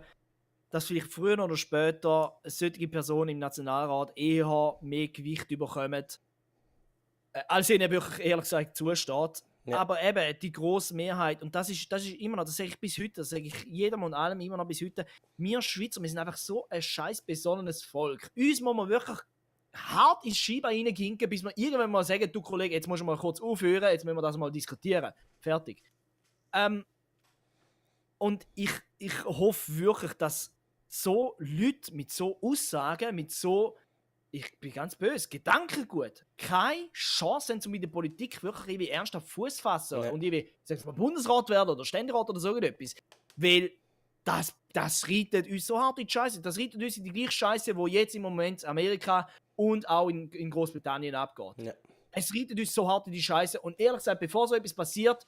dass vielleicht früher oder später solche Personen im Nationalrat eher mehr Gewicht bekommen, als ihnen wirklich ehrlich gesagt zusteht. Ja. Aber eben die grosse Mehrheit, und das ist immer noch, das sage ich bis heute, das sage ich jedem und allem immer noch bis heute, wir Schweizer, wir sind einfach so ein scheiß besonnenes Volk. Uns muss man wirklich hart ins Schieber reinginken, bis wir irgendwann mal sagen, du Kollege, jetzt musst du mal kurz aufhören, jetzt müssen wir das mal diskutieren. Fertig. Und ich hoffe wirklich, dass so Leute mit so Aussagen, mit so, ich bin ganz böse, Gedankengut, keine Chance haben, um in der Politik wirklich irgendwie ernsthaft Fuß fassen Ja. und irgendwie, sagst du mal, Bundesrat werden oder Ständerat oder so etwas. Weil das reitet uns so hart in die Scheiße. Das reitet uns in die gleiche Scheiße, wo jetzt im Moment Amerika und auch in Großbritannien abgeht. Ja. Es reitet uns so hart in die Scheiße. Und ehrlich gesagt, bevor so etwas passiert,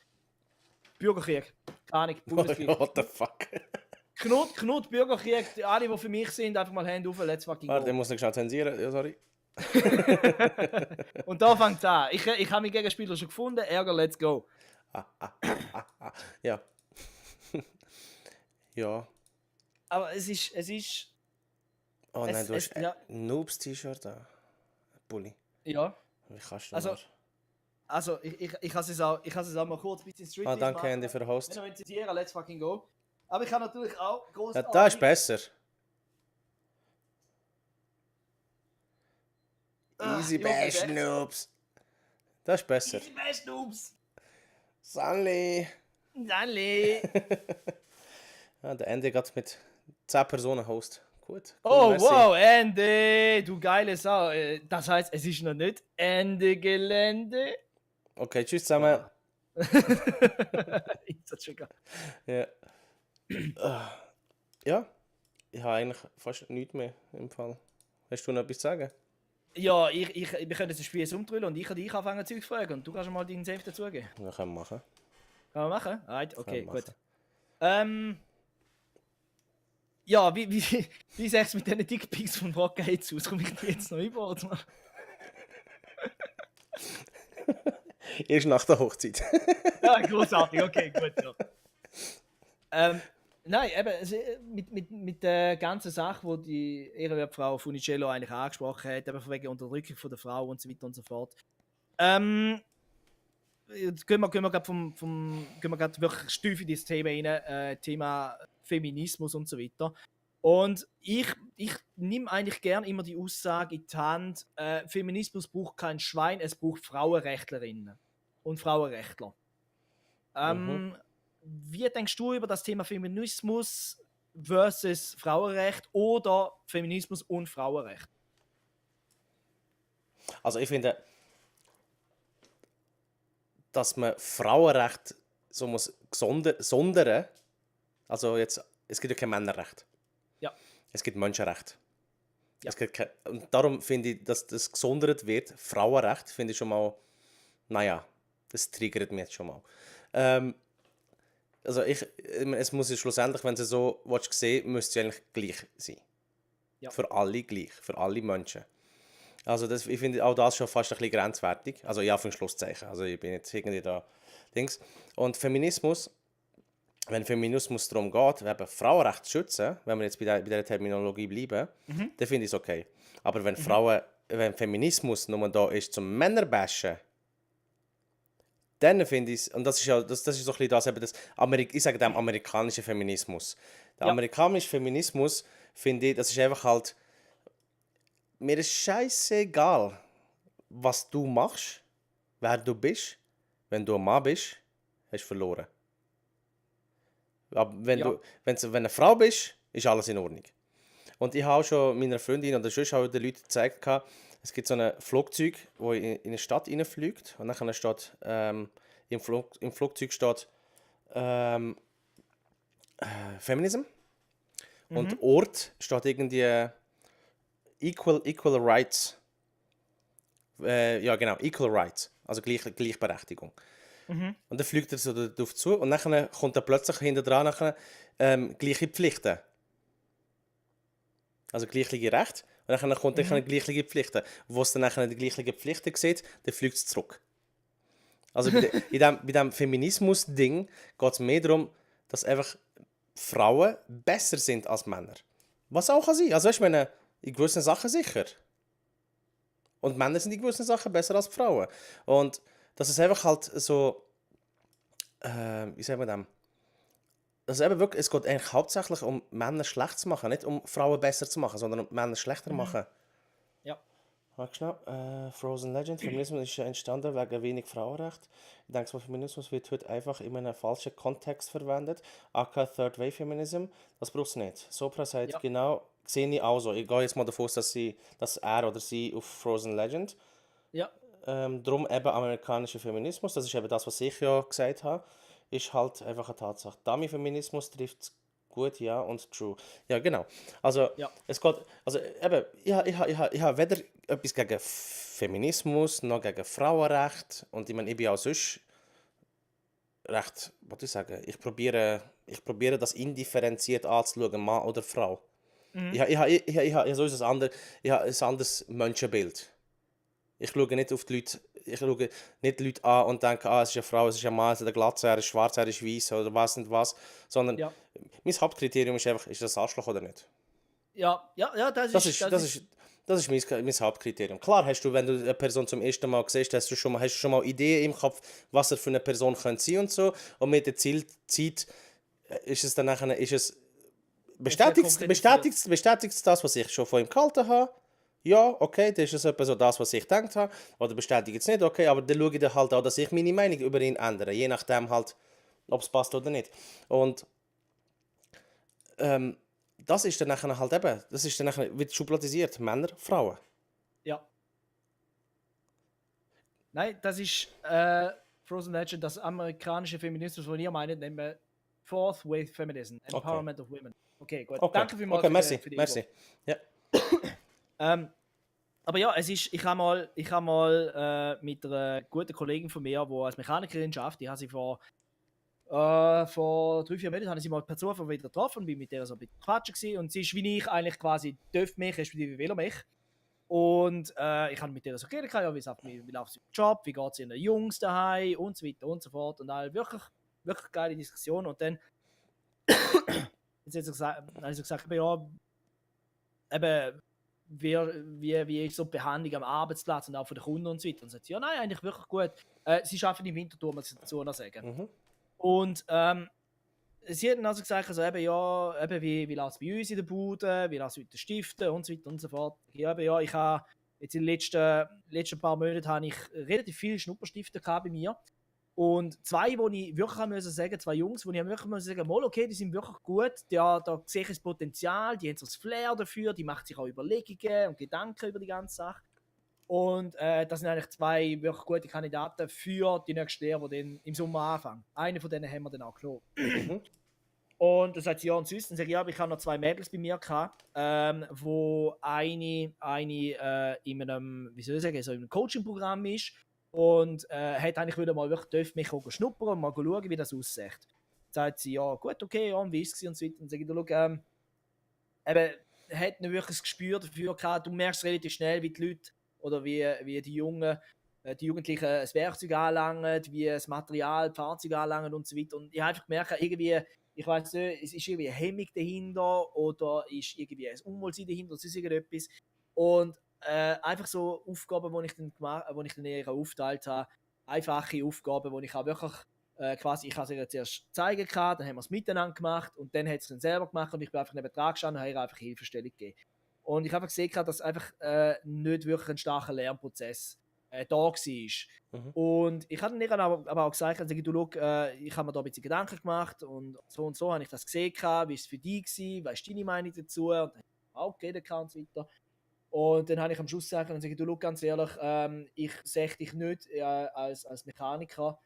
Bürgerkrieg. Keine Ahnung, Bundeskrieg. What the fuck? Knut, Bürgerkrieg, alle, die für mich sind, einfach mal Hände auf, let's fucking Warte, go. den muss ich schnell zensieren. Ja, sorry. Und da fängt es an. Ich habe meinen Gegenspieler schon gefunden, Ärger, let's go. Ja. Ja. Aber es ist Oh nein, Es- du hast es- ja. ein Noobs-T-Shirt an. Pulli. ja. Wie kannst du Also, das? Also, ich kann es auch mal kurz ein bisschen Street Danke, Andy, für den Host. Wenn wir zitieren, let's fucking go. Aber ich kann natürlich auch groß. Ja, da ist besser. Easy ich hoffe, Bash der- Noobs. Das ist besser. Easy Best Noobs. Sanli. Danke. Ja, der Andy geht mit 10 Personen Host. Gut. Cool, Oh, merci. wow, Ende, du geile Sau. Das heißt, es ist noch nicht Ende Gelände. Okay, tschüss zusammen. Ist das schon geil. Ja. Ja, ich habe eigentlich fast nichts mehr im Fall. Hast du noch etwas zu sagen? Ja, wir können das Spiel jetzt umdrehen und ich kann dich anfangen Zeug zu fragen und du kannst mal deinen Senf dazugeben. Ja, können wir machen. Kann man machen? Right, okay, Können wir gut. Ja, wie sieht es mit diesen Dickpics von Brock Gates aus? Komme ich die jetzt noch über? Oder? Erst nach der Hochzeit. Ja, großartig, okay, gut. Ja. Nein, eben, mit der ganzen Sache, wo die Ehrenwertfrau Funicello eigentlich angesprochen hat, eben von wegen Unterdrückung von der Frau und so weiter und so fort. Jetzt gehen wir gerade wirklich steif in das Thema rein, Thema Feminismus und so weiter. Und ich nehme eigentlich gern immer die Aussage in die Hand, Feminismus braucht kein Schwein, es braucht Frauenrechtlerinnen und Frauenrechtler. Wie denkst du über das Thema Feminismus versus Frauenrecht oder Feminismus und Frauenrecht? Also ich finde, dass man Frauenrecht so muss sondern, also jetzt, es gibt ja kein Männerrecht. Ja. Es gibt Menschenrecht. Ja. Es gibt und darum finde ich, dass das gesondert wird. Frauenrecht finde ich schon mal, naja, das triggert mich jetzt schon mal. Also es muss ja schlussendlich, wenn du so sehen willst, müsste es eigentlich gleich sein. Ja. Für alle gleich, für alle Menschen. Also ich finde auch das schon fast ein bisschen grenzwertig. Also ja, für ein Schlusszeichen. Also ich bin jetzt irgendwie da Dings. Und Feminismus, wenn Feminismus darum geht, eben Frauenrechte zu schützen, wenn wir jetzt bei dieser Terminologie bleiben, dann finde ich es okay. Aber wenn wenn Feminismus nur da ist zum Männerbashen, dann finde ich es, und das ist ja das ist so ein bisschen das, eben das ich sage dem amerikanischen Feminismus. Der Ja. amerikanische Feminismus, finde ich, das ist einfach halt, mir ist scheißegal, was du machst, wer du bist. Wenn du ein Mann bist, hast du verloren. Aber wenn Ja. du wenn du eine Frau bist, ist alles in Ordnung. Und ich habe auch schon meiner Freundin oder sonst auch den Leuten gezeigt, es gibt so ein Flugzeug, das in eine Stadt reinfliegt. Und dann steht, im Flugzeug steht Feminism. Und Ort steht irgendwie Equal Rights. Ja, genau, Equal Rights. Also Gleichberechtigung. Und dann fliegt er so darauf zu und dann kommt er plötzlich hinter dran gleiche Pflichten. Also gleiche Rechte. Und dann kommt dann gleiche Pflichten. Wo es dann nachher die gleichen Pflichten sieht, dann fliegt es zurück. Also bei dem Feminismus-Ding geht es mehr darum, dass einfach Frauen besser sind als Männer. Was auch kann sein. Also ich meine, in gewissen Sachen sicher. Und Männer sind in gewissen Sachen besser als Frauen. Und das ist einfach halt so, wie sagen wir das? Also eben wirklich, es geht eigentlich hauptsächlich um Männer schlecht zu machen, nicht um Frauen besser zu machen, sondern um Männer schlechter zu machen. Ja. Warte schnell. Frozen Legend, Feminismus ist ja entstanden wegen wenig Frauenrecht. Ich denke, Feminismus wird heute einfach in einem falschen Kontext verwendet. aka Third Wave Feminism, das braucht es nicht. Sopra sagt Ja. genau, sehe ich auch so. Ich gehe jetzt mal davon aus, dass er oder sie auf Frozen Legend. Ja. Darum eben amerikanischer Feminismus, das ist eben das, was ich ja gesagt habe, ist halt einfach eine Tatsache. Dummy-Feminismus trifft gut, ja, und true. Ja, genau. Also, Ja. es geht, also eben, ich habe weder etwas gegen Feminismus, noch gegen Frauenrecht, und ich meine, ich bin auch sonst recht, was soll ich sagen, ich probiere das indifferenziert anzuschauen, Mann oder Frau. Ich habe so ein anderes Menschenbild. Ich schaue nicht auf die Leute, ich schaue nicht die Leute an und denke, es ist eine Frau, es ist ein Mann, es ist eine Glatze, er ist schwarz, er ist weiß oder was nicht was, sondern Ja. mein Hauptkriterium ist einfach, ist das Arschloch oder nicht? Ja, Das ist mein Hauptkriterium. Klar hast du, wenn du eine Person zum ersten Mal siehst, hast du schon mal Ideen im Kopf, was er für eine Person könnte sein und so, und mit der Zeit ist es dann nachher, bestätigt das, was ich schon von ihm gehalten habe. Ja, okay, das ist etwa so das, was ich gedacht habe. Oder bestätigt es nicht, okay, aber dann schaue ich dann halt auch, dass ich meine Meinung über ihn ändere. Je nachdem halt, ob es passt oder nicht. Und das ist dann nachher halt eben, das ist dann nachher, wird schubladisiert. Männer, Frauen. Ja. Nein, das ist Frozen Legend, das amerikanische Feminismus, was ihr meint, nennen wir Fourth Wave Feminism, Empowerment of Women. Okay, gut. Okay, Danke vielmals okay, für die merci. Info. Ja. Aber ja, ich habe mal mit einer guten Kollegin von mir, die als Mechanikerin arbeitet, ich habe sie vor 3-4 Monaten habe ich sie mal per Zufall wieder getroffen und bin mit der so ein bisschen quatschen gewesen. Und sie ist wie ich eigentlich quasi dürft mich, respektive will mich. Und ich habe mit der so geredet, ja, wie läuft es im Job, wie geht es ihren Jungs daheim und so weiter und so fort. Und all wirklich, wirklich geile Diskussion. Und dann jetzt habe ich so gesagt, ja, eben, wie ist so die Behandlung am Arbeitsplatz und auch von den Kunden und so weiter. Und sie sagt, ja, nein, eigentlich wirklich gut. Sie arbeiten im Winterthur, muss ich dazu noch sagen. Und sie hat dann also gesagt, also eben, ja, eben, wie läuft es bei uns in der Bude, wie läuft es mit den Stiften und so weiter und so fort. Ja, eben, ja, ich habe jetzt in den letzten paar Monaten habe ich relativ viele Schnupperstifte gehabt bei mir. Und zwei, wo ich wirklich müssen sagen, zwei Jungs, wo ich wirklich müssen sagen, mal, okay, die sind wirklich gut, da sehe ich das Potenzial, die haben so das Flair dafür, die macht sich auch Überlegungen und Gedanken über die ganze Sache. Und das sind eigentlich zwei wirklich gute Kandidaten für die nächste Lehre, die dann im Sommer anfangen. Einen von denen haben wir dann auch genommen. Und dann sagt sie, ja, und sonst, dann sage ich, ja, aber ich habe noch zwei Mädels bei mir gehabt, wo eine in einem, wie soll ich sagen, so in einem Coaching-Programm ist und hat eigentlich wieder mal wirklich mich auch schnuppern und mal schauen, wie das aussieht. Dann sagt sie, ja, gut, okay, ja, und wie ist es und so weiter. Und dann sage ich, schau, eben, hat nicht wirklich das Gespür dafür gehabt, du merkst relativ schnell, wie die Leute oder wie die Jugendlichen das Werkzeug anlangen, wie das Material, die Fahrzeuge anlangen und so weiter. Und ich habe einfach gemerkt, irgendwie, ich weiß nicht, es ist irgendwie eine Hemmung dahinter oder ist irgendwie ein Unwohlsein dahinter oder sonst irgendetwas. Und einfach so Aufgaben, die ich dann eher aufgeteilt habe, einfache Aufgaben, wo ich auch wirklich quasi, ich habe es ihr zuerst zeigen können, dann haben wir es miteinander gemacht und dann hat sie es dann selber gemacht und ich bin einfach neben dran gestanden und habe ihr einfach Hilfestellung gegeben. Und ich habe gesehen, dass einfach nicht wirklich ein starker Lernprozess da war. Und ich habe ihr aber auch gesagt, also, du, schau, ich habe mir da ein bisschen Gedanken gemacht und so habe ich das gesehen, wie ist es für dich gewesen, was ist deine Meinung dazu? Und dann habe ich auch geredet und so weiter. Und dann habe ich am Schluss gesagt, du, schau, ganz ehrlich, ich sehe dich nicht als Mechaniker,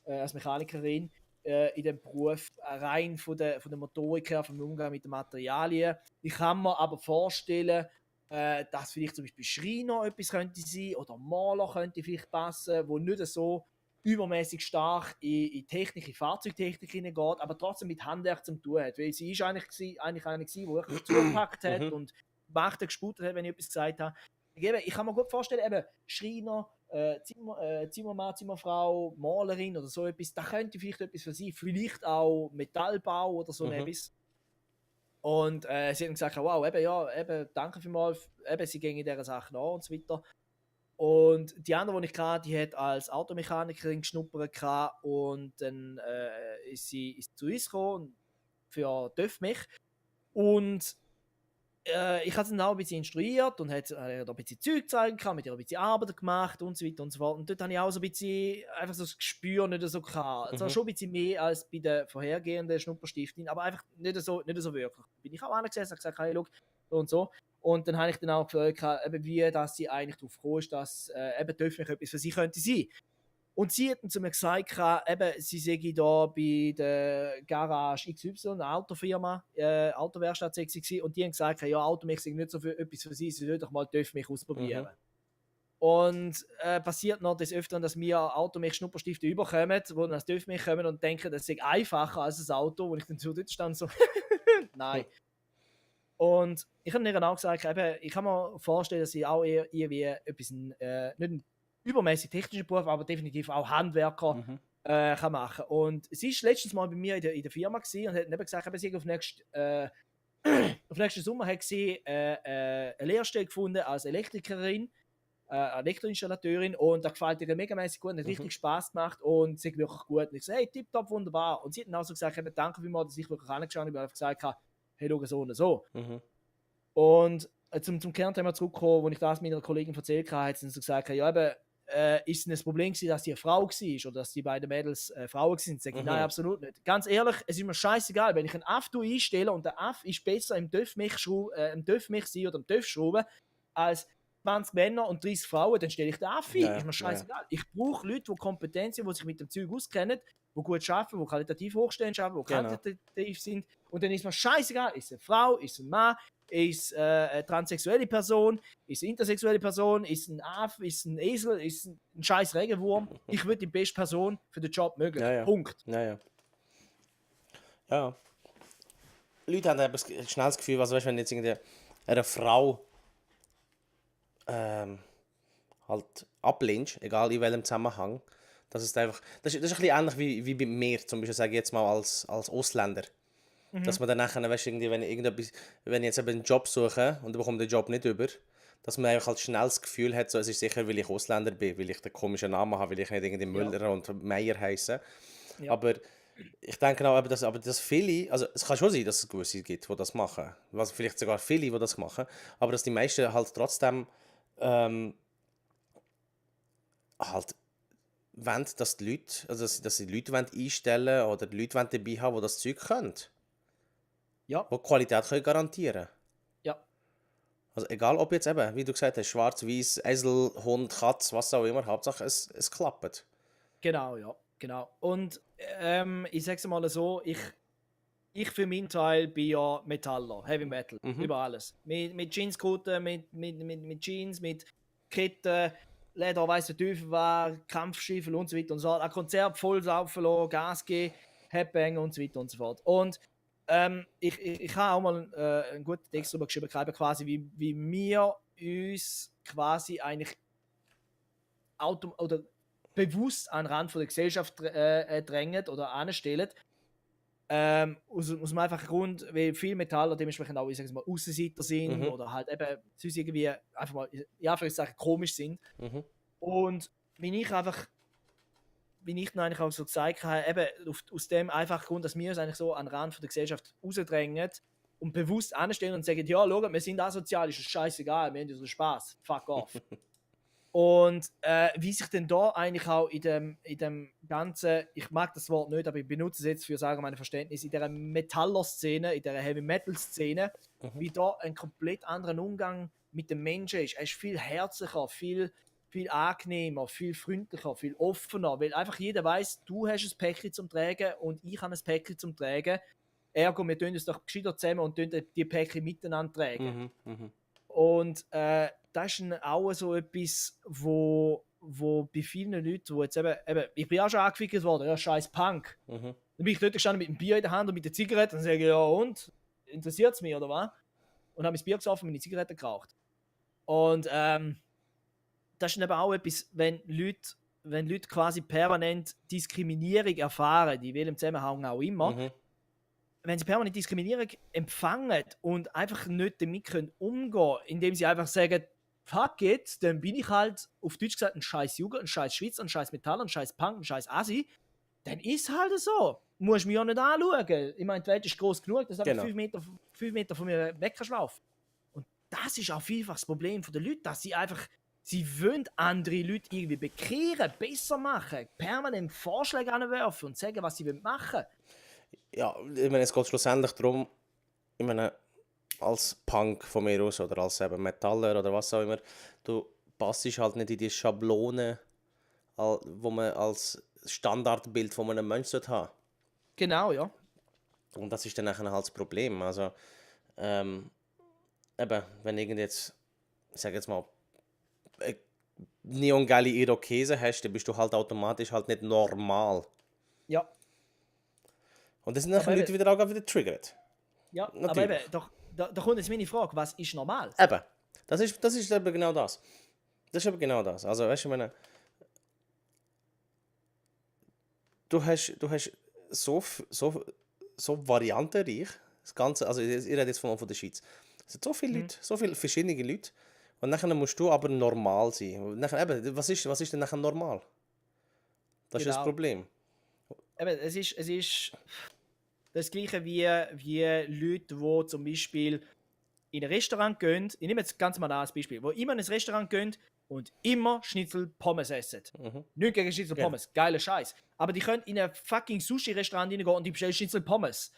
als Mechanikerin in dem Beruf, rein von der Motorik her, vom Umgang mit den Materialien. Ich kann mir aber vorstellen, dass vielleicht zum Beispiel Schreiner etwas könnte sein oder Maler könnte vielleicht passen, wo nicht so übermäßig stark in Technik, in Fahrzeugtechnik hineingeht, aber trotzdem mit Handwerk zu tun hat. Weil sie ist eigentlich eine, die wirklich zugepackt hat und Macht gesputet hat, wenn ich etwas gesagt habe. Ich kann mir gut vorstellen, eben Schreiner, Zimmermann, Zimmerfrau, Malerin oder so etwas, da könnte vielleicht etwas für sie, vielleicht auch Metallbau oder so etwas. Und sie hat dann gesagt, wow, eben, danke vielmals, sie gehen in dieser Sache nach und so weiter. Und die andere, die ich hatte, die hat als Automechanikerin geschnuppert und dann ist sie zu uns gekommen für TÜV mich. Und ich habe sie dann auch ein bisschen instruiert und hat ihr ein bisschen Zeug zeigen können, mit ihr ein bisschen Arbeit gemacht und so weiter und so fort. Und dort habe ich auch so ein bisschen einfach so das Gespür nicht so gehabt. Also schon ein bisschen mehr als bei der vorhergehenden Schnupperstiftin, aber einfach nicht so wirklich. Bin ich auch angesessen und gesagt, hey, schau, so und so. Und dann habe ich dann auch gefragt, wie dass sie eigentlich darauf gekommen ist, dass eben TÜV mich etwas für sie könnte sein. Und sie hat zu mir gesagt, eben, sie sei da bei der Garage XY, eine Autofirma, Autowerkstatt sei sie, und die haben gesagt, ja, Automech sei nicht so für etwas für sie soll doch mal TÜV mich ausprobieren. Und passiert noch des Öfteren, dass wir Automech-Schnupperstifte überkommen, wo dann das TÜV mich kommen und denken, das sei einfacher als das Auto, wo ich dann so dort stand, so, nein. Und ich habe ihr auch gesagt, eben, ich kann mir vorstellen, dass sie auch eher wie etwas, nicht ein übermäßig technischen Beruf, aber definitiv auch Handwerker kann machen. Und sie war letztens mal bei mir in der Firma und hat eben gesagt, sie hat auf nächsten Sommer hat sie eine Lehrstelle gefunden als Elektrikerin, Elektroinstallateurin, und da gefällt ihr megamäßig gut und hat richtig Spaß gemacht und sie ist wirklich gut. Und ich so, hey, tipptopp, wunderbar. Und sie hat dann auch so gesagt, danke vielmals, dass ich wirklich angeschaut habe und einfach gesagt habe, hey, schau, so und so. Und zum Kernthema zurückkommen, wo ich das meiner Kollegin erzählt habe, hat sie so gesagt, ja, eben, ist es ein Problem gewesen, dass die eine Frau war oder dass die beiden Mädels Frauen sind? Sag ich, nein, absolut nicht. Ganz ehrlich, es ist mir scheißegal, wenn ich einen Aff einstelle und der Aff ist besser im TÜV-Mich sein oder im TÜV schrauben als 20 Männer und 30 Frauen, dann stelle ich den Aff ein. Ist mir scheißegal. Ich brauche Leute, die kompetent sind, die sich mit dem Zeug auskennen, die gut arbeiten, die qualitativ hochstehend arbeiten, die quantitativ sind. Und dann ist mir scheißegal, ist es eine Frau, ist es ein Mann, ist eine transsexuelle Person, ist eine intersexuelle Person, ist ein Aff, ist ein Esel, ist ein scheiß Regenwurm. Ich würde die beste Person für den Job möglich. Punkt. Ja. Leute haben eben schnell das Gefühl, weißt, wenn jetzt eine Frau halt ablehnst, egal in welchem Zusammenhang, das ist einfach, das ist ein bisschen ähnlich wie bei mir, zum Beispiel, sage ich jetzt mal als Ausländer. Dass man dann nachher, weißt, irgendwie, wenn ich jetzt eben einen Job suche und ich bekomme den Job nicht über, dass man einfach halt schnell das Gefühl hat, so, es ist sicher, weil ich Ausländer bin, weil ich den komischen Namen habe, weil ich nicht irgendwie Müller und Meier heisse. Ja. Aber ich denke auch, dass viele, also es kann schon sein, dass es gewisse gibt, die das machen, also vielleicht sogar viele, die das machen, aber dass die meisten halt trotzdem halt wollen, dass die Leute, also dass sie Leute einstellen oder die Leute dabei haben, die das Zeug können. Ja. Die Qualität können garantieren. Ja. Also egal ob jetzt eben, wie du gesagt hast, schwarz, weiß, Esel, Hund, Katz, was auch immer, Hauptsache es klappt. Genau, ja, genau. Und ich sage es mal so, ich für meinen Teil bin ja Metaller, Heavy Metal, über alles. Mit Jeanskutten, mit Jeans, mit Ketten, Leder, weiss der Teufel war, Kampfstiefel und so weiter und so fort. Ein Konzert voll saufen lassen, Gas geben, Headbang und so weiter und so fort. Und ich habe auch mal einen guten Text darüber geschrieben, quasi wie wir uns quasi eigentlich oder bewusst an den Rand von der Gesellschaft drängen oder anstellen. Aus dem einfachen Grund, weil viele Metaller dementsprechend auch, ich sage mal, Aussenseiter sind oder halt eben sonst irgendwie einfach mal, ja, vielleicht sagen, komisch sind. Und wenn ich einfach wie ich dann eigentlich auch so gesagt habe, eben aus dem einfachen Grund, dass wir uns eigentlich so an den Rand von der Gesellschaft rausdrängen und bewusst anstehen und sagen, ja, schau, wir sind asozial, ist scheißegal, wir haben unseren Spaß, fuck off. Und wie sich denn da eigentlich auch in dem ganzen, ich mag das Wort nicht, aber ich benutze es jetzt für sagen meine Verständnis, in der Metaller-Szene, in der Heavy-Metal-Szene, wie da ein komplett anderen Umgang mit dem Menschen ist. Er ist viel herzlicher, viel angenehmer, viel freundlicher, viel offener, weil einfach jeder weiß, du hast ein Päckchen zum Tragen und ich habe ein Päckchen zum Tragen. Ergo, wir tun es doch gescheiter zusammen und tun die Päckchen miteinander tragen. Und das ist auch so etwas, wo bei vielen Leuten, wo jetzt eben ich bin auch schon angefickt worden, ja, scheiß Punk. Dann bin ich dort gestanden mit dem Bier in der Hand und mit der Zigarette und sage, ja und? Interessiert es mich, oder was? Und habe das Bier gesoffen und meine Zigarette geraucht. Und das ist eben auch etwas, wenn Leute quasi permanent Diskriminierung erfahren, in welchem Zusammenhang auch immer, wenn sie permanent Diskriminierung empfangen und einfach nicht damit können umgehen, indem sie einfach sagen, fuck it, dann bin ich halt auf Deutsch gesagt ein scheiß Jugend, ein scheiß Schweizer, ein scheiß Metaller, ein scheiß Punk, ein scheiß Assi, dann ist halt so. Musst mich auch nicht anschauen. Ich meine, die Welt ist groß genug, dass du 5 Meter von mir weg kannst laufen. Und das ist auch vielfach das Problem der Leute, dass sie einfach, sie wollen andere Leute irgendwie bekehren, besser machen, permanent Vorschläge anwerfen und sagen, was sie machen wollen. Ja, ich meine, es geht schlussendlich darum, ich meine, als Punk von mir aus oder als eben Metaller oder was auch immer, du passt halt nicht in die Schablone, wo man als Standardbild von einem Menschen haben. Genau, ja. Und das ist dann nachher halt das Problem. Also, eben, wenn irgend jetzt, ich sage jetzt mal, neongeile Irokesen hast, dann bist du halt automatisch halt nicht normal. Ja. Und das sind nachher Leute wieder auch wieder triggert. Ja, Natürlich. aber eben, da kommt jetzt meine Frage, was ist normal? Eben, das ist eben genau das. Das ist eben genau das. Also, weißt du, ich meine, du hast so variantenreich, das Ganze, also ich rede jetzt von der Schweiz. Es sind so viele Leute, so viele verschiedene Leute. Und dann musst du aber normal sein. Und nachher, eben, was ist denn nachher normal? Das ist das Genau. Problem. Eben, es ist das Gleiche wie Leute, die zum Beispiel in ein Restaurant gehen, ich nehme jetzt ganz mal als Beispiel, wo immer in ein Restaurant gehen und immer Schnitzel Pommes essen. Nicht gegen Schnitzel Pommes, geiler Scheiß. Aber die können in ein fucking Sushi-Restaurant reingehen und die bestellen Schnitzel Pommes.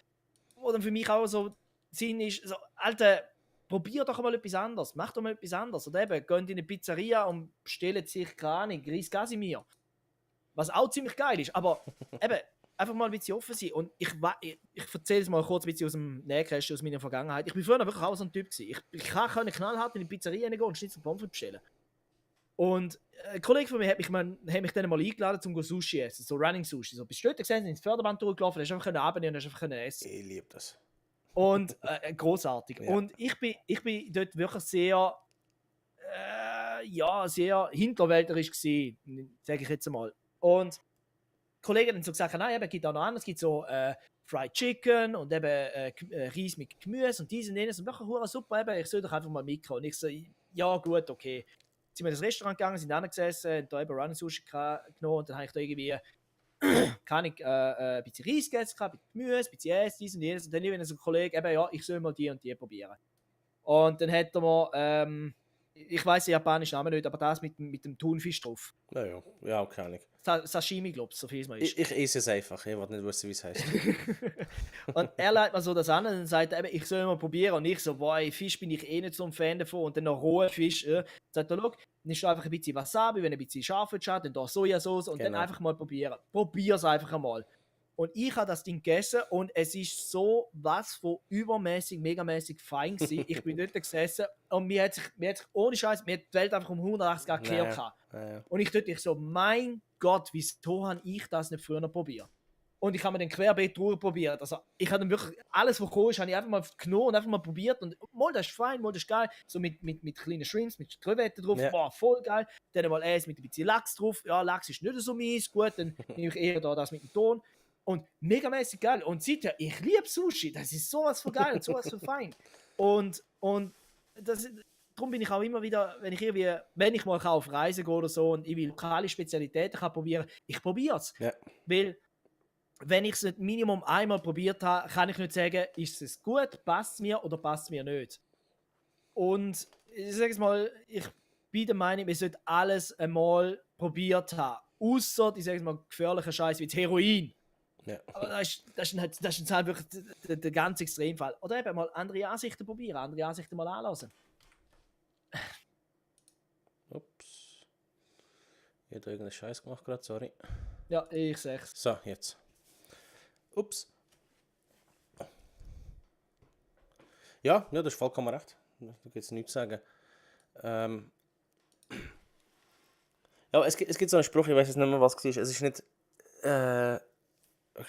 Wo dann für mich auch so Sinn ist, so, Alter, probier doch mal etwas anderes, mach doch mal etwas anderes. Oder eben, gehen in eine Pizzeria und bestellen sich, keine Ahnung, Reis Casimir. Was auch ziemlich geil ist, aber eben, einfach mal ein bisschen offen sein. Und ich erzähle es mal kurz ein bisschen aus dem Nähkästchen, aus meiner Vergangenheit. Ich bin früher wirklich auch so ein Typ gewesen. Ich kann knallhart in die Pizzeria gehen und Schnitzel Pommes bestellen. Und ein Kollege von mir hat mich dann mal eingeladen, zum Sushi essen, so Running Sushi. So, bist du dort gesehen, sind ins Förderband durchgelaufen, hast einfach abnehmen und hast einfach essen. Ich liebe das. Und großartig. Ja. Und ich bin dort wirklich sehr sehr hinterwäldlerisch gewesen, sage ich jetzt einmal. Und die Kollegen haben so gesagt, nein, es gibt auch noch anderes, es gibt so Fried Chicken und eben Reis mit Gemüse und dies und jenes und wirklich hure super, eben, ich soll doch einfach mal mitkommen. Und ich so, ja gut, okay. Sind wir in das Restaurant gegangen, sind gesessen, haben da eben Running Sushi genommen und dann habe ich da irgendwie ein bisschen Reis gegessen, ein bisschen Gemüse, ein bisschen Essen, dies und jenes und dann liebe ich so ein Kollege, eben ja, ich soll mal die und die probieren. Und dann hat er mir, ich weiss den japanischen Namen nicht, aber das mit dem Thunfisch drauf. Ja, keine Ahnung. Sashimi, glaube ich, so viel es mal ist. Ich esse es einfach, ich will nicht wissen, wie es heisst. Und er leitet mir so das an und dann sagt er, ich soll mal probieren. Und ich so, boah, Fisch bin ich eh nicht so ein Fan davon. Und dann noch roher Fisch. Sagt er, schau, nimmst du einfach ein bisschen Wasabi, wenn ein bisschen scharf wird, dann da Sojasauce und dann einfach mal probieren. Probier's einfach einmal. Und ich habe das Ding gegessen und es ist so was von übermäßig, megamäßig fein gewesen. Ich bin dort gesessen und mir hat sich ohne Scheiß, mir hat die Welt einfach um 180 Grad gekehrt. Ja. Und ich so, mein Gott, wieso habe ich das nicht früher probiert? Und ich habe mir den querbeet durchprobiert. Also ich habe dann wirklich alles, was gekommen ist, habe ich einfach mal genommen und einfach mal probiert. Und mal, das ist fein, mal, das ist geil. So mit kleinen Shrimps, mit Krevetten drauf. Ja. Boah, voll geil. Dann mal Eis mit ein bisschen Lachs drauf. Ja, Lachs ist nicht so mies. Gut, dann nehme ich eher da das mit dem Ton. Und megamäßig geil. Und seither, ich liebe Sushi. Das ist sowas von geil und sowas von fein. Und das darum bin ich auch immer wieder, wenn ich mal auf Reisen gehe oder so und ich will lokale Spezialitäten probieren, ich probiere es. Ja. Weil, wenn ich es nicht Minimum einmal probiert habe, kann ich nicht sagen, ist es gut, passt es mir oder passt es mir nicht. Und ich sage es mal, ich bin der Meinung, wir sollten alles einmal probiert haben. Außer, ich sage es mal, gefährlicher Scheiß wie das Heroin. Ja. Aber das ist halt wirklich der ganz Extremfall. Oder eben mal andere Ansichten probieren, andere Ansichten mal anlassen. Ups. Ich habe irgendeinen Scheiß gemacht gerade, sorry. Ja, ich sehe es. So, jetzt. Ups. Ja, das ist vollkommen recht. Da gibt es nichts zu sagen. Ja, es gibt so einen Spruch, ich weiß jetzt nicht mehr, was es war. Es ist nicht,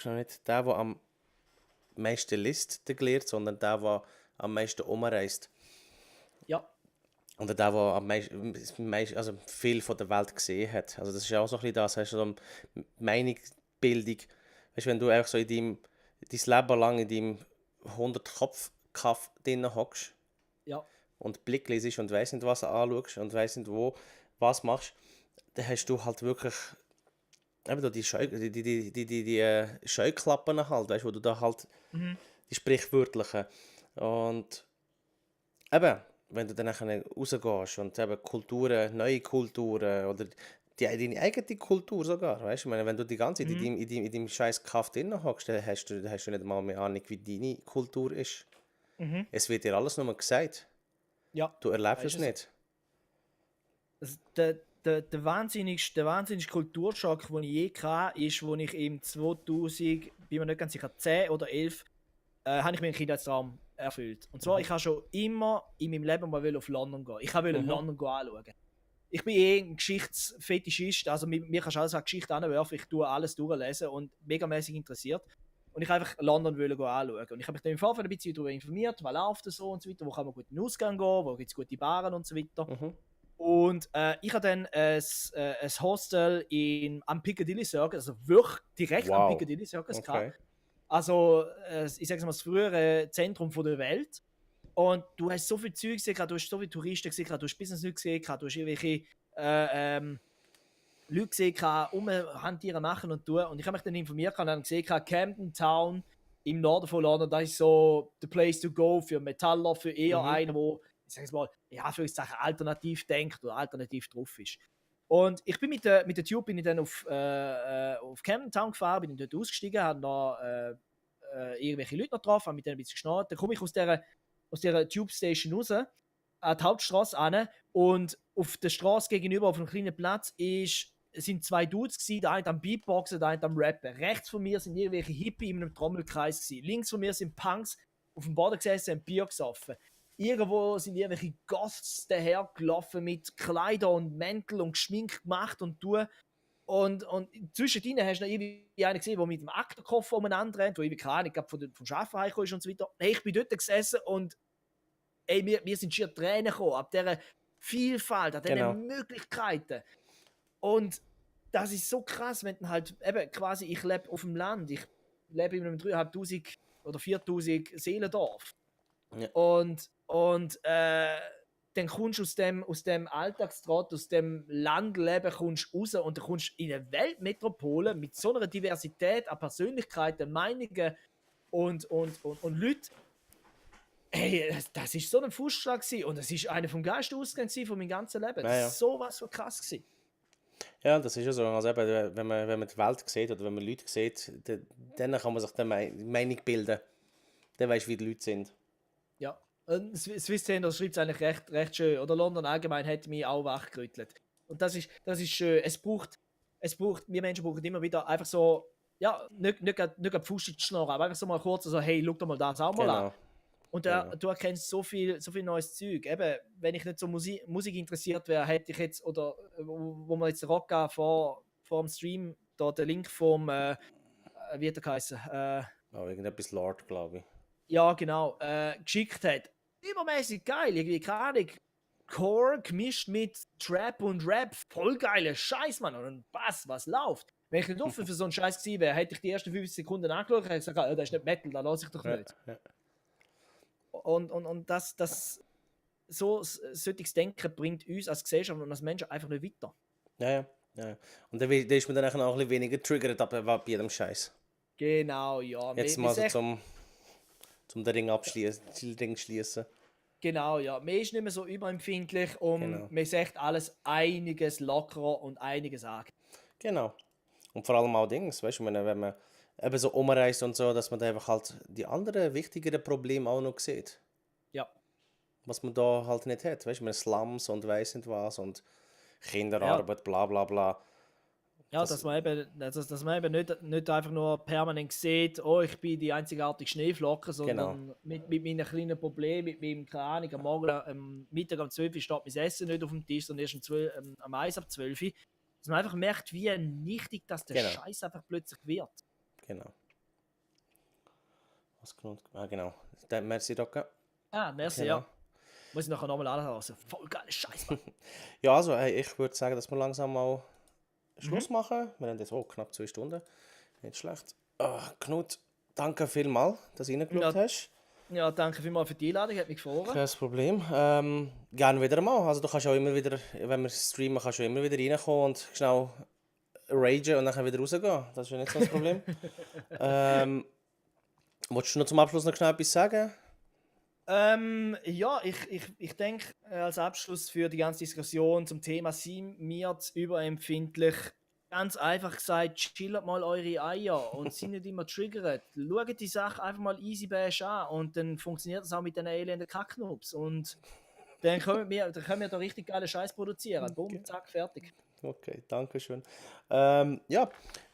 nicht der am meisten liest, der gelehrt, sondern der am meisten umreist. Ja. Oder der am meisten, also viel von der Welt gesehen hat. Also das ist ja auch so ein bisschen das, hast du so eine Meinungsbildung. Weißt du, wenn du einfach so dein Leben lang in deinem 100-Kopf-Kaff drin hockst Ja. und Blick lesest und weiss nicht, was du anschaust und weiss nicht, wo was machst, dann hast du halt wirklich eben die Scheuklappen halt, weißt du, wo du da halt die sprichwörtlichen und eben, wenn du dann nachher rausgehst und eben Kulturen, neue Kulturen oder deine eigene Kultur sogar, weißt du, ich meine, wenn du die ganze Zeit in deinem scheiß Kaff drin hockst, dann hast du nicht mal mehr Ahnung, wie deine Kultur ist. Es wird dir alles nur gesagt. Ja. Du erlebst Weißt es nicht. Der wahnsinnigste Kulturschock, den ich je hatte, ist, als ich im 2000, bin mir nicht ganz sicher, 10 oder 11, habe ich meinen Kindheitstraum erfüllt. Und zwar, ich habe schon immer in meinem Leben mal auf London gehen. Ich wollte London anschauen. Ich bin ein Geschichtsfetischist, also mir kannst du alles an Geschichte anwerfen, ich tue alles durchlesen und megamäßig interessiert. Und ich einfach London anschauen. Und ich habe mich dann im Vorfeld ein bisschen darüber informiert, was läuft das so und so weiter, wo kann man gut in den Ausgang gehen, wo gibt es gute Baren und so weiter. Und ich habe dann ein Hostel am Piccadilly Circus, also wirklich direkt am Piccadilly Circus gehabt. Also, ich sage mal, das frühere Zentrum der Welt. Und du hast so viel Zeug gesehen, du hast so viele Touristen gesehen, du hast Business gesehen, du hast irgendwelche Leute gesehen, Hantieren machen und tun. Und ich habe mich dann informiert und dann gesehen, Camden Town im Norden von London, das ist so the place to go für Metaller, für eher einen, der, ich sage es mal, ja, für Sachen alternativ denkt oder alternativ drauf ist. Und ich bin mit der Tube bin ich dann auf Camden Town gefahren, bin dort ausgestiegen, habe da irgendwelche Leute noch getroffen, habe mit denen ein bisschen geschnarrt. Dann komme ich aus dieser Tube Station raus, an die Hauptstraße an und auf der Straße gegenüber, auf einem kleinen Platz, sind zwei Dudes gewesen, der eine am Beatboxen, der eine am Rappen. Rechts von mir sind irgendwelche Hippie in einem Trommelkreis gewesen. Links von mir sind Punks auf dem Boden gesessen und Bier gesoffen. Irgendwo sind irgendwelche Goths dahergelaufen mit Kleidern und Mäntel und geschminkt gemacht und tun. Und zwischen ihnen hast du noch irgendwie einen gesehen, der mit dem Aktenkoffer umeinander rennt, der irgendwie keine Ahnung vom Schaffen heimgekommen ist und so weiter. Hey, ich bin dort gesessen und mir sind schier Tränen gekommen, ab dieser Vielfalt, an diesen Möglichkeiten. Und das ist so krass, wenn du halt, eben quasi, ich lebe auf dem Land, ich lebe in einem 3'500 oder 4'000 Seelendorf. Ja. Und dann kommst du aus dem Alltagstrott, aus dem Landleben kommst raus und dann kommst du in eine Weltmetropole mit so einer Diversität an Persönlichkeiten, Meinungen und Leuten. Hey, das war so ein Fußschlag und das war einer vom geilsten Ausgang von meinem ganzen Leben. Das war sowas von krass gewesen. Ja, das ist ja so. Also eben, wenn man die Welt sieht oder wenn man Leute sieht, dann kann man sich eine Meinung bilden. Dann weißt du, wie die Leute sind. Ja, Swiss Center schreibt es eigentlich recht schön. Oder London allgemein hat mich auch wachgerüttelt. Und das ist schön. Wir Menschen brauchen immer wieder einfach so, ja, nicht die Fuß zu schnurren, aber einfach so mal kurz so, hey, schau doch mal das auch mal an. Und du erkennst so viel neues Zeug. Eben, wenn ich nicht so Musik interessiert wäre, hätte ich jetzt, oder wo wir jetzt Rock vor dem Stream, da den Link vom, wie hat er geheißen? Irgendetwas Lord, glaube ich. Ja, genau, geschickt hat. Übermäßig geil, irgendwie, keine Ahnung. Core gemischt mit Trap und Rap, voll geiler Scheiß, Mann. Und Bass, was läuft. Wenn ich nicht offen für so einen Scheiß gewesen wäre, hätte ich die ersten 50 Sekunden angeschaut und hätte gesagt, das ist nicht Metal, da lasse ich doch nicht. Und das solches Denken bringt uns als Gesellschaft und als Menschen einfach nicht weiter. Ja. Und dann ist man dann auch ein bisschen weniger getriggert bei jedem Scheiß. Genau, ja. Jetzt Wir mal so sagen- zum den Ring abschließen, den Ring schließen. Genau, ja. Man ist nicht mehr so überempfindlich und Genau. man sagt alles einiges lockerer und einiges an. Genau. Und vor allem auch Dings, weißt du, wenn man eben so umreist und so, dass man da einfach halt die anderen wichtigeren Probleme auch noch sieht. Ja. Was man da halt nicht hat, weißt du, mit Slums und weiss nicht was und Kinderarbeit, bla bla bla. Ja, Das- dass man eben nicht einfach nur permanent sieht, oh, ich bin die einzigartige Schneeflocke, sondern mit meinen kleinen Problemen, mit meinem, keine Ahnung, am Morgen, am Mittag um 12 Uhr steht mein Essen nicht auf dem Tisch, sondern erst am 1 ab 12 Uhr. Dass man einfach merkt, wie nichtig das der Genau. Scheiß einfach plötzlich wird. Genau. Was genug? Ah, genau. Merci, Doka. Ah, merci, Genau. ja. Muss ich nachher nochmal anhören. Voll geile Scheiß, Mann. Ja, also, hey, ich würde sagen, dass wir langsam mal Schluss machen. Wir haben jetzt knapp 2 Stunden. Nicht schlecht. Knut, danke vielmals, dass du reingeschaut Ja. hast. Ja, danke vielmals für die Einladung, hat mich gefreut. Kein Problem. Gerne wieder mal. Also du kannst auch immer wieder, wenn wir streamen, kannst du immer wieder reinkommen und schnell ragen und dann wieder rausgehen. Das ist ja nicht so das Problem. Wolltest du noch zum Abschluss noch schnell etwas sagen? Ja, ich denke, als Abschluss für die ganze Diskussion zum Thema sind wir zu überempfindlich. Ganz einfach gesagt, chillt mal eure Eier und seid nicht immer triggert. Schaut die Sache einfach mal easy bash an und dann funktioniert das auch mit den elenden Kacknubs. Und dann können wir da richtig geile Scheiß produzieren. Bumm, zack, fertig. Okay, danke schön. Ja,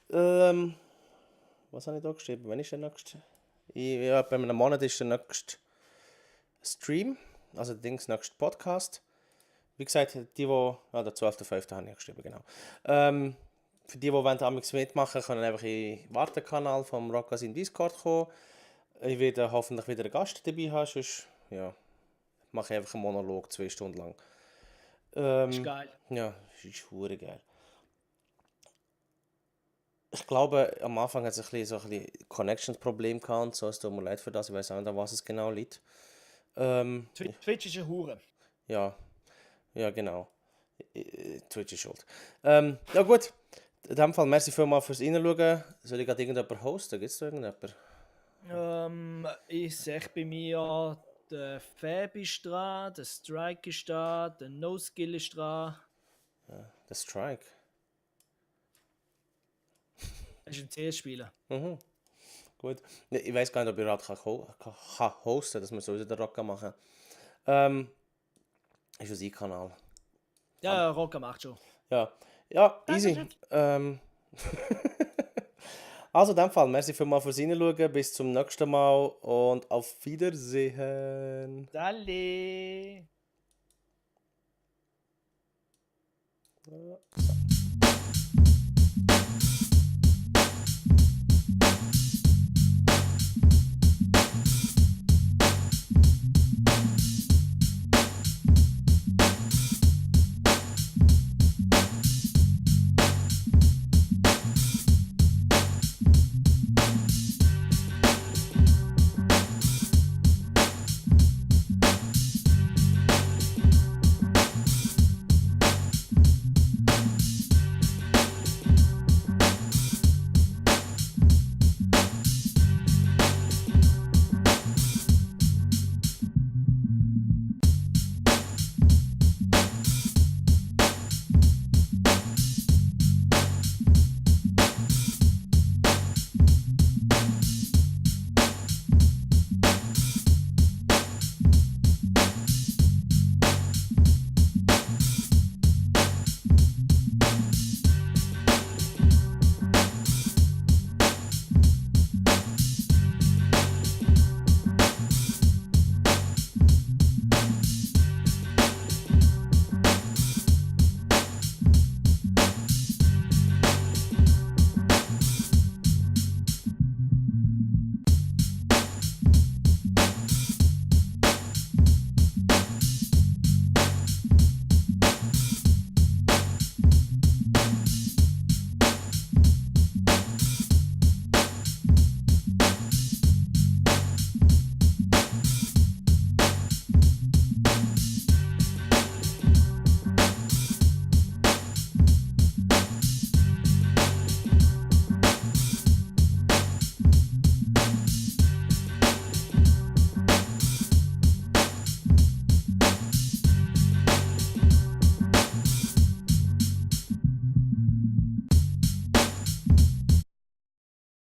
was habe ich da geschrieben? Wann ist der nächste? Ja, bei einem Monat ist der nächste Stream, also der nächste Podcast. Wie gesagt, der 12.05. habe ich geschrieben, genau. Für die amigs mitmachen, können einfach in den Wartekanal vom Rockers in Discord kommen. Ich werde hoffentlich wieder einen Gast dabei haben, sonst mache ich einfach einen Monolog 2 Stunden lang. Ist geil. Ja, das ist hure geil. Ich glaube, am Anfang hat es so ein bisschen Connection-Problem gehabt und so. Es tut mir leid für das, ich weiß auch nicht, an was es genau liegt. Twitch ist eine Hure. Ja, genau. Twitch ist schuld. Ja gut, in dem Fall merci vielmals fürs Reinschauen. Soll ich gerade irgendjemanden hosten? Gibt es da irgendjemanden? Ich sehe bei mir, der Fab ist dran, der Strike ist dran, der No Skill ist dran. Der Strike. Das ist ein CS-Spieler. Gut. Ne, ich weiß gar nicht, ob ich überhaupt kann hosten kann, dass wir sowieso den Rocker machen. Ist ein Kanal. Ja, Rocker macht schon. Ja, easy. Also in dem Fall, merci vielmals fürs Reinschauen. Bis zum nächsten Mal und auf Wiedersehen. Salut!